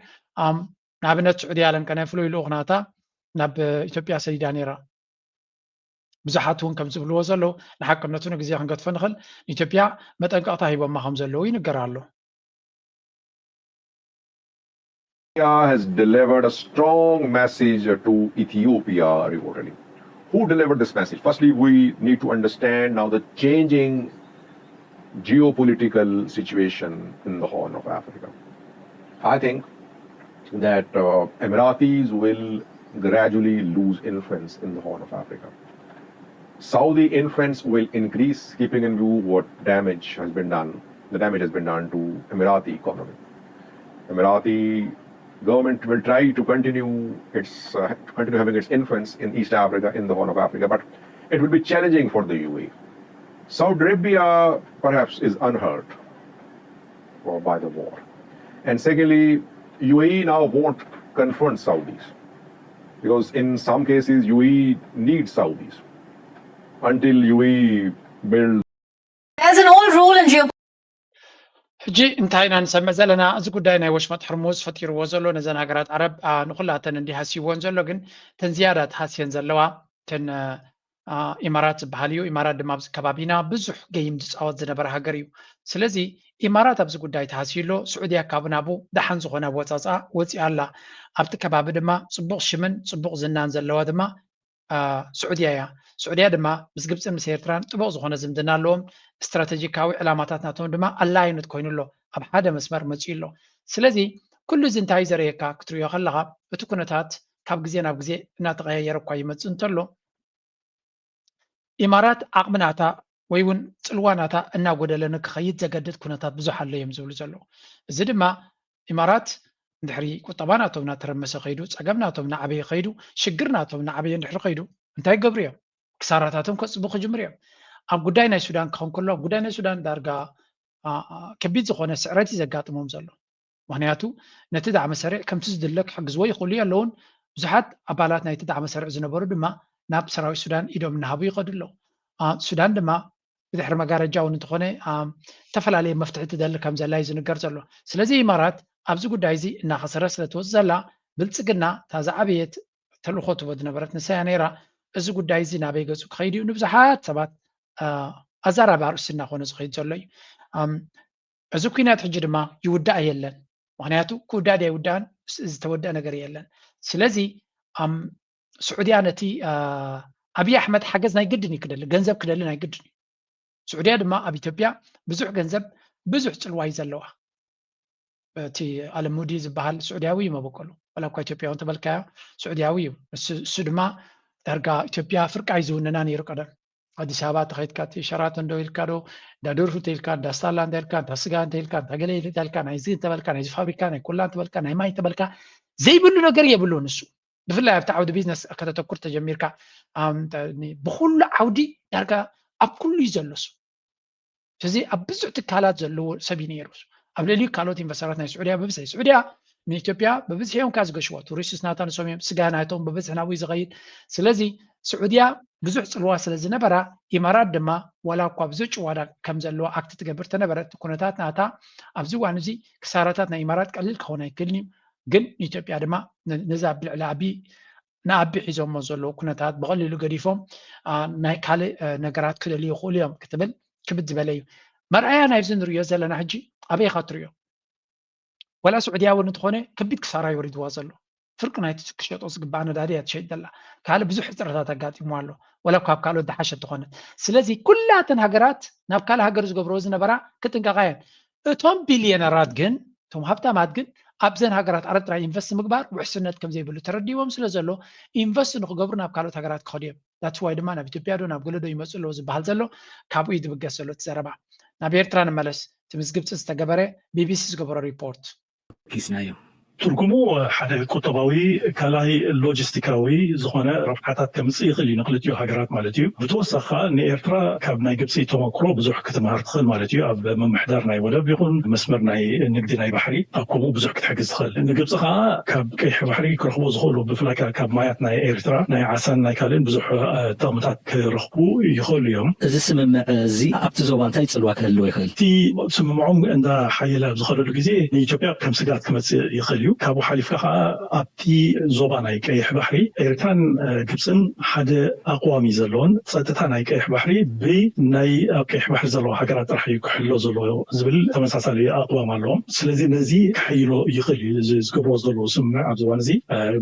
ንኣብነት ስዑድያ ለንቀነ ፍሉይ ልኡኽ ናታ ናብ ኢትዮጵያ ሰዲዳ ነይራ ብዙሓት እውን ከም ዝብልዎ ዘለዉ ንሓቅነቱ ንግዜ ክንገድፎ ንኽእል ንኢትዮጵያ መጠንቀቕታ ሂቦማ ከም ዘለዉ ይንገር ኣሎ Ethiopia has delivered a strong message to Ethiopia reportedly. Who delivered this message? Firstly, we need to understand now the changing geopolitical situation in the Horn of Africa. I think that uh, Emiratis will gradually lose influence in the Horn of Africa. Saudi influence will increase, keeping in view what damage has been done, the damage has been done to Emirati economy. Emirati government will try to continue its uh, to continue having its influence in East Africa, in the Horn of Africa, but it will be challenging for the U A E. Saudi Arabia perhaps is unhurt uh, by the war, and secondly, U A E now won't confront Saudis because in some cases U A E needs Saudis until U A E builds There's an old rule in geo ሕጂ እንታይ ኢና ንሰምዕ ዘለና? እዚ ጉዳይ ናይ ወሽመጥ ሕርሙዝ ፈጢርዎ ዘሎ ነዘን ሃገራት ዓረብ ንኩላተን እንዲ ሃስይዎን ዘሎ፣ ግን ተን ዝያዳ ተሃስየን ዘለዋ ተን ኢማራት ዝበሃል እዩ። ኢማራት ድማ ኣብዚ ከባቢና ብዙሕ ገይም ዝፃወት ዝነበረ ሃገር እዩ። ስለዚ ኢማራት ኣብዚ ጉዳይ ተሃስዩ ኣሎ። ስዑድያ ካብ ናቡ ደሓን ዝኾነ ኣወፃፅኣ ወፂኣ ኣላ። ኣብቲ ከባቢ ድማ ፅቡቕ ሽምን ፅቡቕ ዝናን ዘለዋ ድማ ስዑድያ እያ። ስዑድያ ድማ ምስ ግብፅን ምስ ኤርትራን ጥቡቕ ዝኾነ ዝምድና ኣለዎም። ስትራተጂካዊ ዕላማታት ናቶም ድማ ኣላይነት ኮይኑ ኣሎ፣ ኣብ ሓደ መስመር መፂኡ ኣሎ። ስለዚ ኩሉ እዚ እንታይ ዘርእየካ ክትሪኦ ከለኻ፣ እቲ ኩነታት ካብ ግዜ ናብ ግዜ እናተቐያየረ እኳ ይመፅእ እንተሎ፣ ኢማራት ዓቕሚ ናታ ወይ እውን ፅልዋ ናታ እናጎደለ ንክኸይድ ዘገድድ ኩነታት ብዙሕ ኣሎ እዮም ዝብሉ ዘለዉ። እዚ ድማ ኢማራት እንድሕሪ ቁጠባ ናቶም እናተረመሰ ከይዱ፣ ፀገም ናቶም እናዓበየ ከይዱ፣ ሽግር ናቶም እናዓበየ እንድሕሪ ከይዱ እንታይ ይገብሩ እዮም? ክሳራታቶም ከፅቡ ክጅምሩ እዮም። ኣብ ጉዳይ ናይ ሱዳን ክኸውን ከሎ፣ ኣብ ጉዳይ ናይ ሱዳን ዳርጋ ከቢድ ዝኾነ ስዕረት እዩ ዘጋጥሞም ዘሎ። ምክንያቱ ነቲ ዳዕመ ሰሪዕ ከምቲ ዝድለ ክሕግዝዎ ይኽእሉ ኣለውን። ብዙሓት ኣባላት ናይቲ ዳዕመ ሰሪዕ ዝነበሩ ድማ ናብ ሰራዊት ሱዳን ኢዶም እናሃቡ ይኸዱ ኣለዉ። ሱዳን ድማ ብድሕሪ መጋረጃ እውን እንተኾነ ዝተፈላለየ መፍትሒ ትደሊ ከም ዘላ እዩ ዝንገር ዘሎ። ስለዚ ኢማራት ኣብዚ ጉዳይ እዚ እናኸሰረ ስለትወፅ ዘላ ብልፅግና እታ ዝዓበየት ተልእኾ ትቦ ዝነበረት ንሳያ ነይራ። እዚ ጉዳይ እዚ ናበይ ገፁ ክኸይድ እዩ ንብዙሓት ሰባት ኣዛራቢ ኣርእስቲ እናኾነ ዝኸይድ ዘሎ እዩ። እዚ ኩናት ሕጂ ድማ ይውዳእ የለን። ምክንያቱ ክውዳእ ዶ ኣይውዳእን ዝተወደአ ነገር የለን። ስለዚ ስዑድያ ነቲ ኣብይ ኣሕመድ ሓገዝ ናይ ግድን እዩ ክደሊ፣ ገንዘብ ክደሊ ናይ ግድን እዩ። ስዑድያ ድማ ኣብ ኢትዮጵያ ብዙሕ ገንዘብ ብዙሕ ፅልዋ እዩ ዘለዋ። እቲ ኣለሙዲ ዝበሃል ስዑድያዊ እዩ መበቆሉ። ዋላ እኳ ኢትዮጵያዊ እንተበልካዮ ስዑድያዊ እዩ። እሱ ድማ ዳርጋ ኢትዮጵያ ፍርቃ እዩ ዝውንና ነይሩ ቀደም። ኣዲስ ኣበባ ተኸይድካ እቲ ሸራተን ዶ ኢልካ ዶ እንዳ ዶርፉ እንተ ኢልካ እንዳ ስታላ እንተ ኢልካ እንዳ ስጋ እንተ ኢልካ እንዳ ገለ ኢልካ ኢልካ ናይዚ እንተበልካ ናይዚ ፋብሪካ ናይ ኮላ እንተበልካ ናይ ማይ እንተበልካ ዘይብሉ ነገር የብሉን። እሱ ብፍላይ ኣብቲ ዓውዲ ቢዝነስ ከተተኩር ተጀሚርካ ብኩሉ ዓውዲ ዳርጋ ኣብ ኩሉ እዩ ዘሎ እሱ። እዚ ኣብ ብዙሕ ትካላት ዘለዎ ሰብ እዩ ነይሩ። ኣብ ልዕሊኡ ካልኦት ኢንቨስተራት ናይ ስዑድያ ብብዝሒ ስዑድያ ንኢትዮጵያ ብብዝሒ እዮም ካ ዝገሽዋ ቱሪስት ናታ ንሶም እዮም ስጋ ናይቶም ብብዝሒ ናብኡ ዝኸይድ። ስለዚ ስዑድያ ብዙሕ ፅልዋ ስለ ዝነበራ ኢማራት ድማ ዋላ እኳ ብዙሕ ጭዋዳ ከም ዘለዋ ኣክት ትገብር ተነበረት ኩነታት ናታ ኣብዚ እዋን እዚ ክሳራታት ናይ ኢማራት ቀሊል ክኸውን ኣይክእልን እዩ። ግን ንኢትዮጵያ ድማ ነዚ ኣብ ልዕሊ ኣቢ ንኣቢ ሒዞሞ ዘለዉ ኩነታት ብቐሊሉ ገዲፎም ናይ ካልእ ነገራት ክደልዩ ይኽእሉ እዮም ክትብል ክብድ ዝበለ እዩ። መርኣያ ናይዚ ንሪኦ ዘለና ሕጂ ኣበይ ኢኻ ትሪኦ? ወላ ስዑድያ እውን እንተኾነ ከቢድ ክሳራ የወሪድዋ ዘሎ ፍርቂ ናይቲ ክሸጦ ዝግባእ ነዳዲ እያ ትሸይጥ ዘላ። ካልእ ብዙሕ ሕፅረታት ኣጋጢምዋ ኣሎ፣ ወላ ካብ ካልኦት ዝሓሸ እንተኾነት። ስለዚ ኩላተን ሃገራት ናብ ካልእ ሃገር ዝገብርዎ ዝነበራ ክጥንቀቓ እየን። እቶም ቢልየነራት ግን እቶም ሃብታማት ግን ኣብዘን ሃገራት ዓረብ ጥራይ ኢንቨስት ምግባር ውሕስነት ከም ዘይብሉ ተረዲዎም ስለ ዘሎ ኢንቨስት ንክገብሩ ናብ ካልኦት ሃገራት ክኸዱ እዮም። ዳትስ ዋይ ድማ ናብ ኢትዮጵያ ዶ ናብ ገለ ዶ ይመፁ ኣለዉ ዝበሃል ዘሎ ካብኡ እዩ ዝብገስ ዘሎ እቲ ዘረባ። ናብ ኤርትራ ንመለስ። እቲ ምስ ግብፂ ዝተገበረ ቢቢሲ ዝገበሮ ሪፖርት። ኪስናዮ። ትርጉሙ ሓደ ቁጠባዊ ካልኣይ ሎጂስቲካዊ ዝኾነ ረብሓታት ከምፅእ ይኽእል እዩ ንክልቲኡ ሃገራት ማለት እዩ። ብተወሳኺ ከዓ ንኤርትራ ካብ ናይ ግብፂ ተመክሮ ብዙሕ ክትመሃር ትኽእል ማለት እዩ። ኣብ ምምሕዳር ናይ ወደብ ይኹን መስመር ናይ ንግዲ ናይ ባሕሪ ኣብ ከምኡ ብዙሕ ክትሕግዝ ትኽእል። ንግብፂ ከዓ ካብ ቀይሕ ባሕሪ ክረኽቦ ዝኽእሉ ብፍላይ ከዓ ካብ ማያት ናይ ኤርትራ ናይ ዓሳን ናይ ካልእን ብዙሕ ጥቕምታት ክረኽቡ ይኽእሉ እዮም። እዚ ስምምዕ እዚ ኣብቲ ዞባ እንታይ ፅልዋ ክህልዎ ይኽእል? እቲ ስምምዖም እንዳ ሓየለ ኣብ ዝኸደሉ ግዜ ንኢትዮጵያ ከም ስግኣት ክመፅእ ይኽእል እዩ። እዩ። ካብኡ ሓሊፍካ ከዓ ኣብቲ ዞባ ናይ ቀይሕ ባሕሪ ኤርትራን ግብፅን ሓደ ኣቋም እዩ ዘለዎን፣ ፀጥታ ናይ ቀይሕ ባሕሪ ብናይ ኣብ ቀይሕ ባሕሪ ዘለዋ ሃገራት ጥራሕ እዩ ክሕሎ ዘለዎ ዝብል ተመሳሳሊ ኣቋም ኣለዎም። ስለዚ ነዚ ክሕይሎ ይኽእል እዩ። እዚ ዝገብሮ ዘለዉ ስምምዕ ኣብዚ እዋን እዚ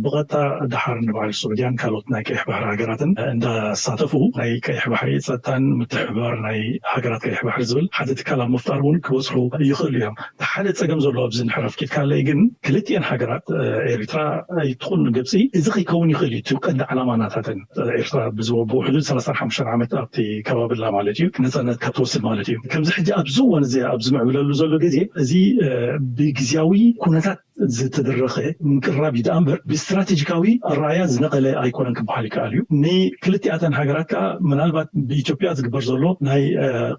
ብቐጥታ ደሓር ንበዓል ሱዑድያን ካልኦት ናይ ቀይሕ ባሕሪ ሃገራትን እንዳሳተፉ ናይ ቀይሕ ባሕሪ ፀጥታን ምትሕብባር ናይ ሃገራት ቀይሕ ባሕሪ ዝብል ሓደ ትካል ኣብ ምፍጣር እውን ክበፅሑ ይኽእሉ እዮም። ሓደ ፀገም ዘሎ ኣብዚ ንሕረፍ ኪድካለይ ግን ክልቲኤን ሃገራት ኤርትራ ይትኹን ግብፂ እዚ ከይከውን ይኽእል እዩ። እቲ ቀንዲ ዓላማ ናታተን ኤርትራ ብዝወ ብውሕዱ ሰላሳን ሓሙሽተን ዓመት ኣብቲ ከባቢ ኣላ ማለት እዩ፣ ነፃነት ካብ ትወስድ ማለት እዩ። ከምዚ ሕጂ ኣብዚ እዋን እዚ ኣብ ዝምዕብለሉ ዘሎ ግዜ እዚ ብግዝያዊ ኩነታት ዝተደረኸ ምቅራብ እዩ ደኣ እምበር ብስትራቴጂካዊ ኣረኣያ ዝነቐለ ኣይኮነን ክበሃል ይከኣል እዩ። ንክልቲኣተን ሃገራት ከዓ ምናልባት ብኢትዮጵያ ዝግበር ዘሎ ናይ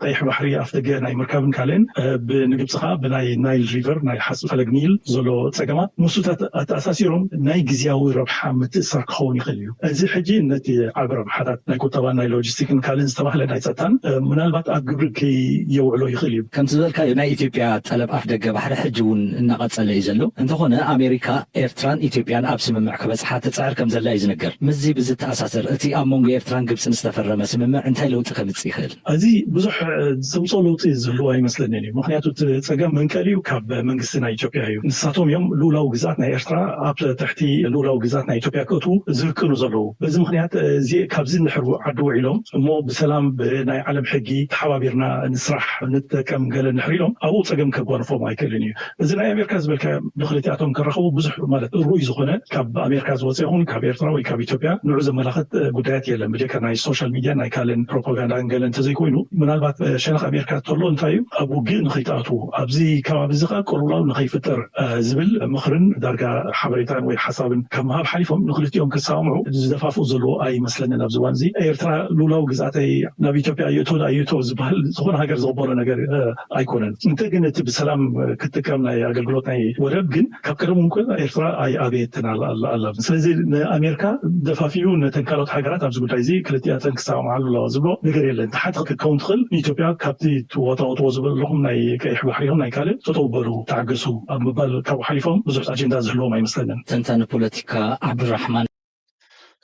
ቀይሕ ባሕሪ ኣፍደገ ናይ ምርካብን ካልእን ብንግብፂ ከዓ ብናይ ናይል ሪቨር ናይ ሓፂ ፈለግ ኒል ዘሎ ፀገማት ምስታት ኣተኣሳሲሮም ናይ ግዝያዊ ረብሓ ምትእሳር ክኸውን ይኽእል እዩ። እዚ ሕጂ ነቲ ዓቢ ረብሓታት ናይ ቁጠባን ናይ ሎጂስቲክን ካልእን ዝተባህለ ናይ ፀጥታን ምናልባት ኣብ ግብሪ ከየውዕሎ ይኽእል እዩ። ከምቲ ዝበልካዮ ናይ ኢትዮጵያ ጠለብ ኣፍደገ ባሕሪ ሕጂ እውን እናቐጸለ እዩ ዘሎ። እንተኾነ ኣሜሪካ ኤርትራን ኢትዮጵያን ኣብ ስምምዕ ክበጽሓ ትጽዕር ከም ዘላ እዩ ዝንገር። ምስዚ ብዝተኣሳሰር እቲ ኣብ መንጎ ኤርትራን ግብጽን ዝተፈረመ ስምምዕ እንታይ ለውጢ ከምጽእ ይኽእል? እዚ ብዙሕ ዘምፅኦ ለውጢ ዝህልዎ ኣይመስለንን እዩ። ምክንያቱ እቲ ፀገም መንቀሊኡ ካብ መንግስቲ ናይ ኢትዮጵያ እዩ። ንሳቶም እዮም ልኡላዊ ግዝኣት ናይ ኤርትራ ኣብ ትሕቲ ልኡላዊ ግዝኣት ናይ ኢትዮጵያ ክእትዉ ዝህቅኑ ዘለዉ። በዚ ምክንያት እዚ ካብዚ እንድሕር ዓዲ ውዒሎም እሞ ብሰላም ብናይ ዓለም ሕጊ ተሓባቢርና ንስራሕ ንጠቀም ገለ እንድሕር ኢሎም ኣብኡ ፀገም ከጓንፎም ኣይክእልን እዩ። እዚ ናይ ኣሜሪካ ዝበልካ ንክልቲኣቶም ከራኸቡ ብዙሕ ማለት ርኡይ ዝኾነ ካብ ኣሜሪካ ዝወፀ ይኹን ካብ ኤርትራ ወይ ካብ ኢትዮጵያ ንዑ ዘመላኸት ጉዳያት የለን ብጀካ ናይ ሶሻል ሚድያ ናይ ካልእን ፕሮፓጋንዳን ገለ እንተዘይኮይኑ ምናልባት ሸነኽ ኣሜሪካ ተሎ እንታይ እዩ ኣብ ውግእ ንኸይትኣትዉ ኣብዚ ከባቢ እዚ ከዓ ቅልውላው ንኸይፍጠር ዝብል ምኽርን ዳርጋ ሓበሬታን ወይ ሓሳብን ካብ ምሃብ ሓሊፎም ንክልቲኦም ክሰማምዑ ዝደፋፍኡ ዘለዎ ኣይመስለንን። ኣብዚ እዋን እዚ ኤርትራ ሉላዊ ግዝኣተይ ናብ ኢትዮጵያ ይእቶ ዳ ይእቶ ዝበሃል ዝኾነ ሃገር ዝቕበሎ ነገር ኣይኮነን። እንተ ግን እቲ ብሰላም ክትጥቀም ናይ ኣገልግሎት ናይ ወደብ ግን ካብ ቀደም እውን ኮይና ኤርትራ ኣይኣበየትን ኣላ። ስለዚ ንኣሜሪካ ደፋፊኡ ነተን ካልኦት ሃገራት ኣብዚ ጉዳይ እዚ ክልቲኣተን ክሰማምዓሉ ኣለዋ ዝብሎ ነገር የለን። ሓንቲ ክትከውን ትኽእል ንኢትዮጵያ ካብቲ ትወታወትዎ ዝበለኹም ናይ ቀይሕ ባሕሪ ይኹን ናይ ካልእ ጠጠው በሉ ተዓገሱ ኣብ ምባል ካብኡ ሓሊፎም ብዙሕ ኣጀንዳ ዝህልዎም ኣይመስለንን። ተንታኒ ፖለቲካ ዓብዱራሕማን።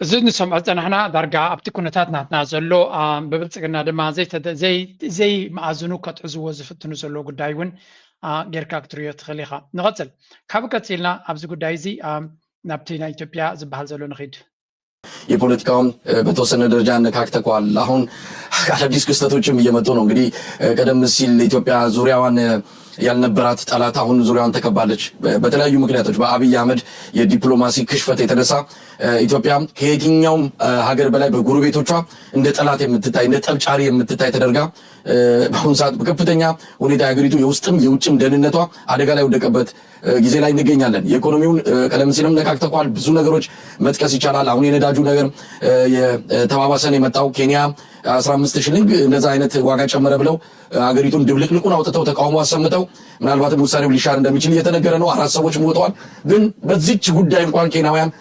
እዚ ንሰምዖ ዝጸናሕና ዳርጋ ኣብቲ ኩነታት ናትና ዘሎ ብብልጽግና ድማ ዘይመኣዝኑ ከትሕዝዎ ዝፍትኑ ዘለዉ ጉዳይ እውን ጌርካ ክትርእዮ ትኽእል ኢኻ። ንቐጽል። ካብ ቀጺልና ኣብዚ ጉዳይ እዚ ናብቲ ናይ ኢትዮጵያ ዝበሃል ዘሎ ንኺድ። የፖለቲካውም በተወሰነ ደረጃ ነካክተከዋል። አሁን አዳዲስ ክስተቶችም እየመጡ ነው። እንግዲህ ቀደም ሲል ኢትዮጵያ ዙሪያዋን ያልነበራት ጠላት አሁን ዙሪያዋን ተከባለች። በተለያዩ ምክንያቶች በአብይ አህመድ የዲፕሎማሲ ክሽፈት የተነሳ ኢትዮጵያ ከየትኛውም ሀገር በላይ በጎረቤቶቿ እንደ ጠላት የምትታይ እንደ ጠብጫሪ የምትታይ ተደርጋ በአሁኑ ሰዓት በከፍተኛ ሁኔታ የሀገሪቱ የውስጥም የውጭም ደህንነቷ አደጋ ላይ ወደቀበት ጊዜ ላይ እንገኛለን። የኢኮኖሚውን ቀደም ሲልም ነካክተኳል። ብዙ ነገሮች መጥቀስ ይቻላል። አሁን የነዳጁ ነገር የተባባሰን የመጣው ኬንያ አስራ አምስት ሽልንግ እንደዛ አይነት ዋጋ ጨመረ ብለው ሀገሪቱን ድብልቅልቁን አውጥተው ተቃውሞ አሰምተው ምናልባትም ውሳኔው ሊሻር እንደሚችል እየተነገረ ነው። አራት ሰዎች ሞተዋል። ግን በዚች ጉዳይ እንኳን ኬንያውያን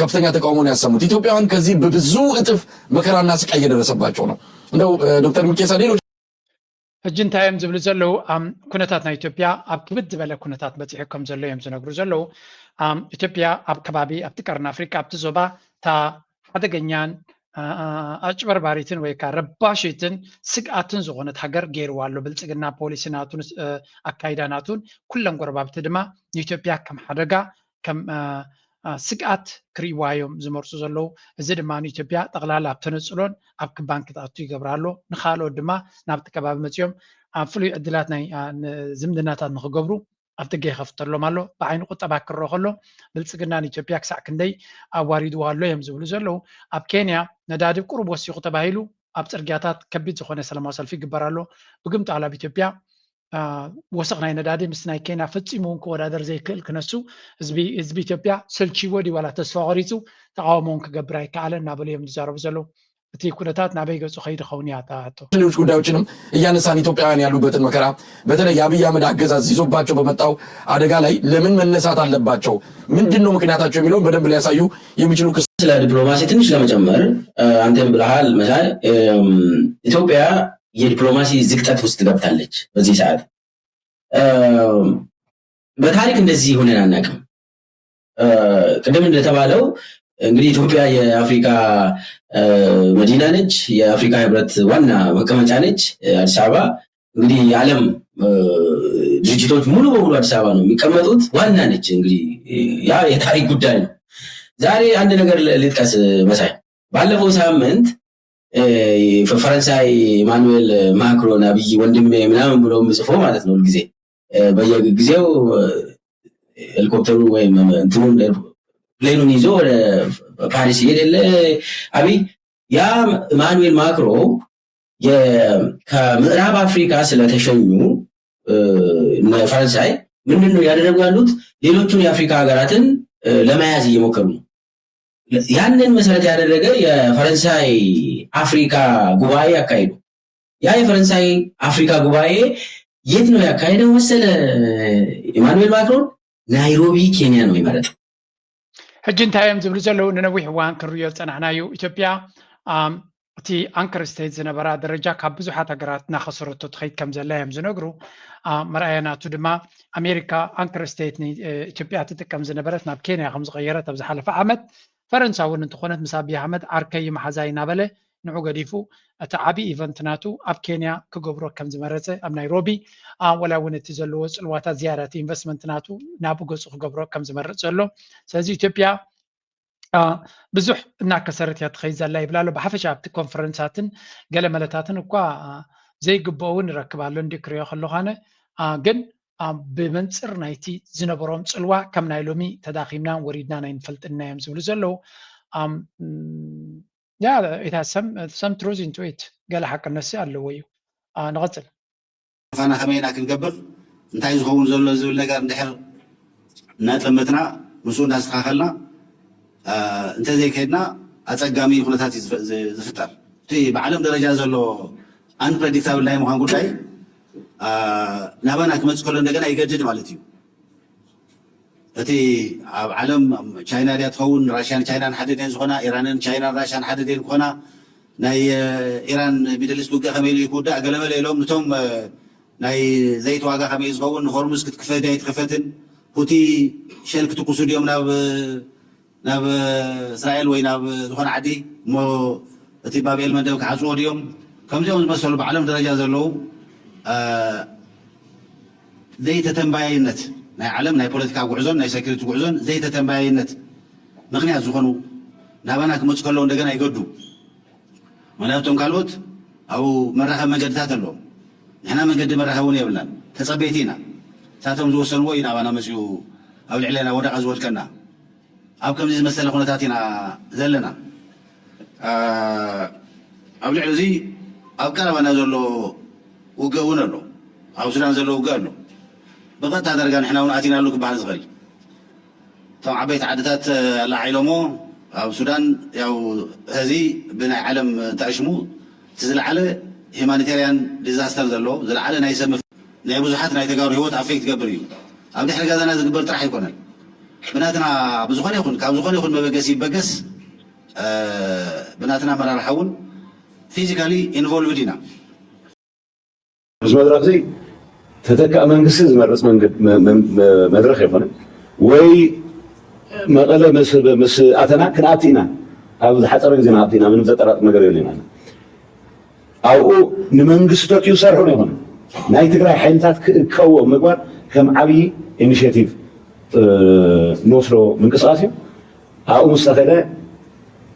ከፍተኛ ተቃውሞ ነው ያሰሙት። ኢትዮጵያውያን ከዚህ በብዙ እጥፍ መከራና ስቃይ እየደረሰባቸው ነው። እንደው ዶክተር ሚልኬሳ ሌሎች ሕጂ እንታይ እዮም ዝብሉ ዘለዉ? ኩነታት ናይ ኢትዮጵያ ኣብ ክብድ ዝበለ ኩነታት በፂሑ ከም ዘሎ እዮም ዝነግሩ ዘለዉ። ኢትዮጵያ ኣብ ከባቢ ኣብቲ ቀርኒ ኣፍሪቃ ኣብቲ ዞባ እታ ሓደገኛን ኣጭበርባሪትን ወይ ከዓ ረባሽትን ስግኣትን ዝኾነት ሃገር ገይርዋ ኣሎ። ብልፅግና ፖሊሲ ናቱን ኣካይዳ ናቱን ኩለን ጎረባብቲ ድማ ንኢትዮጵያ ከም ሓደጋ ከም ስግኣት ክርእይዋ እዮም ዝመርፁ ዘለዉ። እዚ ድማ ንኢትዮጵያ ጠቕላላ ኣብ ተነፅሎን ኣብ ክባን ክትኣቱ ይገብራ ኣሎ። ንካልኦት ድማ ናብቲ ከባቢ መፂኦም ኣብ ፍሉይ ዕድላት ናይ ዝምድናታት ንክገብሩ ኣብ ደገ ይኸፍተሎም ኣሎ። ብዓይኒ ቁጠባ ክረኦ ከሎ ብልፅግና ንኢትዮጵያ ክሳዕ ክንደይ ኣዋሪድዋ ኣሎ እዮም ዝብሉ ዘለዉ። ኣብ ኬንያ ነዳዲ ቁሩብ ወሲኹ ተባሂሉ ኣብ ፅርግያታት ከቢድ ዝኾነ ሰላማዊ ሰልፊ ይግበር ኣሎ። ብግምጣል ኣብ ኢትዮጵያ ወሰኽ ናይ ነዳዲ ምስ ናይ ኬንያ ፈፂሙ እውን ክወዳደር ዘይክእል ክነሱ ህዝቢ ኢትዮጵያ ሰልችዎ ድዩ ዋላ ተስፋ ቆሪፁ ተቃውሞ እውን ክገብር ኣይከኣለን እናበሉ እዮም ዝዛረቡ ዘለዉ። እቲ ኩነታት ናበይ ገፁ ከይዱ ኸውን እያ እታ ሕቶ። ሌሎች ጉዳዮችንም እያነሳን ኢትዮጵያውያን ያሉበትን መከራ በተለይ የአብይ አህመድ አገዛዝ ይዞባቸው በመጣው አደጋ ላይ ለምን መነሳት አለባቸው፣ ምንድን ነው ምክንያታቸው የሚለውን በደንብ ሊያሳዩ የሚችሉ ክስ ስለ ዲፕሎማሲ ትንሽ ለመጨመር አንተም ብለሃል መሳይ ኢትዮጵያ የዲፕሎማሲ ዝቅጠት ውስጥ ገብታለች። በዚህ ሰዓት በታሪክ እንደዚህ ሆነን አናውቅም። ቅድም እንደተባለው እንግዲህ ኢትዮጵያ የአፍሪካ መዲና ነች፣ የአፍሪካ ህብረት ዋና መቀመጫ ነች። አዲስ አበባ እንግዲህ የዓለም ድርጅቶች ሙሉ በሙሉ አዲስ አበባ ነው የሚቀመጡት። ዋና ነች እንግዲህ፣ ያ የታሪክ ጉዳይ ነው። ዛሬ አንድ ነገር ልጥቀስ መሳይ። ባለፈው ሳምንት ፈረንሳይ ኢማኑኤል ማክሮን፣ አብይ ወንድሜ ምናምን ብሎ ምጽፎ ማለት ነው። ሁልጊዜ በየጊዜው ሄሊኮፕተሩን ወይም እንትኑን ፕሌኑን ይዞ ወደ ፓሪስ ይሄድ የለ አብይ። ያ ኢማኑኤል ማክሮ ከምዕራብ አፍሪካ ስለተሸኙ ፈረንሳይ ምንድን ነው ያደረጉ ያሉት? ሌሎቹን የአፍሪካ ሀገራትን ለመያዝ እየሞከሩ ነው። ያንን መሰረት ያደረገ የፈረንሳይ አፍሪካ ጉባኤ አካሄዱ። ያ የፈረንሳይ አፍሪካ ጉባኤ የት ነው ያካሄደው መሰለ ኢማኑኤል ማክሮን? ናይሮቢ ኬንያ ነው ይመረጥ። ሕጂ እንታይ እዮም ዝብሉ ዘለዉ? ንነዊሕ እዋን ክንሪዮ ዝፀናሕናዩ ኢትዮጵያ እቲ ኣንከር ስቴት ዝነበራ ደረጃ ካብ ብዙሓት ሃገራት እናኸሰረቶ ትኸይድ ከም ዘላ እዮም ዝነግሩ። መርኣያ ናቱ ድማ ኣሜሪካ ኣንከር ስቴት ኢትዮጵያ ትጥቀም ዝነበረት ናብ ኬንያ ከም ዝቐየረት ኣብ ዝሓለፈ ዓመት ፈረንሳ እውን እንተኾነት ምስ ኣብይ ኣሕመድ ዓርከይ መሓዛይ እናበለ ንዑ ገዲፉ እቲ ዓብዪ ኢቨንት ናቱ ኣብ ኬንያ ክገብሮ ከም ዝመረፀ ኣብ ናይሮቢ ወላ እውን እቲ ዘለዎ ፅልዋታት ዝያዳ እቲ ኢንቨስትመንት ናቱ ናብኡ ገፁ ክገብሮ ከም ዝመርፅ ዘሎ። ስለዚ ኢትዮጵያ ብዙሕ እናከሰረት እያ ትኸይድ ዘላ ይብል ኣሎ። ብሓፈሻ ኣብቲ ኮንፈረንሳትን ገለ መለታትን እኳ ዘይግብኦ እውን ይረክብ ኣሎ እንዲ ክሪኦ ከለኳነ ግን ብመንፅር ናይቲ ዝነበሮም ፅልዋ ከም ናይ ሎሚ ተዳኺምናን ወሪድናን ኣይንፈልጥን ኢና እዮም ዝብሉ ዘለዉ። ያ ኢት ሃዝ ሰም ትሩዝ ኢንቱ ኢት፣ ገለ ሓቅነት ኣለዎ እዩ። ንቐፅል። ፋና ከመይ ኢና ክንገብር፣ እንታይ ዝኸውን ዘሎ ዝብል ነገር እንድሕር እናጠመትና ምስኡ እናስተኻኸልና እንተዘይከይድና ኣፀጋሚ ኩነታት እዩ ዝፍጠር። እቲ ብዓለም ደረጃ ዘሎ ኣንፕረዲክታብል ናይ ምዃን ጉዳይ ናባና ክመፅእ ከሎ እንደገና ይገድድ ማለት እዩ። እቲ ኣብ ዓለም ቻይና ድያ ትኸውን፣ ራሽያን ቻይናን ሓደ ድየን ዝኾና፣ ኢራንን ቻይናን ራሽያን ሓደ ድየን ክኾና፣ ናይ ኢራን ሚድል ኢስት ውግእ ከመይ ኢሉ ክውዳእ ገለመለ ኢሎም፣ ንቶም ናይ ዘይት ዋጋ ከመይ ዝኸውን፣ ሆርሙዝ ክትክፈት ድያ ኣይትክፈትን፣ ሁቲ ሸል ክትኩሱ ድዮም ናብ ናብ እስራኤል ወይ ናብ ዝኾነ ዓዲ እሞ እቲ ባብኤል መንደብ ክዓፅዎ ድዮም? ከምዚኦም ዝመሰሉ ብዓለም ደረጃ ዘለዉ ዘይተተንባያይነት ናይ ዓለም ናይ ፖለቲካ ጉዕዞን ናይ ሴኩሪቲ ጉዕዞን ዘይተተንባያይነት ምክንያት ዝኾኑ ናባና ክመፁ ከለዉ እንደገና ይገዱ። ምክንያቱ እቶም ካልኦት ኣብኡ መራኸቢ መንገድታት ኣለዎም። ንሕና መንገዲ መራኸቢ እውን የብልናን። ተፀበይቲ ኢና። እሳቶም ዝወሰንዎ እዩ ናባና መፂኡ ኣብ ልዕሌና ወደቓ ዝወድቀና። ኣብ ከምዚ ዝመሰለ ኩነታት ኢና ዘለና። ኣብ ልዕሊ እዚ ኣብ ቀረባና ዘሎ ውግእ እውን ኣሎ። ኣብ ሱዳን ዘሎ ውግእ ኣሎ። ብቐጥታ ደረጃ ንሕና እውን ኣቲናሉ ክበሃል ዝኽእል። እቶም ዓበይቲ ዓድታት ኣላዓዒሎሞ ኣብ ሱዳን ያው ሕዚ ብናይ ዓለም ተኣሽሙ እቲ ዝለዓለ ሂማኒቴርያን ዲዛስተር ዘሎ ዝለዓለ ናይ ሰብ ናይ ብዙሓት ናይ ተጋሩ ህይወት ኣፌክት ትገብር እዩ። ኣብ ድሕሪ ገዛና ዝግበር ጥራሕ ኣይኮነን። ብናትና ብዝኾነ ይኹን ካብ ዝኾነ ይኹን መበገሲ ይበገስ ብናትና ኣመራርሓ እውን ፊዚካሊ ኢንቮልቭድ ኢና። እዚ መድረኽ እዚ ተተካእ መንግስቲ ዝመርፅ መድረኽ የኮነ ወይ መቐለ ምስ ኣተና ክንኣቲ ኢና። ኣብ ዝሓፀረ ግዜ ንኣቲ ኢና። ምንም ዘጠራጥር ነገር የለን። ኣብኡ ንመንግስቲ ተኪኡ ዝሰርሑ ይኹን ናይ ትግራይ ሓይልታት ክእከቦ ምግባር ከም ዓብዪ ኢኒሽቲቭ ንወስዶ ምንቅስቃስ እዩ። ኣብኡ ምስ ተኸደ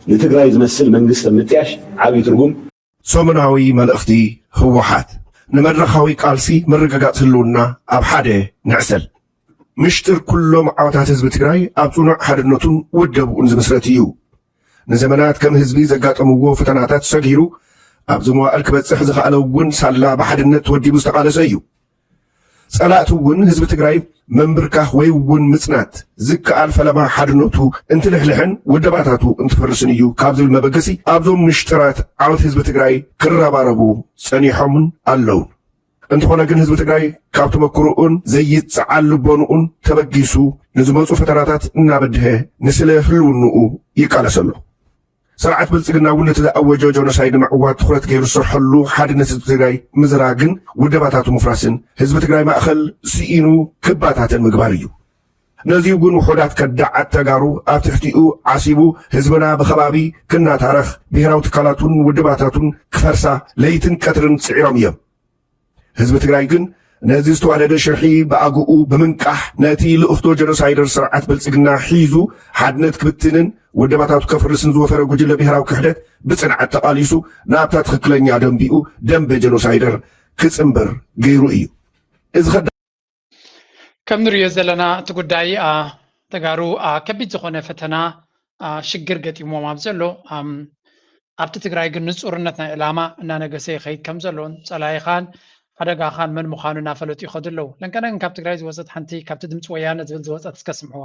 ንትግራይ ዝመስል መንግስቲ ምጥያሽ ዓብዪ ትርጉም ሰሙናዊ መልእኽቲ ህወሓት ንመድረኻዊ ቃልሲ ምርግጋፅ ህልውና ኣብ ሓደ ንዕሰል። ምሽጥር ኩሎም ዓወታት ህዝቢ ትግራይ ኣብ ፅኑዕ ሓድነቱን ውደብኡን ዝምስረት እዩ። ንዘመናት ከም ህዝቢ ዘጋጠምዎ ፈተናታት ሰጊሩ ኣብዚ መዋእል ክበፅሕ ዝኸኣለ እውን ሳላ ብሓድነት ተወዲቡ ዝተቓለሰ እዩ። ፀላእቲ እውን ህዝቢ ትግራይ ምንብርካኽ ወይ እውን ምፅናት ዝከኣል ፈለማ ሓድነቱ እንትልሕልሕን ውደባታቱ እንትፈርስን እዩ ካብ ዝብል መበገሲ ኣብዞም ምሽጥራት ዓወት ህዝቢ ትግራይ ክረባረቡ ፀኒሖምን ኣለውን። እንተኾነ ግን ህዝቢ ትግራይ ካብ ተመክሮኡን ዘይፀዓል ልቦንኡን ተበጊሱ ንዝመፁ ፈተናታት እናበድሀ ንስለ ህልውንኡ ይቃለስ ኣሎ። ስርዓት ብልፅግና እውን ነቲ ዝኣወጆ ጆኖሳይድ ንምዕዋት ትኹረት ገይሩ ዝሰርሐሉ ሓድነት ህዝቢ ትግራይ ምዝራግን ውደባታቱ ምፍራስን ህዝቢ ትግራይ ማእኸል ስኢኑ ክባታተን ምግባር እዩ። ነዚኡ ግን ውሑዳት ከዳዓት ተጋሩ ኣብ ትሕቲኡ ዓሲቡ ህዝብና ብኸባቢ ክናታረኽ ብሄራዊ ትካላቱን ውድባታቱን ክፈርሳ ለይትን ቀትርን ጽዒሮም እዮም። ህዝቢ ትግራይ ግን ነዚ ዝተዋደደ ሽርሒ ብኣግኡ ብምንቃሕ ነቲ ልእኽቶ ጀኖሳይደር ስርዓት ብልጽግና ሒዙ ሓድነት ክብትንን ውድባታቱ ከፍርስን ዝወፈረ ጉጅለ ብሄራዊ ክሕደት ብጽንዓት ተቓሊሱ ናብታ ትኽክለኛ ደንቢኡ ደንበ ጀኖሳይደር ክጽንበር ገይሩ እዩ። እዚ ከም ንሪኦ ዘለና እቲ ጉዳይ ተጋሩ ከቢድ ዝኾነ ፈተና ሽግር ገጢሞም ኣብ ዘሎ ኣብቲ ትግራይ ግን ንፁርነት ናይ ዕላማ እናነገሰ ይኸይድ ከም ዘሎን ፀላኢኻን ሓደጋኻን መን ምዃኑ እናፈለጡ ይኸዱ ኣለዉ። ለንቀነ ግን ካብ ትግራይ ዝወፀት ሓንቲ ካብቲ ድምፂ ወያነ ዝብል ዝወፀት እስከ ስምዕዋ።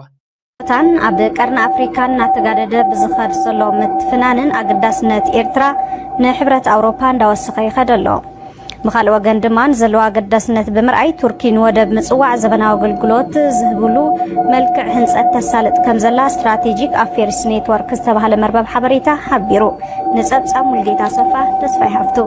ታን ኣብ ቀርኒ ኣፍሪካ እናተጋደደ ብዝኸድ ዘሎ ምትፍናንን ኣገዳስነት ኤርትራ ንሕብረት ኣውሮፓ እንዳወሰኸ ይኸድ ኣሎ። ብኻልእ ወገን ድማ ንዘለዎ ኣገዳስነት ብምርኣይ ቱርኪ ንወደብ ምጽዋዕ ዘበናዊ ኣገልግሎት ዝህብሉ መልክዕ ህንጸት ተሳልጥ ከምዘላ ስትራቴጂክ ኣፌርስ ኔትወርክ ዝተባህለ መርበብ ሓበሬታ ሓቢሩ። ንጸብጻብ ሙልጌታ ሰፋ ተስፋይ ሃፍቱ።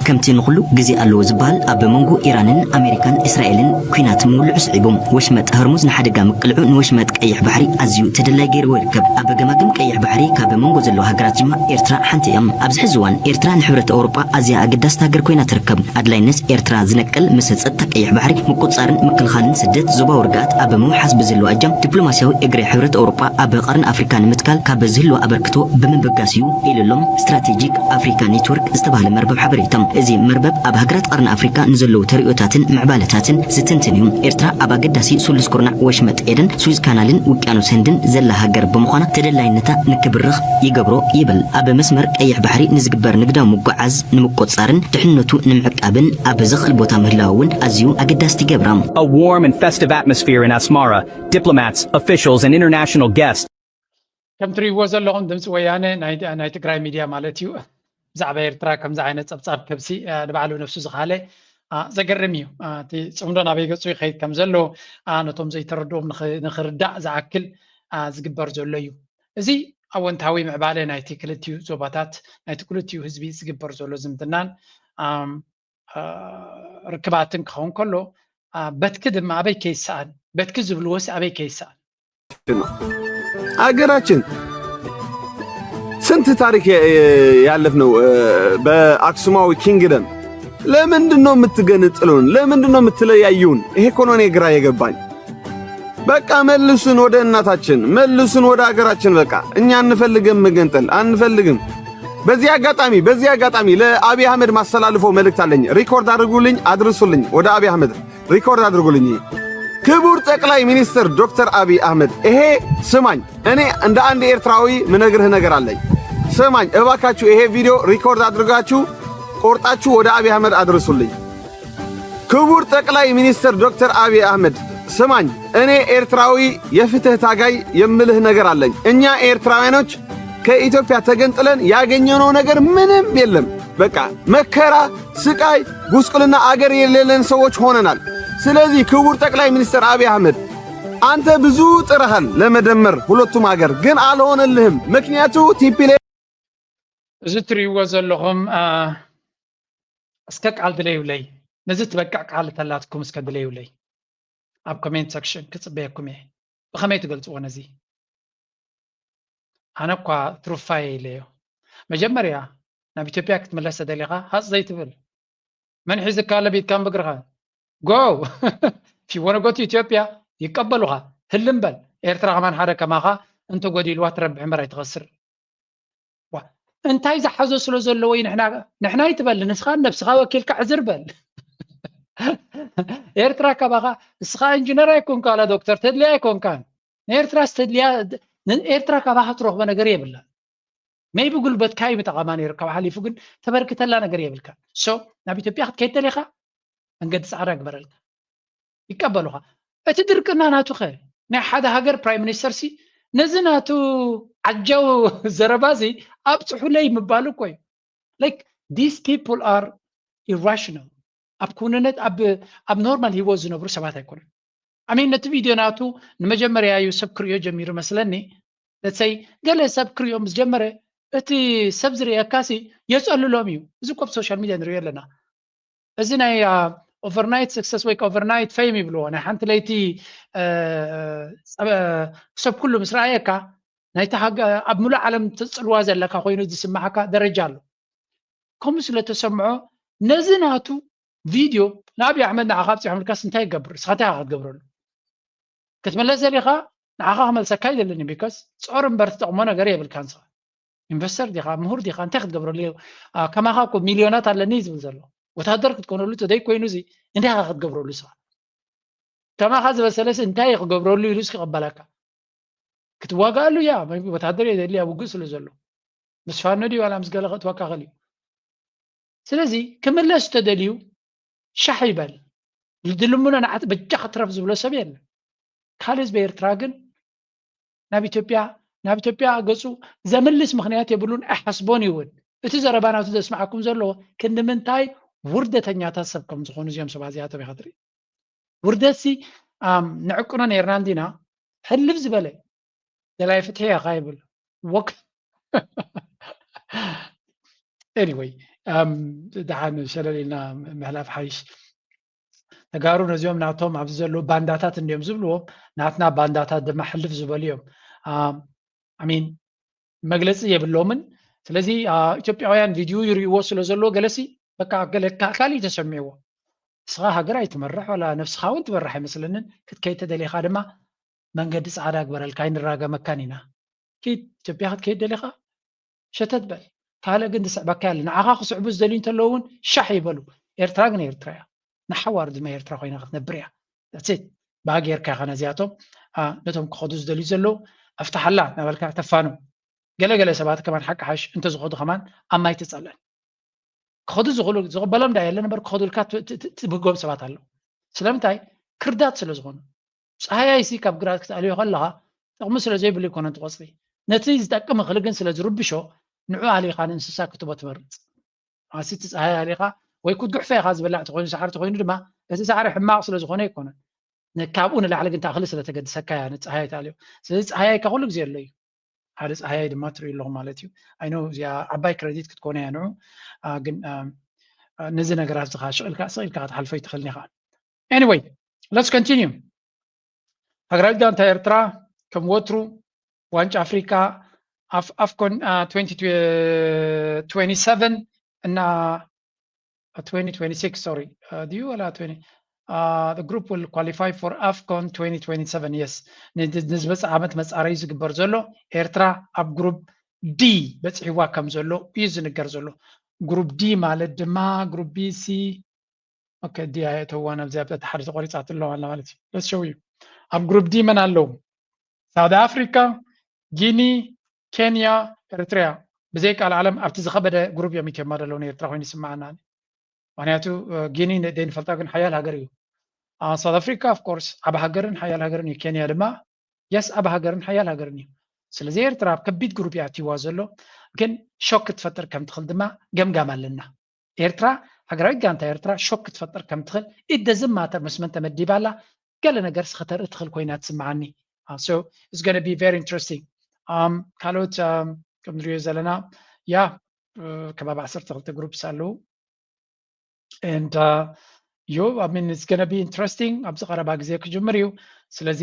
ከምቲ ንኹሉ ግዜ ኣለዎ ዝበሃል ኣብ መንጎ ኢራንን ኣሜሪካን እስራኤልን ኲናት ምውልዑ ስዒቡ፣ ወሽመጥ ሆርሙዝ ንሓደጋ ምቅልዑ ንወሽመጥ ቀይሕ ባሕሪ ኣዝዩ ተደላይ ገይርዎ ይርከብ። ኣብ ገማግም ቀይሕ ባሕሪ ካብ መንጎ ዘለዋ ሃገራት ድማ ኤርትራ ሓንቲ እያ። ኣብዚ ሕዚ እዋን ኤርትራ ንሕብረት ኣውሮጳ ኣዝያ ኣገዳሲት ሃገር ኮይና ትርከብ። ኣድላይነት ኤርትራ ዝነቅል ምስ ጸጥታ ቀይሕ ባሕሪ ምቁጽጻርን ምክልኻልን ስደት ዞባዊ ርግኣት ኣብ ምውሓስ ብዝህልዋ እጃም ዲፕሎማስያዊ እግሪ ሕብረት ኣውሮጳ ኣብ ቀርኒ ኣፍሪካ ንምትካል ካብ ዝህልዋ ኣበርክቶ ብምብጋስ እዩ ኢሉ ኣሎ ስትራቴጂክ ኣፍሪካ ኔትወርክ ዝተባህለ መርበብ ሓበሬታ። እዚ መርበብ ኣብ ሃገራት ቀርኒ ኣፍሪካ ንዘለዉ ተርእዮታትን ምዕባለታትን ዝትንትን እዩ። ኤርትራ ኣብ ኣገዳሲ ስሉስ ኩርናዕ ወሽመጥ ኤደን፣ ስዊዝ ካናልን ውቅያኖስ ህንድን ዘላ ሃገር ብምዃና ተደላይነታ ንክብርኽ ይገብሮ ይብል። ኣብ መስመር ቀይሕ ባሕሪ ንዝግበር ንግዳዊ ምጉዓዝ ንምቁጽጻርን ድሕንነቱ ንምዕቃብን ኣብ ዘኽእል ቦታ ምህላው እውን ኣዝዩ ኣገዳሲት ይገብራ። A warm and festive atmosphere in Asmara, diplomats, officials and international guests ከም ትሪእዎ ዘለኹም ድምፂ ወያነ ናይ ናይ ትግራይ ሚድያ ማለት እዩ። ብዛዕባ ኤርትራ ከምዚ ዓይነት ፀብፃብ ከብሲ አ፣ ንባዕሉ ነፍሱ ዝኻለ አ፣ ዘገርም እዩ። አ፣ እቲ ፅምዶ ናበይ ገፁ ይኸይድ ከም ዘሎ አ፣ ነቶም ዘይተረድኦም ንኽ- ንኽርዳእ ዝኣክል አ፣ ዝግበር ዘሎ እዩ። እዚ ኣወንታዊ ምዕባለ ናይቲ ክልቲኡ ዞባታት ናይቲ ክልቲኡ ህዝቢ ዝግበር ዘሎ ዝምድናን ኣም፣ አ፣ ርክባትን ክኸውን ከሎ አ፣ በትኪ ድማ ኣበይ ከይሰኣን በትኪ ዝብልዎስ ኣበይ ከይሰኣን ነው። አገራችን ስንት ታሪክ ያለፍነው በአክሱማዊ ኪንግደም። ለምንድን ነው የምትገነጥሉን? ለምንድን ነው የምትለያዩን? ይሄ እኮ ነው እኔ ግራ የገባኝ። በቃ መልሱን ወደ እናታችን፣ መልሱን ወደ አገራችን። በቃ እኛ አንፈልግም መገንጠል አንፈልግም። በዚህ አጋጣሚ በዚህ አጋጣሚ ለአብይ አህመድ ማስተላልፎ መልእክት አለኝ። ሪኮርድ አድርጉልኝ፣ አድርሱልኝ ወደ አብይ አህመድ። ሪኮርድ አድርጉልኝ። ክቡር ጠቅላይ ሚኒስትር ዶክተር አብይ አህመድ፣ ይሄ ስማኝ፣ እኔ እንደ አንድ ኤርትራዊ ምነግርህ ነገር አለኝ። ስማኝ እባካችሁ፣ ይሄ ቪዲዮ ሪኮርድ አድርጋችሁ ቆርጣችሁ ወደ አብይ አህመድ አድርሱልኝ። ክቡር ጠቅላይ ሚኒስትር ዶክተር አብይ አህመድ፣ ስማኝ፣ እኔ ኤርትራዊ የፍትህ ታጋይ የምልህ ነገር አለኝ። እኛ ኤርትራውያኖች ከኢትዮጵያ ተገንጥለን ያገኘነው ነገር ምንም የለም። በቃ መከራ፣ ስቃይ፣ ጉስቁልና፣ አገር የሌለን ሰዎች ሆነናል። ስለዚህ ክቡር ጠቅላይ ሚኒስትር አብይ አህመድ፣ አንተ ብዙ ጥረሃል ለመደመር ሁለቱም ሀገር፣ ግን አልሆነልህም። ምክንያቱ ቲፒኤልኤፍ እዚ ትሪእዎ ዘለኹም አ፣ እስከ ቃል ድለዩለይ፣ ነዚ ትበቅዕ ቃል ተላትኩም እስከ ድለዩለይ። ኣብ ኮሜንት ሰክሽን ክጽበየኩም እየ። ብኸመይ ትገልጽዎ ነዚ? ኣነ እኳ ትሩፋየ ኢለዮ። መጀመርያ ናብ ኢትዮጵያ ክትምለስ ተደሊኻ ሃጽ ዘይትብል። መን ሒዝካ ኣሎ ብኢድካን ብእግርኻን? Go! If you wanna go to ኢትዮጵያ ይቀበሉኻ። ህልም በል። ኤርትራ ከማን ሓደ ከማኻ እንተጎዲልዋ ትረብሕ እምበር ኣይትኸስር። ዋ እንታይ ዝሓዞ ስለ ዘለዎ እዩ ንሕና ንሕና ይትበል ንስኻ ነብስኻ ወኪልካ ዕዝር በል ኤርትራ ካባኻ እስኻ ኢንጂነር ኣይኮንካ ዋላ ዶክተር ተድልያ ኣይኮንካን ንኤርትራ ስተድልያ ንኤርትራ ካባኻ ትረኽቦ ነገር የብላን ሜይቢ ጉልበትካ እዩ ምጠቐማ ነይሩ ካብ ሓሊፉ ግን ተበርክተላ ነገር የብልካ ሶ ናብ ኢትዮጵያ ክትከይድ ተሊኻ መንገዲ ፃዕዳ ግበረልካ ይቀበሉኻ። እቲ ድርቅና ናቱ ኸ ናይ ሓደ ሃገር ፕራይም ሚኒስተር ሲ ነዚ ናቱ ዓጃው ዘረባ እዚ ኣብፅሑለይ ምባሉ እኮ እዩ። Like these people are irrational ኣብ ክውንነት ኣብ ኣብ ኖርማል ሂወት ዝነብሩ ሰባት ኣይኮኑን። I mean ነቲ ቪድዮ ናቱ ንመጀመርያ እዩ ሰብ ክሪኦ ጀሚሩ መስለኒ። Let's say ገለ ሰብ ክሪኦ ምስ ጀመረ እቲ ሰብ ዝርእየካ ሲ የፀልሎም እዩ። እዚ እኮ ኣብ ሶሻል ሚድያ ንሪኦ ኣለና። እዚ ናይ ኦቨርናይት ሰክሰስ ወይ ኦቨርናይት ፌም ይብልዎ። ናይ ሓንቲ ለይቲ ሰብ ኩሉ ምስ ረኣየካ ናይቲ ኣብ ሙሉእ ዓለም ትፅልዋ ዘለካ ኮይኑ ዝስማዓካ ደረጃ ኣሎ። ከምኡ ስለ ተሰምዖ ነዚ ናቱ ቪድዮ ንኣብይ ኣሕመድ ንዓኻ ኣብፂሖምልካስ እንታይ ይገብር? ንስኻ እንታይ ክትገብረሉ? ክትመለስ ዘሊኻ ንዓኻ ክመልሰካ ኣይደለኒ። ቢካስ ጾር እምበር ትጠቕሞ ነገር የብልካ ንስኻ። ኢንቨስተር ዲኻ፣ ምሁር ዲኻ፣ እንታይ ክትገብረሉ? ከማኻ እኮ ሚልዮናት ኣለኒ ዝብል ዘሎ ወታደር ክትኮነሉ ተደይኮይኑ እዚ እንታይ ክትገብረሉ ንስኻ? ከማኻ ዝበሰለስ እንታይ ክገብረሉ ኢሉ እስኪ ቀበላካ ክትዋጋኣሉ እያ። ወታደር የደሊ ኣብ ውግእ ስለ ዘሎ ምስ ፋኖ ድዩ ዋላ ምስ ገለ ክትወካኸል እዩ። ስለዚ ክምለስ ተደልዩ ሻሕ ይበል። ዝልምኖ ንዓት በጃ ክትረፍ ዝብሎ ሰብ የለን። ካልእ ህዝቢ ኤርትራ ግን ናብ ኢትዮጵያ ናብ ኢትዮጵያ ገጹ ዘምልስ ምኽንያት የብሉን፣ ኣይሓስቦን እዩ እውን። እቲ ዘረባ ናቱ ዘስምዓኩም ዘሎ ክንዲ ምንታይ ውርደተኛታት ሰብ ከም ዝኾኑ እዚኦም ሰባት እዚኣቶም ኢኻ ትርኢ። ውርደትሲ ንዕቅኖ ነርና እንዲና ሕልፍ ዝበለ ደላይ ፍትሒ ኢኻ ይብል ወክ anyway ደሓን ሸለል ኢልና ምሕላፍ ሓይሽ። ተጋሩ ነዚኦም ናቶም ኣብዚ ዘለዉ ባንዳታት እንዲዮም ዝብልዎም ናትና ባንዳታት ድማ ሕልፍ ዝበሉ እዮም። ሚን መግለፂ የብሎምን። ስለዚ ኢትዮጵያውያን ቪድዮ ይርእይዎ ስለ ዘለዎ ገለሲ በቃ ገለ ካልእ ተሰሚዕዎ። ንስኻ ሃገር ኣይትመርሕ ዋላ ነብስኻ እውን ትመርሕ ኣይመስለንን። ክትከይድ ተደሊኻ ድማ መንገዲ ፃዕዳ ግበረልካ ኣይንራገመካን ኢና። ኪድ ኢትዮጵያ ክትከይድ ደሊኻ ሸተት በል። ካልእ ግን ዝስዕበካ ያለ ንዓኻ ክስዕቡ ዝደልዩ እንተለዉ እውን ሻሕ ይበሉ። ኤርትራ ግን ኤርትራ እያ። ንሓዋሩ ድማ ኤርትራ ኮይና ክትነብር እያ። ሴት ብሃ ጌርካ ኢኻ ነዚኣቶም ነቶም ክኸዱ ዝደልዩ ዘለዉ ኣፍትሓላ እናበልካ ተፋኑ። ገለገለ ሰባት ከማን ሓቂ ሓሽ እንተዝኸዱ ከማን ኣብ ማይ ትፀለን ክኸዱ ዝኽእሉ ዝቕበሎም ዳ የለን እምበር ክኸዱልካ ትብህጎም ሰባት ኣለዉ። ስለምንታይ? ክርዳት ስለ ዝኾኑ። ፀሃያይሲ ካብ ግራት ክትኣልዮ ከለኻ ጥቕሚ ስለ ዘይብሉ ኣይኮነን ትቆፅሪ። ነቲ ዝጠቅም እኽሊ ግን ስለ ዝርብሾ ንዑ ኣሊኻ ንእንስሳ ክትቦ ትመርፅ። ኣሲ እቲ ፀሃይ ኣሊኻ ወይ ክትጉሕፈ ኢኻ ዝበላዕ ተኾይኑ ሳዕሪ ተኾይኑ ድማ እቲ ሳዕሪ ሕማቕ ስለ ዝኾነ ኣይኮነን። ካብኡ ንላዕሊ ግን እታ እኽሊ ስለ ተገድሰካ እያ ንፀሃይ ትኣልዮ። ስለዚ ፀሃያይካ ኩሉ ግዜ ኣሎ እዩ። ሓደ ፀሃያይ ድማ ትርእዩ ኣለኹም ማለት እዩ። ኣይኖ እዚኣ ዓባይ ክረዲት ክትኮነ እያ ንዑ ግን ነዚ ነገራት ዝኻ ሽቕልካ ስቕ ኢልካ ክትሓልፎ ይትኽእልን ኢኻ። Anyway, let's continue. ሃገራዊት ጋንታ ኤርትራ ከም ወትሩ ዋንጫ ኣፍሪካ ኣፍኮን ሰቨን እና twenty twenty-six sorry ድዩ ወላ group will qualify for afcon twenty twenty-seven yes ንዝመፅእ ዓመት መፃረዩ ዝግበር ዘሎ ኤርትራ ኣብ ግሩፕ ዲ በፂሕዋ ከም ዘሎ እዩ ዝንገር ዘሎ። ግሩፕ ዲ ማለት ድማ ግሩፕ ቢ ሲ ኦኬ ዲ ኣየእተውዋን ኣብዚኣ ብታ ሓደ ተቆሪፃት ኣለዋ ኣላ ማለት እዩ። Let's show you ኣብ ግሩፕ ዲ መን ኣለዉ? ሳውት ኣፍሪካ፣ ጊኒ፣ ኬንያ፣ ኤርትሪያ። ብዘይ ቃል ዓለም ኣብቲ ዝኸበደ ግሩፕ እዮም ኢትዮማ ዘለዉ ንኤርትራ ኮይኑ ይስምዓና። ምክንያቱ ጊኒ ደይንፈልጣ ግን ሓያል ሃገር እዩ። ሳውት ኣፍሪካ of course ዓብ ሃገርን ሓያል ሃገርን እዩ። ኬንያ ድማ የስ ዓብ ሃገርን ሓያል ሃገርን እዩ። ስለዚ ኤርትራ ኣብ ከቢድ ግሩፕ እያ ኣትይዋ ዘሎ። ግን ሾክ ክትፈጥር ከም ትኽእል ድማ ገምጋም ኣለና። ኤርትራ ሃገራዊት ጋንታ ኤርትራ ሾክ ክትፈጥር ከም ትኽእል it doesn't matter ምስ መን ተመዲባ ኣላ ገለ ነገር ስኸተርኢ ትኽእል ኮይና ትስምዓኒ። So it's gonna be very interesting. ካልኦት ከም ንሪኦ ዘለና ያ ከባቢ ዓሰርተ ክልተ ግሩፕስ ኣለዉ and you I mean it's gonna be interesting ኣብዚ ቀረባ ግዜ ክጅምር እዩ። ስለዚ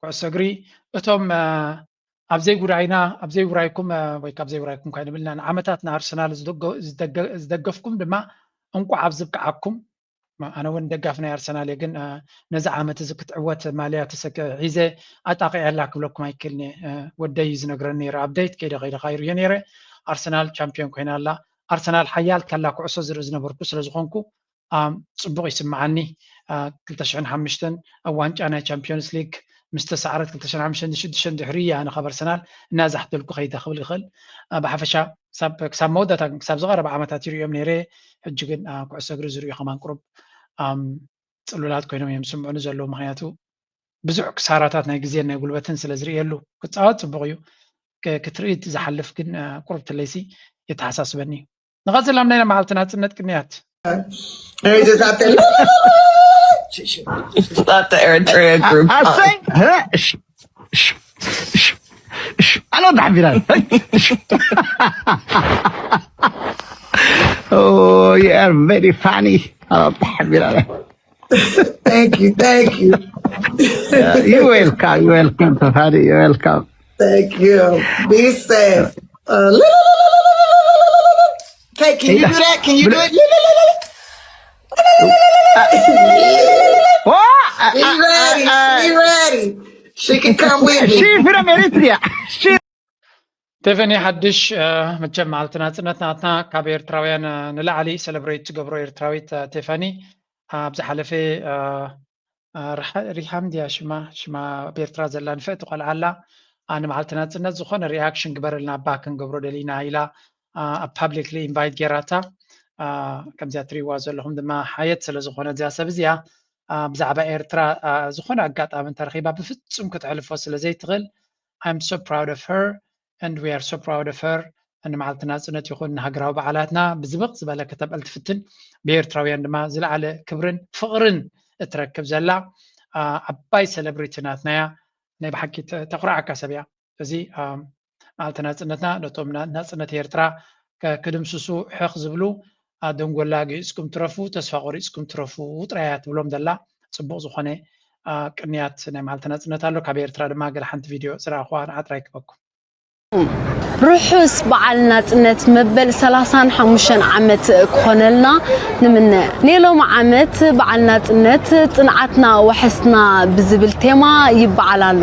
ኩዕሶ እግሪ እቶም ኣብ ዘይጉዳይና ኣብ ዘይውራይኩም ወይ ካብ ዘይውራይኩም ካይንብልና ንዓመታት ንኣርሰናል ዝደገፍኩም ድማ እንቋዕ ኣብ ዝብቅዓኩም። ኣነ እውን ደጋፊ ናይ ኣርሰናል እየ ግን ነዚ ዓመት እዚ ክትዕወት ማልያ ተሰኪዐ ሒዘ ኣጣቂዐላ ክብለኩም ኣይክእልን እየ። ወደይ እዩ ዝነግረኒ ነይረ ኣብደይት ከይደ ከይደ ካይርዮ ነይረ። ኣርሰናል ቻምፒዮን ኮይና ኣላ። ኣርሰናል ሓያል ከላ ኩዕሶ ዝርኢ ዝነበርኩ ስለ ዝኾንኩ ፅቡቕ ይስምዓኒ። ክልተ ሽሕን ሓሙሽተን ኣብ ዋንጫ ናይ ቻምፒዮንስ ሊግ ምስ ተሳዕረት ክልተ ሽሕን ሓሙሽተን ሽዱሽተን ድሕሪ እያ ኣነ ካብ ኣርሰናል እናዛሕተልኩ ከይደ ክብል ይኽእል። ብሓፈሻ ክሳብ መወዳእታ ግን ክሳብ ዝቐረበ ዓመታት ይርእዮም ነይረ። ሕጂ ግን ኩዕሶ እግሪ ዝርእዩ ከማን ቁሩብ ፅሉላት ኮይኖም እዮም ዝስምዑኒ ዘለዉ። ምክንያቱ ብዙሕ ክሳራታት ናይ ግዜን ናይ ጉልበትን ስለ ዝርእየሉ ክፃወት ፅቡቕ እዩ። ክትርኢ ዝሓልፍ ግን ቁሩብ ትለይሲ የተሓሳስበኒ እዩ። ንቐፅል ኣብ ናይና መዓልቲ ናፅነት ቅንያት Is that the Eritrea group? I know that. Oh, you are very funny. Oh, ብሓቢራ። Thank you, thank you, You welcome, you welcome, Tafari, you welcome. Thank you. Be safe. Uh, Kate, can you do that? Can you do it? What? Be ready. Be ready. She can come with me. She's from Eritrea. She ቴፈኒ ሓድሽ፣ መቸም መዓልቲ ናፅነት ናትና ካብ ኤርትራውያን ንላዕሊ ሰለብሬት ትገብሮ ኤርትራዊት። ቴፈኒ ኣብ ዝሓለፈ ሪሃም ድያ ሽማ ሽማ ኣብ ኤርትራ ዘላ ንፍዕቲ ቆልዓ ኣላ። ንመዓልቲ ናፅነት ዝኾነ ሪኣክሽን ግበረልና፣ ባክ ክንገብሮ ደሊና ኢላ ኣብ ፓብሊክሊ ኢንቫይት ጌራታ። ከምዚኣ ትሪእዋ ዘለኹም ድማ ሓየት ስለዝኾነ እዚኣ ሰብ እዚኣ ብዛዕባ ኤርትራ ዝኾነ ኣጋጣሚ እንተረኺባ ብፍጹም ክትሕልፎ ስለ ዘይትኽእል፣ I'm so proud of her and we are so proud of her። ንመዓልቲ ናፅነት ይኹን ንሃገራዊ በዓላትና ብዝብቕ ዝበለ ከተብዕል ትፍትን፣ ብኤርትራውያን ድማ ዝለዓለ ክብርን ፍቕርን እትረክብ ዘላ ዓባይ ሰለብሪቲ ናትናያ። ናይ ብሓቂ ተኩርዓካ ሰብ እያ። እዚ መዓልቲ ናፅነትና ነቶም ናፅነት ኤርትራ ክድምስሱ ሕኽ ዝብሉ ደንጎላ ገይፅኩም ትረፉ፣ ተስፋ ቆሪፅኩም ትረፉ ጥራያ ትብሎም ዘላ። ፅቡቕ ዝኾነ ቅንያት ናይ መዓልቲ ናፅነት ኣሎ። ካብ ኤርትራ ድማ ገለ ሓንቲ ቪድዮ ዝረኣኹዋ ንዓጥራይ ክበኩም። ርሑስ በዓል ናጽነት መበል ሰላሳን ሓሙሽተን ዓመት ክኾነልና ንምነ። ኔሎም ዓመት በዓል ናጽነት ጽንዓትና ወሐስና ብዝብል ቴማ ይበዓል ኣሎ።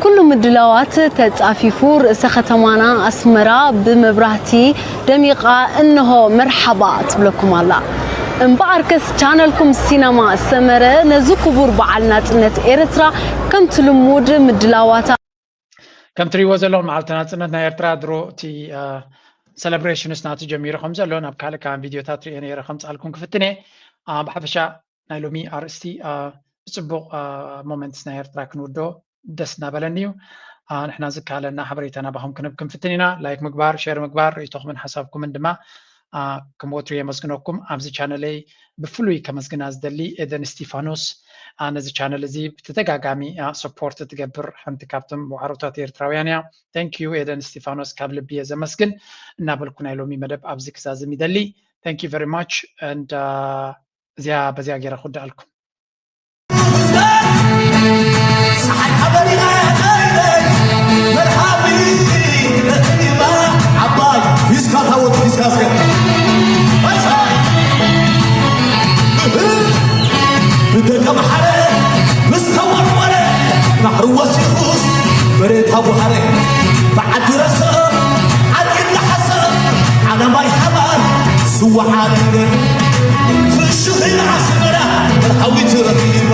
ኩሉ ምድላዋት ተጻፊፉ ርእሰ ከተማና ኣስመራ ብመብራህቲ ደሚቓ እንሆ መርሓባ ትብለኩም ኣላ። እምበኣርከስ ቻነልኩም ሲነማ ሰመረ ነዚ ክቡር በዓል ናጽነት ኤርትራ ከምቲ ልሙድ ምድላዋታ ከም ትሪእዎ ዘለኹም መዓልቲ ናፅነት ናይ ኤርትራ ድሮ እቲ ሰለብሬሽንስ ናቱ ጀሚሩ ከም ዘሎ ናብ ካልእ ከማን ቪድዮታት ሪኦ ነይረ ከምፅኣልኩም ክፍትን እየ። ብሓፈሻ ናይ ሎሚ ኣርእስቲ ብፅቡቕ ሞመንትስ ናይ ኤርትራ ክንውዶ ደስ እናበለኒ እዩ። ንሕና ዝከኣለና ሓበሬታ ናባኹም ክንብ ክንፍትን ኢና። ላይክ ምግባር፣ ሼር ምግባር፣ ርእይቶኹምን ሓሳብኩምን ድማ ከም ወትሩ የመስግነኩም። ኣብዚ ቻነለይ ብፍሉይ ከመስግና ዝደሊ ኤደን እስቲፋኖስ ነዚ ቻነል እዚ ብተደጋጋሚ ሰፖርት ትገብር ሓንቲ ካብቶም ዋዕሮታት ኤርትራውያን እያ። Thank you ኤደን እስቲፋኖስ፣ ካብ ልቢ እየ ዘመስግን እናበልኩ ናይ ሎሚ መደብ ኣብዚ ክዛዝም ይደሊ። Thank you very much and እዚኣ በዚኣ ገይረ ክውድኣልኩም። ብደቀ መሓረ ምስ ተወርወረ ባሕሪ ወሲኹስ መሬት ኣዋሃረ ብዓዲ ረሰ ዓፂድ ለሓሰ ዓለማይ ሓባር ስዋዓት ፍሽኺ ኣስመራ መርሃዊት ረኺባ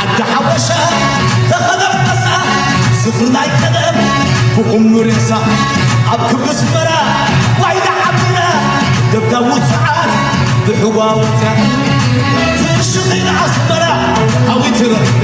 ዓዲ ሓበሻ ተኸበብ መሳ ዝኽሪ ናይ ቀደም ብኹሉ ሬሳ ኣብ ክቢ ኣስመራ ዋይዳ ዓድና ደብዳብ ውፅዓት ብሕዋ ወፅያ ፍሽኺ ኣስመራ ሃዊት ረኺበ